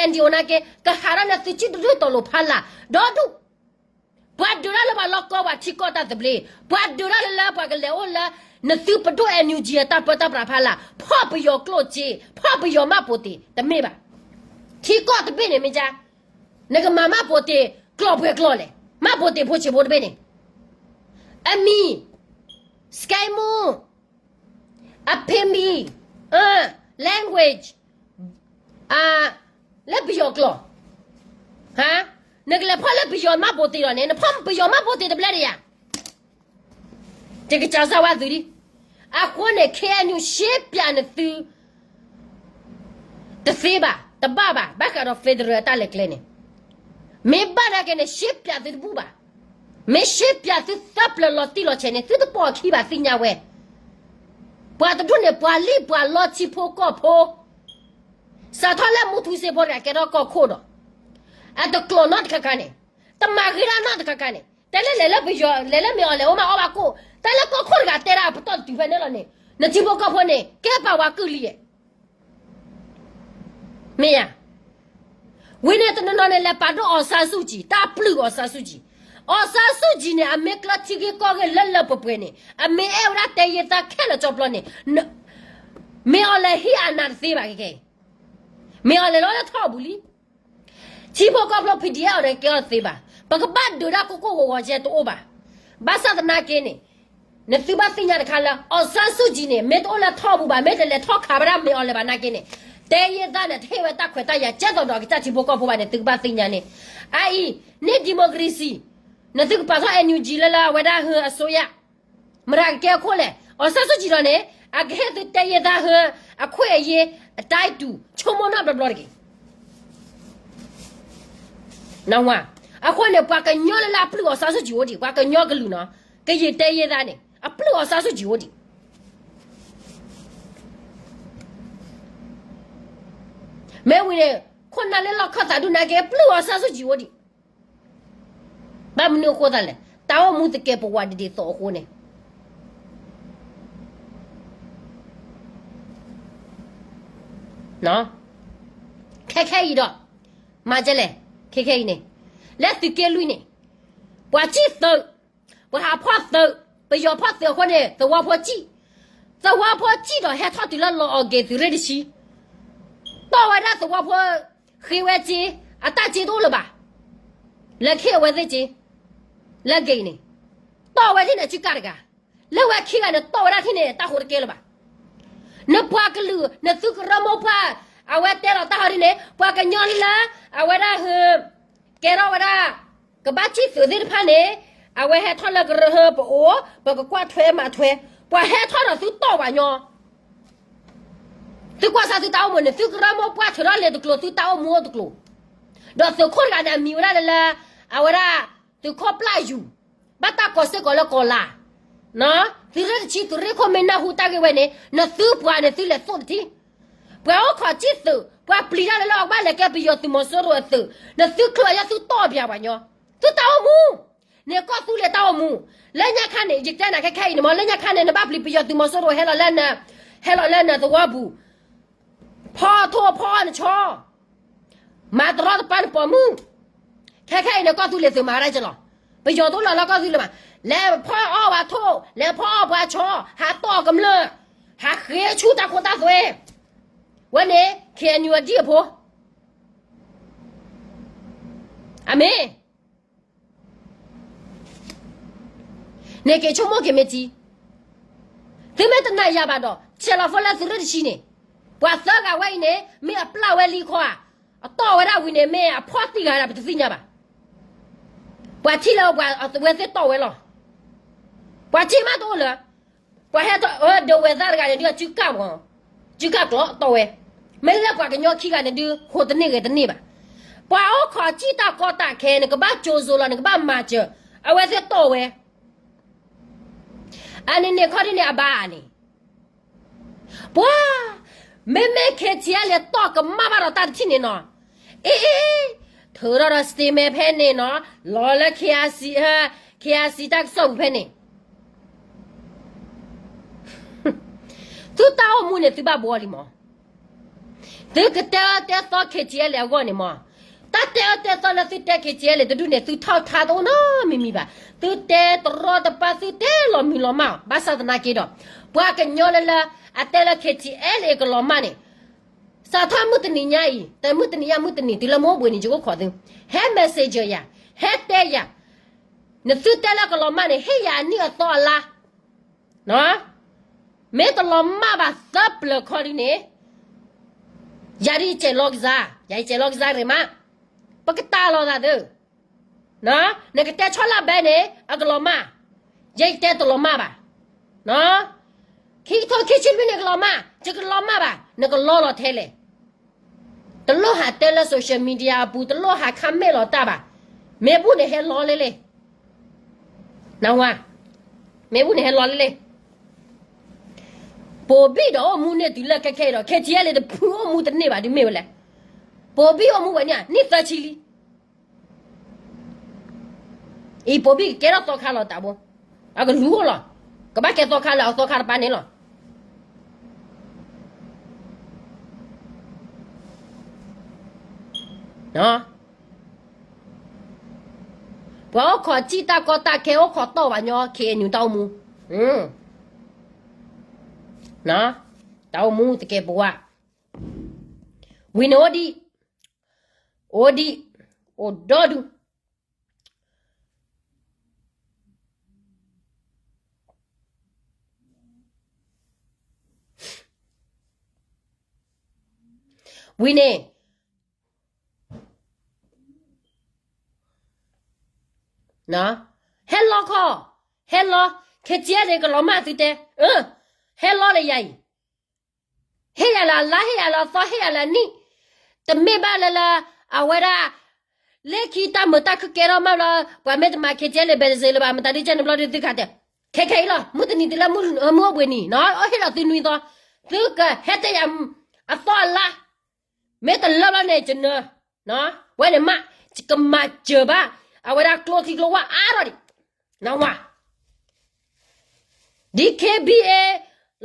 N D O နာ်က့ ကဟးထီၣ်လၢသုစုတဒူၣ်တီၤလိၤဖးလၢ် ဒီဒူၣ်, ပှၤဒုးတၢ်လၢပှၤလီၢ်ကီၢ်ပှၤထံကီၢ်တၢ်သဘျ့, ပှၤဒုးတၢ်လၢလၢပှၤကလဲၤအိၣ်လၢ နသုပဒိၣ် N U G အတၢ်ပၢတၢ်ပြးဖးလၢ်, ဖီၣ်ပယီၤကျိၣ်စ့, ဖီၣ်ပယီၤမၣ်ပိာ်တ့ၤ တမ့ၢ်ဘၣ်. ထံကီၢ်တဘ့ၣ်န့ၣ်မ့ၢ်ကါ, နကမၤမၣ်ပိာ်တ့ၤကျိာ်ပှဲၤကျိာ်လဲၣ်, မၣ်ပိာ်တ့ၤဖိဆံးဖိတဘ့ၣ်န့ၣ်, အမံၤ, စကဲမူ, အဖ့မံၤ, language, လၢပယီၤကျိာ်, နကလဲၤဖီၣ်လၢပယီၤမၣ်ပိာ်တ့ၤလီၤန့ၣ် နဖီၣ်ပယီၤမၣ်ပိာ်တ့ၤတဘျဲၣ်ဒံးယၤ, တကစၢ်စၢ်ဝဲသုဒံး. အဃိန့ၣ် K N U ရှဲပၠးနသု တသ့ဘၣ်, တဘၣ်ဘၣ်, ဘၣ်ဃးဒီး federal အတၢ်လဲၤကျဲန့ၣ်, မ့ၢ်ဘၣ်နာ်က့န့ၣ် ရှဲပၠးသုတဘူၣ်ဘၣ်. မ့ၢ်ရှဲပၠးသုသၢပျၢၤလီၤတံၢ်လီၤဆဲးန့ၣ် သုတပိာ်အခံဘၣ်သ့ၣ်ညါဝဲ. ပှၤတဒူၣ်န့ၣ် ပှၤလံၣ်ပှၤလီထံဖိကီၢ်ဖိ, စးထီၣ်လၢမူထူစ့ဖိတဂၤကဲထီၣ်ကီၢ်ခိၣ်ဒီး, အတကျိာ်နီတခါခါန့ၣ်, တမၤဂ့ၤဒၣ်နီတခါခါန့ၣ်, တဲလၢလဲၤလၢပယီၤ လဲၤလၢမ့ၢ်အီၤလဲၤအိၣ်မးအီၣ်ဘၣ်ကိၣ်, တၢ်လၢကီၢ်ခိၣ်တဂၤတဲဒၣ်ပတီၢ်တတုၤဖဲန့ၣ်လီၤန့ၣ်, နထံဖိကီၢ်ဖိန့ၣ် ကဲပာ်ဝဲကုၢ်လံယဲၢ် မ့ၢ်ဧါ. ဝံၤန့ၣ်တနီၤနီၤန့ၣ် လဲၤပာ်ဒိၣ် အောင်ဆန်းစုကြည်, တၢ်ပျုၢ် အောင်ဆန်းစုကြည်, အောင်ဆန်းစုကြည်န့ၣ် အမ့ၢ်ကျၢထံဂ့ၢ်ကီၢ်ဂ့ၢ်လၢလၢပှဲၤပှဲၤန့ၣ် အမ့ၢ်အဲၣ်ဝဲဒၣ်တဲယ့သးခဲလၢာ်ကၠီပျီန့ၣ်, မ့ၢ်အီၤလဲၤဟံးအနးတသ့ဘၣ်ခဲခဲအံၤ, မ့ၢ်အီၤလဲၤလီၤလၢထီၣ်အပူၤလံ. ထံဖိကီၢ်ဖိ P D F အီၤန့ၣ် ကဲအီၤတသ့ဘၣ်. ပကဘၣ်ဒုးတၢ်ကိၢ်ကိၢ်ဂီၤဂီၤယဲတအိၣ်ဘၣ်. ဘၣ်ဆၣ်သနာ်က့န့ၣ်, နသုဘၣ်သ့ၣ်ညါတခါလၢ အောင်ဆန်းစုကြည်န့ၣ် မ့ၢ်တအိၣ်လၢထီၣ်ပူၤဘၣ်, မ့ၢ်တလဲၤထီၣ်ခးဝဲဒၣ်မ့ၢ်အီၤလဲၤဘၣ်နာ်က့န့ၣ်, တဲယဲၢ်သၣ်န့ၣ် တဟ့ၣ်ဝဲတၢ်ခွဲးတၢ်ယာ် ကဲသိးဒီးကစၢ်ထံဖိကီၢ်ဖိဘၣ်န့ၣ် သုကဘၣ်သ့ၣ်ညါန့ၣ်. အအံၤ န့ၢ် democracy နသုကပာ်ထီၣ် NUG လၢလၢအဝဲဒၣ်ဟၢအစိုးရ မတၤကကဲအခိၣ်လဲၣ်. အောင်ဆန်းစုကြည်ဒီးန့ၣ် အကဟ့ၣ်သုတဲယဲၢ်သၣ်ဟၢ အခွဲးအယာ် အတၢ်တူာ် ဆိကမိၣ်နီတဘျီဘျီတက့ၢ်. အဃိန့ၣ် ပှၤကညီလၢလၢအပျုၢ်အောင်ဆန်းစုကြည်အိၣ်ဒံး, ပှၤကညီကလုာ်နီၤ, ကယံာ်တဲယဲၢ်သၣ်န့ၣ် အပျုၢ်အောင်ဆန်းစုကြည်အိၣ်ဒံး. မ့ၢ်ဝံၤန့ၣ် ခိၣ်နၢ်လၢလီၢ်ခၢၣ်သးဒုၣ်နၤက့ ပျုၢ်အောင်ဆန်းစုကြည်အိၣ်ဒံး. ဘၣ်မနုၤအဃိသတးလဲၣ်, တၢ်အိၣ်မူသကဲးပဝးဒ်သိးအဃိန့ၣ် ခဲခဲအံၤဒီး မၤဒ်လဲၣ်, ခဲခဲအံၤန့ၣ် လၢသုးက့လွံၢ်န့ၣ် ပှၤစံၣ်သုး, ပှၤဟးဖီၣ်သုး, ပယီၤဖီၣ်သုးအဃိန့ၣ် သဝီဖိစံၣ်, သဝီဖိစံၣ်ဒီးဟဲထီၣ်တုၤလၢလီၤအီၣ်က့ၤသုးရ့ၣ်တဆံ, တီၢ်ဝဲဒၣ်သဝီဖိ ဃ့ဝဲစ့, အတၢ်စ့တအိၣ်လၢၤဘၣ်, လၢခ့အဝဲသ့ၣ်စ့, လၢက့ၤန့ၣ် တီၢ်ဝဲဒ်န့ၣ်အစုကၢ်တဂၤ, လၢဝဲခံဂၤန့ၣ် တီၢ်ဝဲဒၣ်ထံၣ်န့ၣ် တၢ်ဃိတကဲလၢၤဘၣ်. နပှၤကလုာ် နသုးကရၢမိၢ်ပှၢ် အဝဲတဲလီၤတၢ်ဟီဒ်န့ၣ် ပှၤကညီလၢ အဝဲဒၣ်ဟၢ ကဲထီၣ်ဝဲဒၣ် ကဘၣ်စံၣ်သုးသ့ၣ်တဖၣ်န့ၣ် အဝဲဟဲထီၣ်လၢကရၢဟၢပအိၣ် ပကကွၢ်ထွဲမၤထွဲ, ပှၤဟဲထီၣ်ဒီးသုတီၢ်ပှၤညီ သုကွၢ်စၢ်သုတၢ်အိၣ်မူန့ၣ် သုကရၢမိၢ်ပှၢ်ထုးထီၣ်လံတကျိၤ သုတၢ်အိၣ်မူအိၣ်တကျိၤ, ဒီးသုးခိၣ်တဂၤန့ၣ် အမံၤဝဲဒၣ်လၢလၢ အဝဲဒၣ် သုးခိၣ်ပျၢ်ယူၤ, ဘၣ်တၢ်ကိးစ့ၢ်ကီးလၢကီၤလၤ, သုးရ့ၣ်တဆံ သုးရ့ၣ်ခိၣ်မ့ၢ်နၢ်ဟူတၢ်ဂ့ၢ်ဝဲန့ၣ် နသုပှၤန့ၣ်သုလဲၤသိၣ်တထံၣ်, ပှၤအိၣ်ခိးစံၣ်သုး ပှၤပျံၤတၢ်လၢလၢအကဘၣ်လဲၤကဲပယီၤသုးမီၤစိရိၤအသုး, နသုချုးအယဲၢ်သုတီၢ်ပှၤပှၤညီ, သုတၢ်အိၣ်မူ န့ၣ်ကီၢ်သူလ့ၤတၢ်အိၣ်မူ, လၢညါခါန့ၣ် ယတဲနၤခဲခဲအံၤန့ၣ်မ့ၢ် လၢညါခါန့ၣ် နဘၣ်ပျံၤပယီၤသုးမီၤစိရိၤဟဲလီၤလၢန ဟဲလီၤလၢနသဝီပူၤ, ဖီထိၣ်ဖီအီၣ်နဆီ, မၤတရီတပါနပိာ်မုၣ်, ခဲခဲအံၤန့ၣ် ကီၢ်သူလ့ၤသုးမၤဝဲဒၣ်ကလီၤ, ပယီၤတအိၣ်လီၤလၢကီၢ်သူလ့ၤမး, လဲၤဖီအီၣ်ဝဲထိၣ် လဲၤဖီအီၣ်ပှၤဆီ, ဟးတီၢ်ကမျၢၢ်, ဟးဃ့ဆူတၢ်ခိတၢ်သွဲ, ဝဲန့ၣ် KNU အဒံၣ်အဖိ, အမ့ၢ် န့ၣ်က့ၤဆိကမိၣ်က့ၤမ့ၢ်ထံ, သုမ့ၢ်တနာ်ယၤဘၣ်ဒီး ဆဲးလီၤဖိလၢသုးရ့ၣ်တဆံန့ၣ်, ပှၤသၢဂၤဝဲအံၤန့ၣ် မ့ၢ်အပျၢ်ဝဲလံခီဧါ, အတီၢ်ဝဲဒၣ်ဝံၤန့ၣ် မ့ၢ်အဖီၣ်တံၢ်ဂၤဒၣ်ပတသ့ၣ်ညါဘၣ်, ပှၤထံၣ်လၢပှၤအဝဲသ့ၣ်တီၢ်ဝဲလီၤ, ပှၤစ့မးတအိၣ်လၢၤ ပှၤဟဲထီၣ်အၢဒဝဲသၣ်တဂၤန့ၣ်ဒုး အစုကၢ်မး, စုကၢ်ကျီတီၢ်ဝဲ, မ့ၢ်လၢပှၤကညီခံဂၤန့ၣ်ဒုး ဃိတန့ၢ်ဂဲၤတန့ၢ်ဘၣ်, ပှၤအိၣ်ခိးစံၣ်တၢ်ကီတၢ်ခဲ နကဘၣ်ကၠိၤစိၤလီၤ နကဘၣ်မၤစၢၤ, အဝဲသ့ၣ်တီၢ်ဝဲ, အန့ၣ်န့ၣ်ခီဒ်န့ၣ်အဘၣ်န့ၣ် ပှၤ, မ့မ့ၢ် KTLA တီၢ်ကမၣ်ဘၣ်ဒီးတၢ်တထံၣ်န့ၣ်နီၤ, အ့အ့, ထုးထီၣ်ဒီး statement ဖဲန့ၣ်နီၤ, လီၤလၢ KIC, KIC တၢ်ကစီၣ်ပူၤဖဲန့ၣ်, သုတၢ်အိၣ်မူန့ၣ် သုဘၣ်ဘှီလံမး, သုကတဲအၢတဲသီ KTLA အဂီၢ်န့ၣ်မး, တၢ်တဲအၢတဲသီလၢသုတဲ KTLA တဒူၣ်န့ၣ် သုထီၣ်ထါတအိၣ်နီတမံၤမံၤဘၣ်, သုတဲတရီတပါ သုတဲလီၤမုၢ်လီၤမၢ်အီၤ, ဘၣ်ဆၣ်သနာ်က့ဒီး ပှၤကညီလၢလၢ အတဲလၢ KTLA ကလီၤမၢ်န့ၣ်, စးထီၣ်မုၢ်တနံၤညါအံၤ တမုၢ်တနံၤညါမုၢ်တနံၤ တုၤလၢမုၢ်အိၣ်ဘှံးနံၤ ယကအိၣ်ခိးသု, ဟဲ messenger ယၤ, ဟဲတဲယၤ, နသုတဲလၢကလီၤမၢ်န့ၣ် ဟ့ၣ်ယၤအနံၣ်အသီအလါ မ့ၢ်တလီၤမၢ်ဘၣ်သၢပျၢၤခီဒ်န့ၣ်, ယၤဒ်ယစဲးလီၤကစၢ်, ယၤယစဲးလီၤကစၢ်ရ့ၣ်မး, ပကတၢ်လီၤသးသု, နကတဲဆီလၢဘဲန့ၣ် အကလီၤမၢ်, ယဲယတဲတလီၤမၢ်ဘၣ်, ခံကထိခံဆံလွံၢ်န့ၣ်ကလီၤမၢ်, ယကလီၤမၢ်ဘၣ်, နကလီလီၤထဲလဲၣ် တလိၣ်ဟးတဲလၢ social media အပူၤ တလိၣ်ဟးခါမဲာ်လီၤတၢ်ဘၣ်, မ့ၢ်ဘူၣ်န့ၣ်ဟဲလီလ့လ့, နဝၤ, မ့ၢ်ဘူၣ်န့ၣ်ဟဲလီလ့လ့, ပိာ်ဘံၣ်ဒီးအိၣ်မူန့ၢ်တုၤလၢခဲခဲအံၤဒီး KTLA တဖုအိၣ်မူတန့ၢ်ဘၣ် ဒုးမ့ၢ်ဝဲလဲၣ်, ပိာ်ဘံၣ်အိၣ်မူဝဲန့ၣ် နံၣ်သၢဆံလံ အံၤပိာ်ဘံၣ်ကကဲထီၣ်သီခါလီၤတၢ်ဘိ, အကလူၤအိၣ်လီၤ, ကဘၣ်ကဲသီခါလၢအသီခါတပၤန့ၣ်လီၤ. ပှၤအိၣ်ခိးစံၣ်တၢ်ကီတၢ်ခဲ အိၣ်ခိးတီၢ်ပှၤညီ KNU တၢ်အိၣ်မူ, တၢ်အိၣ်မူသကဲးပဝး, ဝံၤန့ၣ်အိၣ်ဒံး, အိၣ်ဒံး, အိၣ်ဒီဒူၣ် ဝံၤန့ၣ် ဟဲလီခီ, ဟဲလီ, ခဲကဲန့ၣ် ကလီၤမၢ်သုတဲ, ဟဲလီလၢယၤအံၤ, ဟ့ၣ်ယၤလၢအလါ ဟ့ၣ်ယၤလၢအသီ ဟ့ၣ်ယၤလၢအနံၣ်, တမ့ၢ်ဘၣ်လၢလၢ အဝဲဒၣ် လၢခံတၢ်မုာ်တၢ်ခုကဲထီၣ်မးဘျီ ပှၤမ့ၢ်တမၤ ခဲကဲလၢ ဘဲးစ့လၢၤဘၣ် မတၤဒုကဲန့ၣ်ဘျီဒုး သုခးတဲ, ခဲခဲအံၤလီၤ မုၢ်တနံၤတုၤလၢမုၢ်အိၣ်ဘှံးနံၤနီၤ အိၣ်ဟ့ၣ်လီၤသုနွံသီ, သုကဟဲတဲယၤ အသီအလါ မ့ၢ်တလၢဘျီန့ၣ် ယနၢၤ, ဝဲန့ၣ်မး ယကမၤစၢၤဘၣ် အဝဲဒၣ်ကျိချံကျိဝါအါထီၣ်ဒံး, နဝၤ DKBA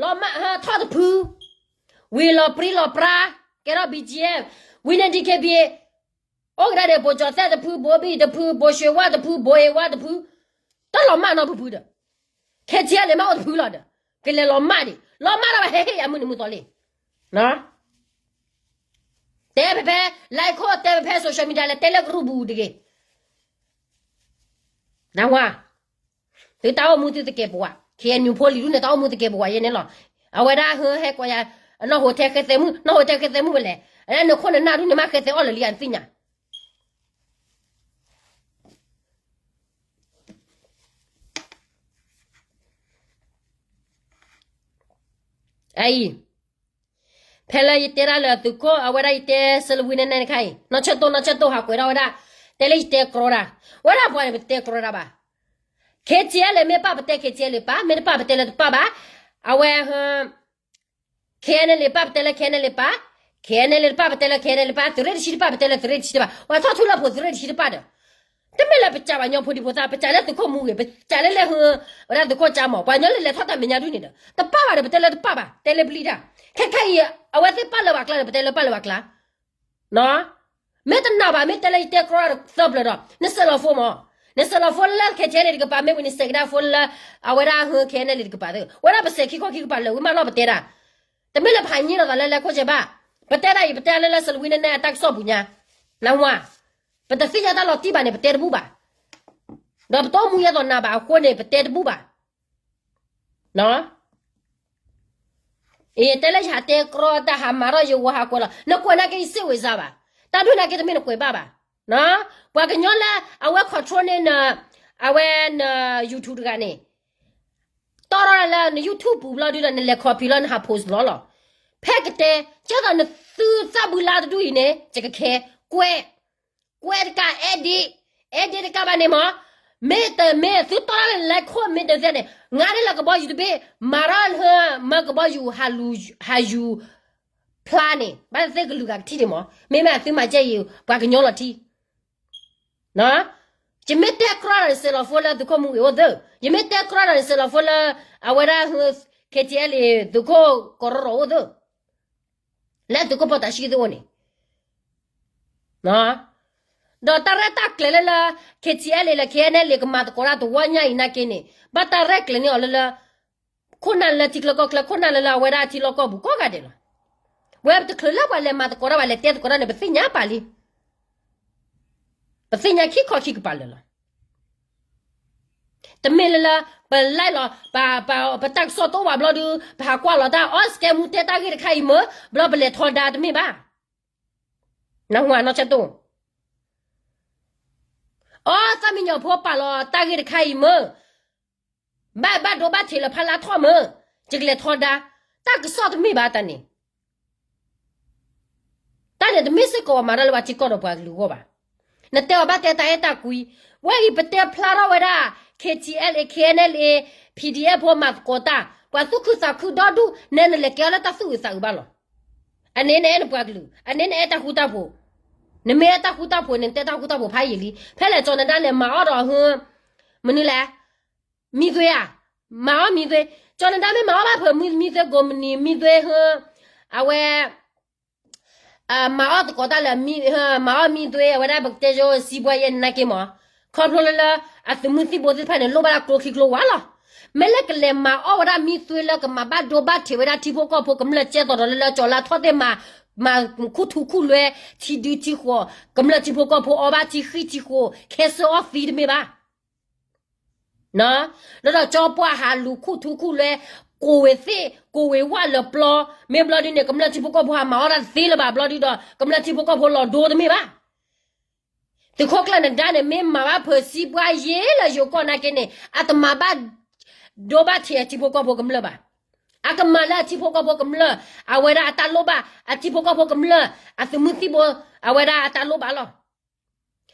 လီၤမၢ်ထီၣ်တဖု, ဝံၤလီၤပြံလီၤပြါ, ကဲထီၣ် BGF, ဝံၤန့ၣ် DKBA အိၣ်ကဒါန့ၣ် ဘိၣ်ကၠီၣ်သဲၣ်တဖု ဘိၣ်ဘံၣ်တဖု ဘိၣ်ၡ့ဝါတဖု ဘိၣ်အ့ဝါတဖု, တၢ်လီၤမၢ်နီတဖုဖုဒီး, ခဲကဲလၢမ့ၢ်အိၣ်တဖုလီၤဒီး, ကလဲၤလီၤမၢ်ဒံး လီၤမၢ်ဒီးဘၣ်ဟဲဟ့ၣ်ယၤမုၢ်နံၤမုၢ်သီလံ တဲဖဲဖဲ လဲခိၣ် တဲဖဲဖဲ social media လဲၤတဲလၢကရူၢ်ပူၤတဂ့ၤ, နဝၤ, သုတၢ်အိၣ်မူသုသကဲးပဝး KNU ဖိလံၤဒူၣ်န့ၣ် တၢ်အိၣ်မူသကဲးပဝးယဲန့ၣ်လီၤ, အဝဲဒၣ်ဟဲကွၢ်ယၤ, နီၢ်ဟိးထဲဃဲသဲမုၣ် နီၢ်ဟိးထဲဃဲသဲမုၣ်ဝဲလဲၣ်, အနခိၣ်နနၢ်ဒူၣ်န့ၣ်မးဃဲသဲအီၣ်လၢာ်လံယသ့ၣ်ညါ အအံၤ, ဖဲလၢယတဲဒၣ်လၢသုးခိၣ် အဝဲဒၣ်ယတဲဆၢလဝံနဲၣ်နဲၣ်တခါအံၤ နီၢ်ဆၢၣ်တိၢ် နီၢ်ဆၢၣ်တိၢ်ဟးကွဲးထီၣ်ဝဲဒၣ်, တဲလၢယတဲကြီတၢ်, ဝဲဒၣ်ပှၤန့ၣ် ပတဲကြီတၢ်ဘၣ်, ခဲကဲလၢမ့ၢ်ပၢ်ပတဲ ခဲကဲလၢပၢ် မ့ၢ်တပၢ်ပတဲလၢတပၢ်ဘၣ်, အဝဲ KNLA ပၢ်ပတဲလၢ KNLA ပၢ်, KNLA တပၢ်ပတဲလၢ KNLA ပၢ်, သုးရ့ၣ်တဆံတပၢ်ပတဲလၢသုးရ့ၣ်တဆံတပၢ်, ပှၤထီၣ်ထူလၢဖိသုးရ့ၣ်တဆံတပၢ်ဒီး, တမ့ၢ်လၢပစံးဘၣ်ညီဖိဒံဖိသၣ် ပစံးလၢသုးခိၣ်မူဂ့ၤ ပစံးလၢလဲၤဟု ဝဲဒၣ်သုးခိၣ်ကၠါမး ပှၤကညီလၢလဲၤထီၣ်တၢ်မဲာ်ညါဒ်န့ၣ်ဒီး တပၢ်ဘၣ်ဒီး ပတဲလၢတပၢ်ဘၣ် တဲလၢပျံၤတၢ်, ခဲခဲအံၤ အဝဲသ့ၣ်ပာ်လၢပှၤကျါဒီး ပတဲလၢပာ်လၢပှၤကျါ မ့ၢ်တနာ်ဘၣ် မ့ၢ်တဲလၢယတဲကြီတၢ်သၢပျၢၤဒီး နစဲးလီၤဖိမး, နစဲးလီၤဖိလၢ ခဲကဲန့ၣ် တကပၤ မ့ၢ်ဝံၤနစဲးကဒါဖိလၢ အဝဲဒၣ်ဟု KNLA တကပၤသ့, ဝဲဒၣ်ပစဲးခံခီခံကပၤလၢာ်ဝံၤမးလီၤ ပတဲဒၣ်, တမ့ၢ်လၢဖးညံလီၤသးလၢလဲၤခိၣ်ကဲဘၣ်, ပတဲဒၣ်အံၤ ပတဲလၢလၢဆၢလဝံနဲၣ်နဲၣ်အတၢ်ကစီၣ်ပူၤညါ, နဝၤ, ပတသ့ၣ်ညါတၢ်လီၤတံၢ်ဘၣ်န့ၣ် ပတဲတဘူၣ်ဘၣ်, ဒီးပတအိၣ်မူယဲသိးနၤဘၣ်အဃိန့ၣ် ပတဲတဘူၣ်ဘၣ် အံၤ တဲလၢယဟးတဲကြီတၢ် ဟးမၤထီၣ်ယဂီၤဟးကွဲးလီၤ နကွဲးနာ်က့ယစ့ဝဲစါဘၣ်, တၢ်ဒိၣ်နာ်က့တမ့ၢ်နကွဲးဘၣ်ဘၣ်, ပှၤကညီလၢ အဝဲ control န့ၢ်န အဝဲန YouTube တဂၤန့ၣ်, တီၢ်ထီၣ်လၢန YouTube ပူၤဘျီဒုဒီး နလဲၤ copy လီၤ နဟး post လီၤလီၤ, ဖဲကတဲ ကၢ်သိးနသုသၣ်ဘုလါတဒူၣ်အံၤန့ၣ် ယကခဲ ကွဲး ကွဲးတကး edit, edit တကးဘၣ်န့ၣ်မး, မ့ၢ်တမ့ၢ်သုတီၢ်တၢ်လၢလဲၤခိၣ် မ့ၢ်တသ့န့ၣ် ငါန့ၣ်လၢကဘီယူၤတဘ့ၣ် မၤထီၣ်လၢ မၢကဘီယူၤ ဟးယူၤ ဖျါန့ၣ် ဘၣ်သ့ၣ်ကလုာ်ဂၤကထံၣ်န့ၣ်မး, မ့မ့ၢ်သုမၤကဲအံၤ ပှၤကညီလီၤထံ ယမ့ၢ်တဲကြီဒီးနစဲးလီၤဖိလၢသုးခိၣ်မူဂ့ၤအိၣ်သၢ, ယမ့ၢ်တဲကြီဒီးနစဲးလီၤဖိလၢ အဝဲဒၣ် KTLA သုးခိၣ်ကီးရီရီၤအိၣ်သၢ, လၢသုးခိၣ်ဖီတၢ်ဆှံသုအိၣ်န့ၣ် ဒီးတၢ်ရဲၣ်တၢ်ကျဲၤလၢလၢ KTLA လၢ KNLA ကမၤသကိးတၢ်တဝီညါအံၤနာ်က့န့ၣ် ဘၣ်တၢ်ရဲၣ်ကျဲၤန့ၢ်အီၤလၢလၢ ခိၣ်နၢ်လၢထံချၢကီၢ်ချၢ ခိၣ်နၢ်လၢလၢအဝဲဒၣ်ထံလီၢ်ကီၢ်ပူၤကိးဂၤဒဲးလီၤ. ဝဲပတချုးလၢပှၤလဲၤမၤသကိးတၢ် ပှၤလဲၤတဲသကိးတၢ်န့ၣ် ပသ့ၣ်ညါပာ်လံ ပသ့ၣ်ညါခံခီခံကပၤလၢာ်လီၤ. တမ့ၢ်လၢလၢ ပလဲၤလီၤ ပ ပ ပတၢ်ကစီၣ်တအိၣ်ဘၣ်ဘျီဒု ပဟးကွၢ်လီၤတၢ် အီစကဲမူတဲတၢ်ဂ့ၢ်တခါအံၤမ့ၢ် ဘျီပလဲၤထီဒါတမ့ၢ်ဘၣ်. နဝၤနီၢ်ဆၢတိၢ် အီသၣ်မံညီၤဖိပာ်လီၤတၢ်ဂ့ၢ်တခါအံၤမ့ၢ် ဘၣ်ဘၣ်ဒိဘၣ်ထံးလၢဖးလါထီၣ်မ့ၢ် ယကလဲၤထီဒါ တၢ်ကစီၣ်တမ့ၢ်ဘၣ်တၢ်န့ၣ် တၢ်န့ၣ်တမ့ၢ်စ့ၢ်ကီးမၤတၢ်လၢပှၤထံကီၢ်ဒီးပှၤကလုာ်အဂီၢ်ဘၣ်. နတဲအီၤဘၣ်တဲတၢ်အဲၣ်တၢ်ကွံ, ဝဲအံၤပတဲဖျါထီၣ်ဝဲဒၣ် KTLA KNLA PDF ဖိမၤသကိးတၢ် ပှၤသူၣ်ခုသးခုဒီဒူၣ် နဲနလဲၤကဲအီၤလၢတၢ်သူၣ်အုးသးအုးဘၣ်လီၤ. အန့ၣ်နအဲၣ်နပှၤကလုာ် အန့ၣ်နအဲၣ်တၢ်ဃူတၢ်ဖိး, နမ့ၢ်အဲၣ်တၢ်ဃူတၢ်ဖိးန့ၣ် နတဲတၢ်ဃူတၢ်ဖိးဖးယံာ်လံ. ဖဲလဲၣ်ကၠီၤနဒါလဲၤမၤအီၣ်ဒီးဟု မနုၤလဲၣ် မံသွ့ဧါ, မၤအီၣ်မံသွ့, ကၠီၤနဒါမ့ၢ်မၤအီၣ်ဘၣ်ဖုးမံသွ့ ကိးမုၢ်နံၤမံသွ့ဟု အဝဲ မၤအီၣ်သကိးတၢ်လၢ မၤအီၣ်မံသွ့ အဝဲဒၣ်ပကတဲယိစံးဘှဲယဲနာ်က့မး, ခီဖျိလၢလၢ အသုးမုၢ်သံၣ်ဘိသ့ၣ်တဖၣ်န့ၣ် လိၣ်ဘၣ်ဒၣ်ကျိချံကျိဝါလီၤ. မ့ၢ်လၢကလဲၤမၤအီၣ်ဝဲဒၣ်မံသွ့လၢကမၤဘၣ်ဒိဘၣ်ထံးဝဲဒၣ်ထံဖိကီၢ်ဖိ ကမျၢၢ်ကဲသိးဒီးလၢလၢကၠီၤလါထီၣ်သ့ၣ်မၤ မၤခူၣ်ထူခူၣ်လွဲ ထံဒုထံဃိး ကမျၢၢ်ထံဖိကီၢ်ဖိအီဘၣ်ထံဃံထံဃိး ခဲစၢအီၣ်သံတမ့ၢ်ဘၣ် ဒီးဒီးကၠီပှၢ်ဟးလူၤခူၣ်ထူခူၣ်လွဲ, ကိးဝဲသ့ၣ် ကိးဝဲဝၣ်လၢပျီ, မ့ၢ်ဘျီဒုန့ၣ် ကမျၢၢ်ထံဖိကီၢ်ဖိဟးမၤအီၣ်တၢ်တသ့လၢၤဘၣ်ဘျီဒုဒီး ကမျၢၢ်ထံဖိကီၢ်ဖိလီၤဒိတမ့ၢ်ဘၣ်. သုးခိၣ်ကျၢၢ်နဒါန့ၣ် မ့ၢ်မၤဘၣ်ဖုးစံးပှၢ်ယ့လၢယိၤကီၢ်နာ်က့န့ၣ် အတမၤဘၣ်ဒိဘၣ်ထံးအထံဖိကီၢ်ဖိကမျၢၢ်ဘၣ်. အကမၤလၢအထံဖိကီၢ်ဖိကမျၢၢ် အဝဲဒၣ်အတၢ်လိၣ်ဘၣ် အထံဖိကီၢ်ဖိကမျၢၢ် အသုးမုၢ်သံၣ်ဘိ အဝဲဒၣ်အတၢ်လိၣ်ဘၣ်လီၤ.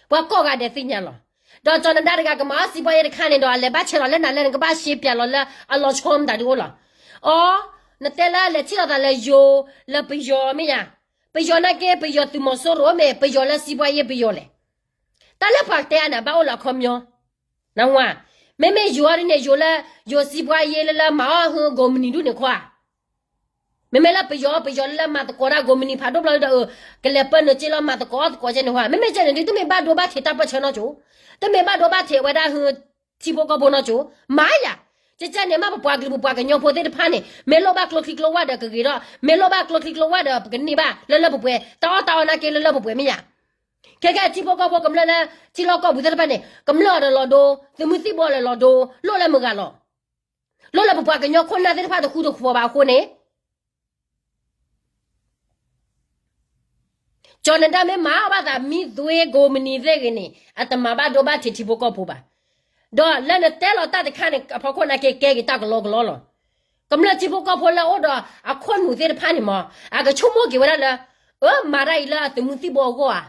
ပှၤကိးဂၤဒဲးသ့ၣ်ညါလီၤ. ဒီးကၠီၤနဒါတဂၤကမၤအီၣ်စံးပှၢ်ယ့ၢ်တခါန့ၣ်ဒီး အလဲၤဘၣ်ဆဲးလီၤလၢနၤလဲၣ် နကဘၣ်ရှဲပၠးလီၤလၢအလီၤဆီမတၤဒုအိၣ်လီၤ. အီ, နတဲလၢလဲၤထံၣ်လိာ်သးလၢယိၤ လၢပယီၤမ့ၢ်ညါ, ပယီၤနာ်က့ ပယီၤသုးမီၤစိရိၤမ့ၢ် ပယီၤလၢစံးပှၢ်ယ့ၢ်ပယီၤလဲၣ်. တၢ်လၢပှၤတဲအါန့ၣ် အဘၣ်အိၣ်လၢအခီပညီ နဝၤ, မ့မ့ၢ်ယိၤအီၤဒ်န့ၣ် ယိၤလၢ ယိၤစံးပှၢ်ယ့ၢ်လၢလၢမၤအီၣ်ဟုကိးမုၢ်နံၤဒူၣ်န့ၣ်ခွါ, မ့မ့ၢ်လၢပယီၤ ပယီၤလၢလၢမၤသကိးတၢ်ကိးမုၢ်နံၤဖးဒိၣ်ဘျီဒီး ကလဲၤပၢနုာ်က့လီၤမၤသကိးအီၣ်သကိးကဲန့ၣ်ခွါ, မ့မ့ၢ်ကဲန့ၣ်ဒ် တမ့ၢ်ဘၣ်ဒိဘၣ်ထံးတၢ်ပၢၢ်ဆၢနီတစိၤ, တမ့ၢ်ဘၣ်ဒိဘၣ်ထံးအဝဲဒၣ်ဟု ထံဖိကီၢ်ဖိနီတစိၤ, မၤယၤ, ကဲကဲန့ၣ် မ့ၢ်ပပှၤကလုာ်ပပှၤကညီဖိသ့ၣ်တဖၣ်န့ၣ် မ့ၢ်လိၣ်ဘၣ်ကျိချံကျိဝၣ်ဒီးကဂ့ၤထီၣ်, မ့ၢ်လိၣ်ဘၣ်ကျိချံကျိဝၣ်ဒီးပကန့ၢ်ဘၣ်လၢလၢပှဲၤပှဲၤ တၢ်အီၣ်တၢ်အီနာ်က့လၢလၢပှဲၤပှဲၤမ့ၢ်ယၤ, ကဲကဲထံဖိကီၢ်ဖိကမျၢၢ်လၢ ထံလီၢ်ကီၢ်ပူၤသ့ၣ်တဖၣ်န့ၣ် ကမျၢၢ်ဒီးလီၤဒိ, သုးမုၢ်သံၣ်ဘိလီၤဒိ, လိၣ်လၢမုၢ်ဂၤလီၤ, လိၣ်လၢပပှၤကညီခိၣ်နၢ်သ့ၣ်တဖၣ်တဃူတဖိးဘၣ်အဃိန့ၣ် ကၠီၤနဒါမ့ၢ်မၤအီၣ်ဘၣ်သးမံသွ့ကိးမုၢ်နံၤသ့ၣ်ဂ့ၤန့ၣ် အတမၤဘၣ်ဒိဘၣ်ထံးထံဖိကီၢ်ဖိဘၣ်. ဒီးလၢနတဲလီၤတၢ်တခါန့ၣ် အဖီခိၣ်နာ်က့ကဲက့ၤတၢ်ကလီကလီလီၤ. ကမျၢၢ်ထံဖိကီၢ်ဖိလၢအိၣ်ဒီးအခိၣ်နူာ်သ့ၣ်တဖၣ်န့ၣ်မး အကဆိကမိၣ်က့ၤဝဲဒၣ်လၢ အၢ မၤတၢ်အံၤလၢအသုးမုၢ်သံၣ်ဘိအဂီၢ်ဧါ.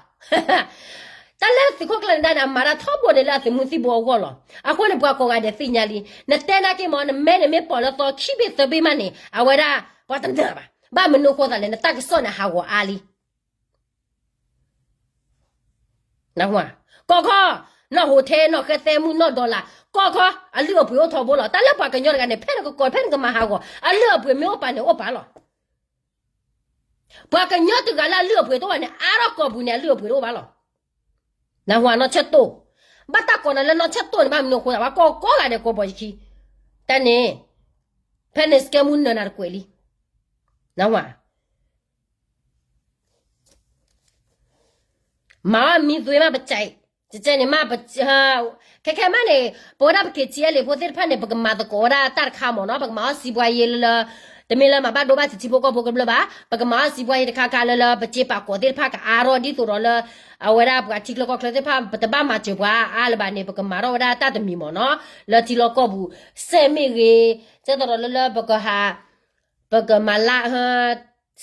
တၢ်လၢသုးခိၣ်ကျၢၢ်နဒါန့ၣ် အမၤတၢ်ထီဘိန့ၣ်လၢအသုးမုၢ်သံၣ်ဘိအဂီၢ်လီၤ. အဃိန့ၣ် ပှၤကိးဂၤဒဲးသ့ၣ်ညါလံ. နတဲနာ်က့မး နမဲန့ၣ်မ့ၢ်ပိာ်လၢသီခံဘ့ၣ်သၢဘ့ၣ်မးန့ၣ် အဝဲဒၣ် ပှၤတနာ်ဘၣ်. ဘၣ်မနုၤအဃိသးလဲၣ် နတၢ်ကစီၣ်န့ၣ်ဟးဂီၤအါလံ. ကီၢ်ခီ, နီၢ်ဟိးထဲ နီၢ်ဃဲသဲမုၢ် နီၢ်ဒီလၣ် ကီၢ်ခီ အလုၢ်အပှ့ၤအိၣ်ထီဘိလီၤ. တၢ်လၢပှၤကညီတဂၤန့ၣ် ဖဲနကကိး ဖဲနကမၤဟးဂီၤ အလုၢ်အပှ့ၤမ့ၢ်အိၣ်ပာ်န့ၣ်အိၣ်ပာ်လီၤ. ပှၤကညီတဂၤလၢအလုၢ်အပှ့ၤတအိၣ်ဘၣ်န့ၣ် အါထီၣ်ကီၢ်ပူၤန့ၣ် အလုၢ်အပှ့ၤတအိၣ်ဘၣ်လီၤ. နၢ်ဟူဧါ နီၢ်ဆၢတိၢ်, ဘၣ်တၢ်ကိးနၤလၢနီၢ်ဆၢတိၢ်န့ၣ် ဘၣ်မနုၤအဃိသး ပှၤကိးကိးဂၤဒဲးကိးဘီယခံ, တၢ်န့ၣ်, ဖဲန့ၣ် စကဲမူနၢၤနၤတကွဲးလံ. နၢ်ဟူဧါ မၤအီၣ်မံသွ့မးပစဲး, ကကဲန့ၣ်မး, ခဲခဲမးန့ၣ် ပဝဲဒၣ်ပ KTLA ဖိသ့ၣ်တဖၣ်န့ၣ် ပကမၤသကိးဝဲဒၣ်တၢ်တခါမ့ၢ်နီၤ, ပကမၤအီၣ်စံးပှၤယ့လၢလၢ, တမ့ၢ်လၢမၤဘၣ်ဒိဘၣ်ထံးထံဖိကီၢ်ဖိကမျၢၢ်ဘၣ်, ပကမၤအီၣ်စံးပှၤယ့တခါခါလၢလၢ ပစ့ပာ်ကီၤသ့ၣ်တဖၣ်ကအါထီၣ်ဒ်သိးဒီးလၢ အဝဲဒၣ်ပှၤထံချၢကီၢ်ချၢသ့ၣ်တဖၣ် ပတဘၣ်မၤစၢၤပှၤအါလၢၤဘၣ်န့ၣ် ပကမၤထီၣ်ဝဲဒၣ်တၢ်တမံၤမ့ၢ်နီၤ, လၢထံလီၢ်ကီၢ်ပူၤ စဲးမ့ၢ်ဂ့ၤ, ကဲသိးဒီးလၢလၢပကဟး ပကမၤလၢ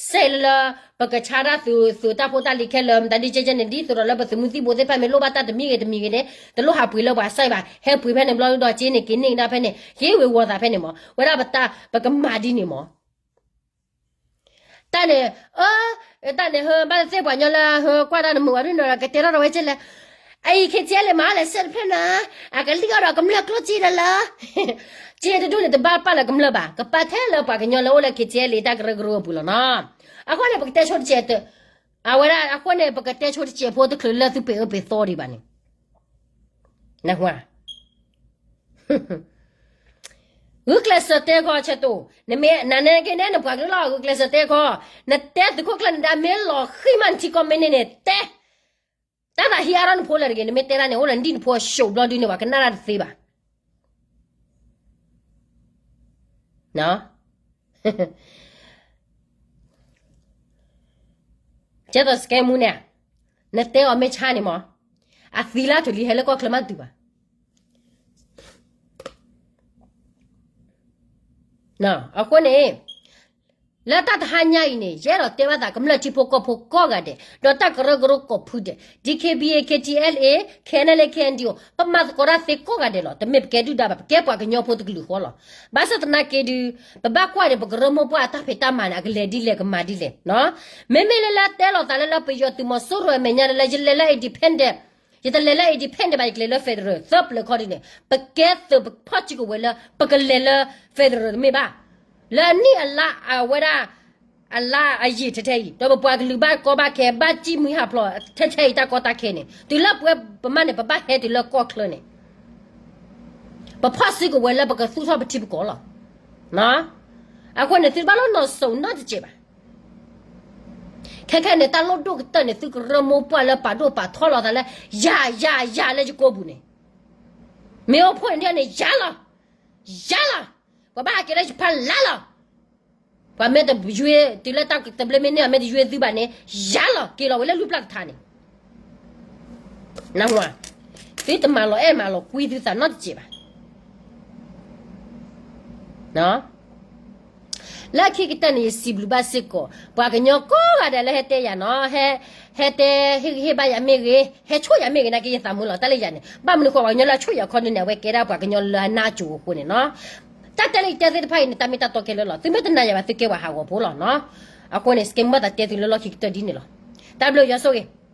စဲးလၢလၢ ပကဆါတၢ်သုး သုးတၢ်ဖိတၢ်လံၤခဲလၢာ် မတၤဒ်ကဲကဲန့ၣ် ဒ်သိးဒီးလၢပသုးမုၢ်သံၣ်ဘိသ့ၣ်တဖၣ်မ့ၢ်လိၣ်ဘၣ်တၢ်တမံၤဂ့ၤတမံၤဂ့ၤန့ၣ် တလိၣ်ဟးပှ့ၤလၢပှၤစဲးဘၣ်, ဟဲပှ့ၤဖဲန့ၣ်ဘျီဒုဒီးက့န့ၣ် က့ၤန့ၢ်ကဒါဖဲန့ၣ် ဟ့ၣ်ဝ့ၤဝီၤသးဖဲန့ၣ်မ့ၢ် ဝဲဒၣ်ပတၢ် ပကမၤဒ်န့ၣ်မ့ၢ် တၢ်န့ၣ်, အၢ, တၢ်န့ၣ် ဟၢ ဘၣ်သ့ၣ်ပှၤကညီလၢဟၢကွၢ်တၢ်နမုာ်ဝဲဒ်န့ၣ်ဒီး ကတဲထီၣ်ဒီးဝဲကဲလဲၣ်, အအံၤ KTLA မၤအီၣ်လဲၤစဲးတဖျၢၣ်နၤ, အကလံၣ်အီၣ်ဒီးကမျၢၢ်ကျိၣ်စ့ဒီးလၢ စ့တဒူၣ်န့ၣ် တဘၣ်ပာ်လၢကမျၢၢ်ဘၣ်, ကပာ်ထဲလၢပှၤကညီလၢအိၣ်လၢ KTLA တၢ်ကရၢကရိအပူၤလီၤနီၤ. အဃိန့ၣ် ပကတဲဆိတစဲး, အဝဲဒၣ်အဃိန့ၣ် ပကတဲဆိတစဲးဖိတချုးလၢသုပ့ၤအၢပ့ၤသီဒံးဘၣ်န့ၣ် နၢ်ဟူဧါ. ဂုာ်ကျဲးစၢးတဲခီဆၢတိၢ်, နမ့ၢ်နၤန့ၣ်က့န့ၣ် နပှၤကလုာ်လီၤ ဂုာ်ကျဲးစၢးတဲခီ, နတဲသုးခိၣ်ကျၢၢ်နဒါမ့ၢ်လီၤဃံၤမးနထံကီၢ်မ့ၢ်န့ၣ်န့ၣ် တဲ, တၢ်သးဟံးအါထီၣ်နဖိလၢာ်တဂ့ၤ, နမ့ၢ်တဲတၢ်န့ၣ် အိၣ်လၢနဒံၣ်နဖိအရှုပ်ဘျီဒုန့ၣ် ပှၤကနၣ်တၢ်တသ့ဘၣ်. ကဲသိးစကဲမူန့ၣ်, နတဲအီၤမ့ၢ်ဆါန့ၣ်မး, အသံလၢအထုးလံဟဲလၢကီၢ်ချၢမးတုၤဘၣ်. အဃိန့ၣ်, လၢတၢ်တဟါညါအံၤန့ၣ် ယအဲၣ်ဒိးတဲဘၣ်သးကမျၢၢ်ထံဖိကီၢ်ဖိကိးဂၤဒဲး ဒီးတၢ်ကရၢကရိကိးဖုဒဲး, DKBA, KTLA, KNLA, KNDO ပမၤသကိးတၢ်သ့ကိးဂၤဒဲးလီၤ. တမ့ၢ်ပကဲဒုၣ်ဒါဘၣ်, ပကဲပှၤကညီဖိတကလုာ်ဃီလီၤ. ဘၣ်ဆၣ်သနာ်က့ဒုး ပဘၣ်ကွၢ်ဒီးပကရၢမိၢ်ပှၢ်အတၢ်ဖံးတၢ်မၤန့ၣ် အကလဲၤဒ်လဲၣ်ကမၤဒ်လဲၣ်. မ့မ့ၢ်လၢလၢတဲလီၤသးလၢလၢပယီၤသုးမီၤစိရိၤအမဲာ်ညါလၢလၢ ယလဲၤလၢ independent, ယတလဲၤလၢ independent ဘၣ်, ယကလဲၤလၢ federal သၢပျၢၤခီဒ်န့ၣ် ပကဲသုးပဖီၣ်စုကဝဲၤလၢ ပကလဲၤလၢ federal တမ့ၢ်ဘၣ်. လၢအနံၣ်အလါအဝဲဒၣ် အလါအယံာ်ထဲထဲအံၤ ဒီးပပှၤကလုာ်ဘၣ်ကီဘၣ်ခဲ ဘၣ်စံၣ်မှံဟးဖျိးထဲထဲအံၤ တၢ်ကီတၢ်ခဲန့ၣ် တုၤလၢပဝဲပမါန့ၣ် ပဘၣ်ဟဲတုၤလၢကီၢ်ချၢန့ၣ် ပဖီၣ်စုကဝဲၤလၢပကသူၣ်ထီၣ်ပထံပကီၢ်လီၤ. အဃိန့ၣ် သုတဘၣ်လိၣ်နီၢ်စိးနီတစဲးဘၣ်. ခဲခဲန့ၣ် တၢ်လိၣ်ဒိၣ်ကတၢၢ်န့ၣ် သုကရၢမိၢ်ပှၢ်လၢပာ်ဒိၣ်ပာ်ထီလီၤသးလၢ ယၤယၤယၤလၢယကိာ်ပူၤန့ၣ် မ့ၢ်အိၣ်ဖှိၣ်န့ၣ်န့ၣ် ယၤလီၤ, ယၤလီၤ. ပှၤဘၣ်ဟးက့ၤလၢယဖးလါလီၤ. ပှၤမ့ၢ်တယွ့ တုၤလၢတၢ်သဘျ့မ့ၢ်န့ၢ် အမ့ၢ်တယွ့သုဘၣ်န့ၣ် ယၤလီၤ က့ၤလီၤဝဲလၢလူၢ်ပျၢ်ကထါန့ၣ် နဝၤ, သုတမၤလီၤအဲၣ်မၤလီၤကွံသုသးနီတစဲးဘၣ်. လၢခံကတၢၢ်န့ၣ် ယစံးဘျုးဘၣ်စ့ၢ်ကီး ပှၤကညီကိးဂၤဒဲးလၢဟဲတဲယၤနီၤ, ဟဲတဲဟ့ၣ်ဂံၢ်ဟ့ၣ်ဘါယၤမ့ၢ်ဂ့ၤ, ဟဲဆိၣ်ယၤမ့ၢ်ဂ့ၤ နာ်က့ယသးမုာ်လီၤ. တၢ်လၢယၤန့ၣ် ဘၣ်မနုၤဃိ ပှၤကညီလၢအဆိၣ်ယၤခီဒုန့ၣ် အဝဲကဲဒၣ်ပှၤကညီလၢအနၢ်စိၤအဃိန့ၣ်နီၤ. တၢ်တဲလၢယတဲသ့ၣ်တဖၣ်အံၤန့ၣ် တၢ်မ့ၢ်တၢ်တီခဲလၢာ်လီၤ. သုမ့ၢ်တနာ်ယၤဘၣ် သုကဲပှၤဟးဂီၤဖိလီၤနီၤ. အဃိန့ၣ် စကဲမုၢ်ဘၣ်သးတဲသုလၢလီၢ်ခံကတၢၢ်ဒ်န့ၣ်လီၤ. တၢ်ဘျုးယွၤဆိၣ်ဂ့ၤ.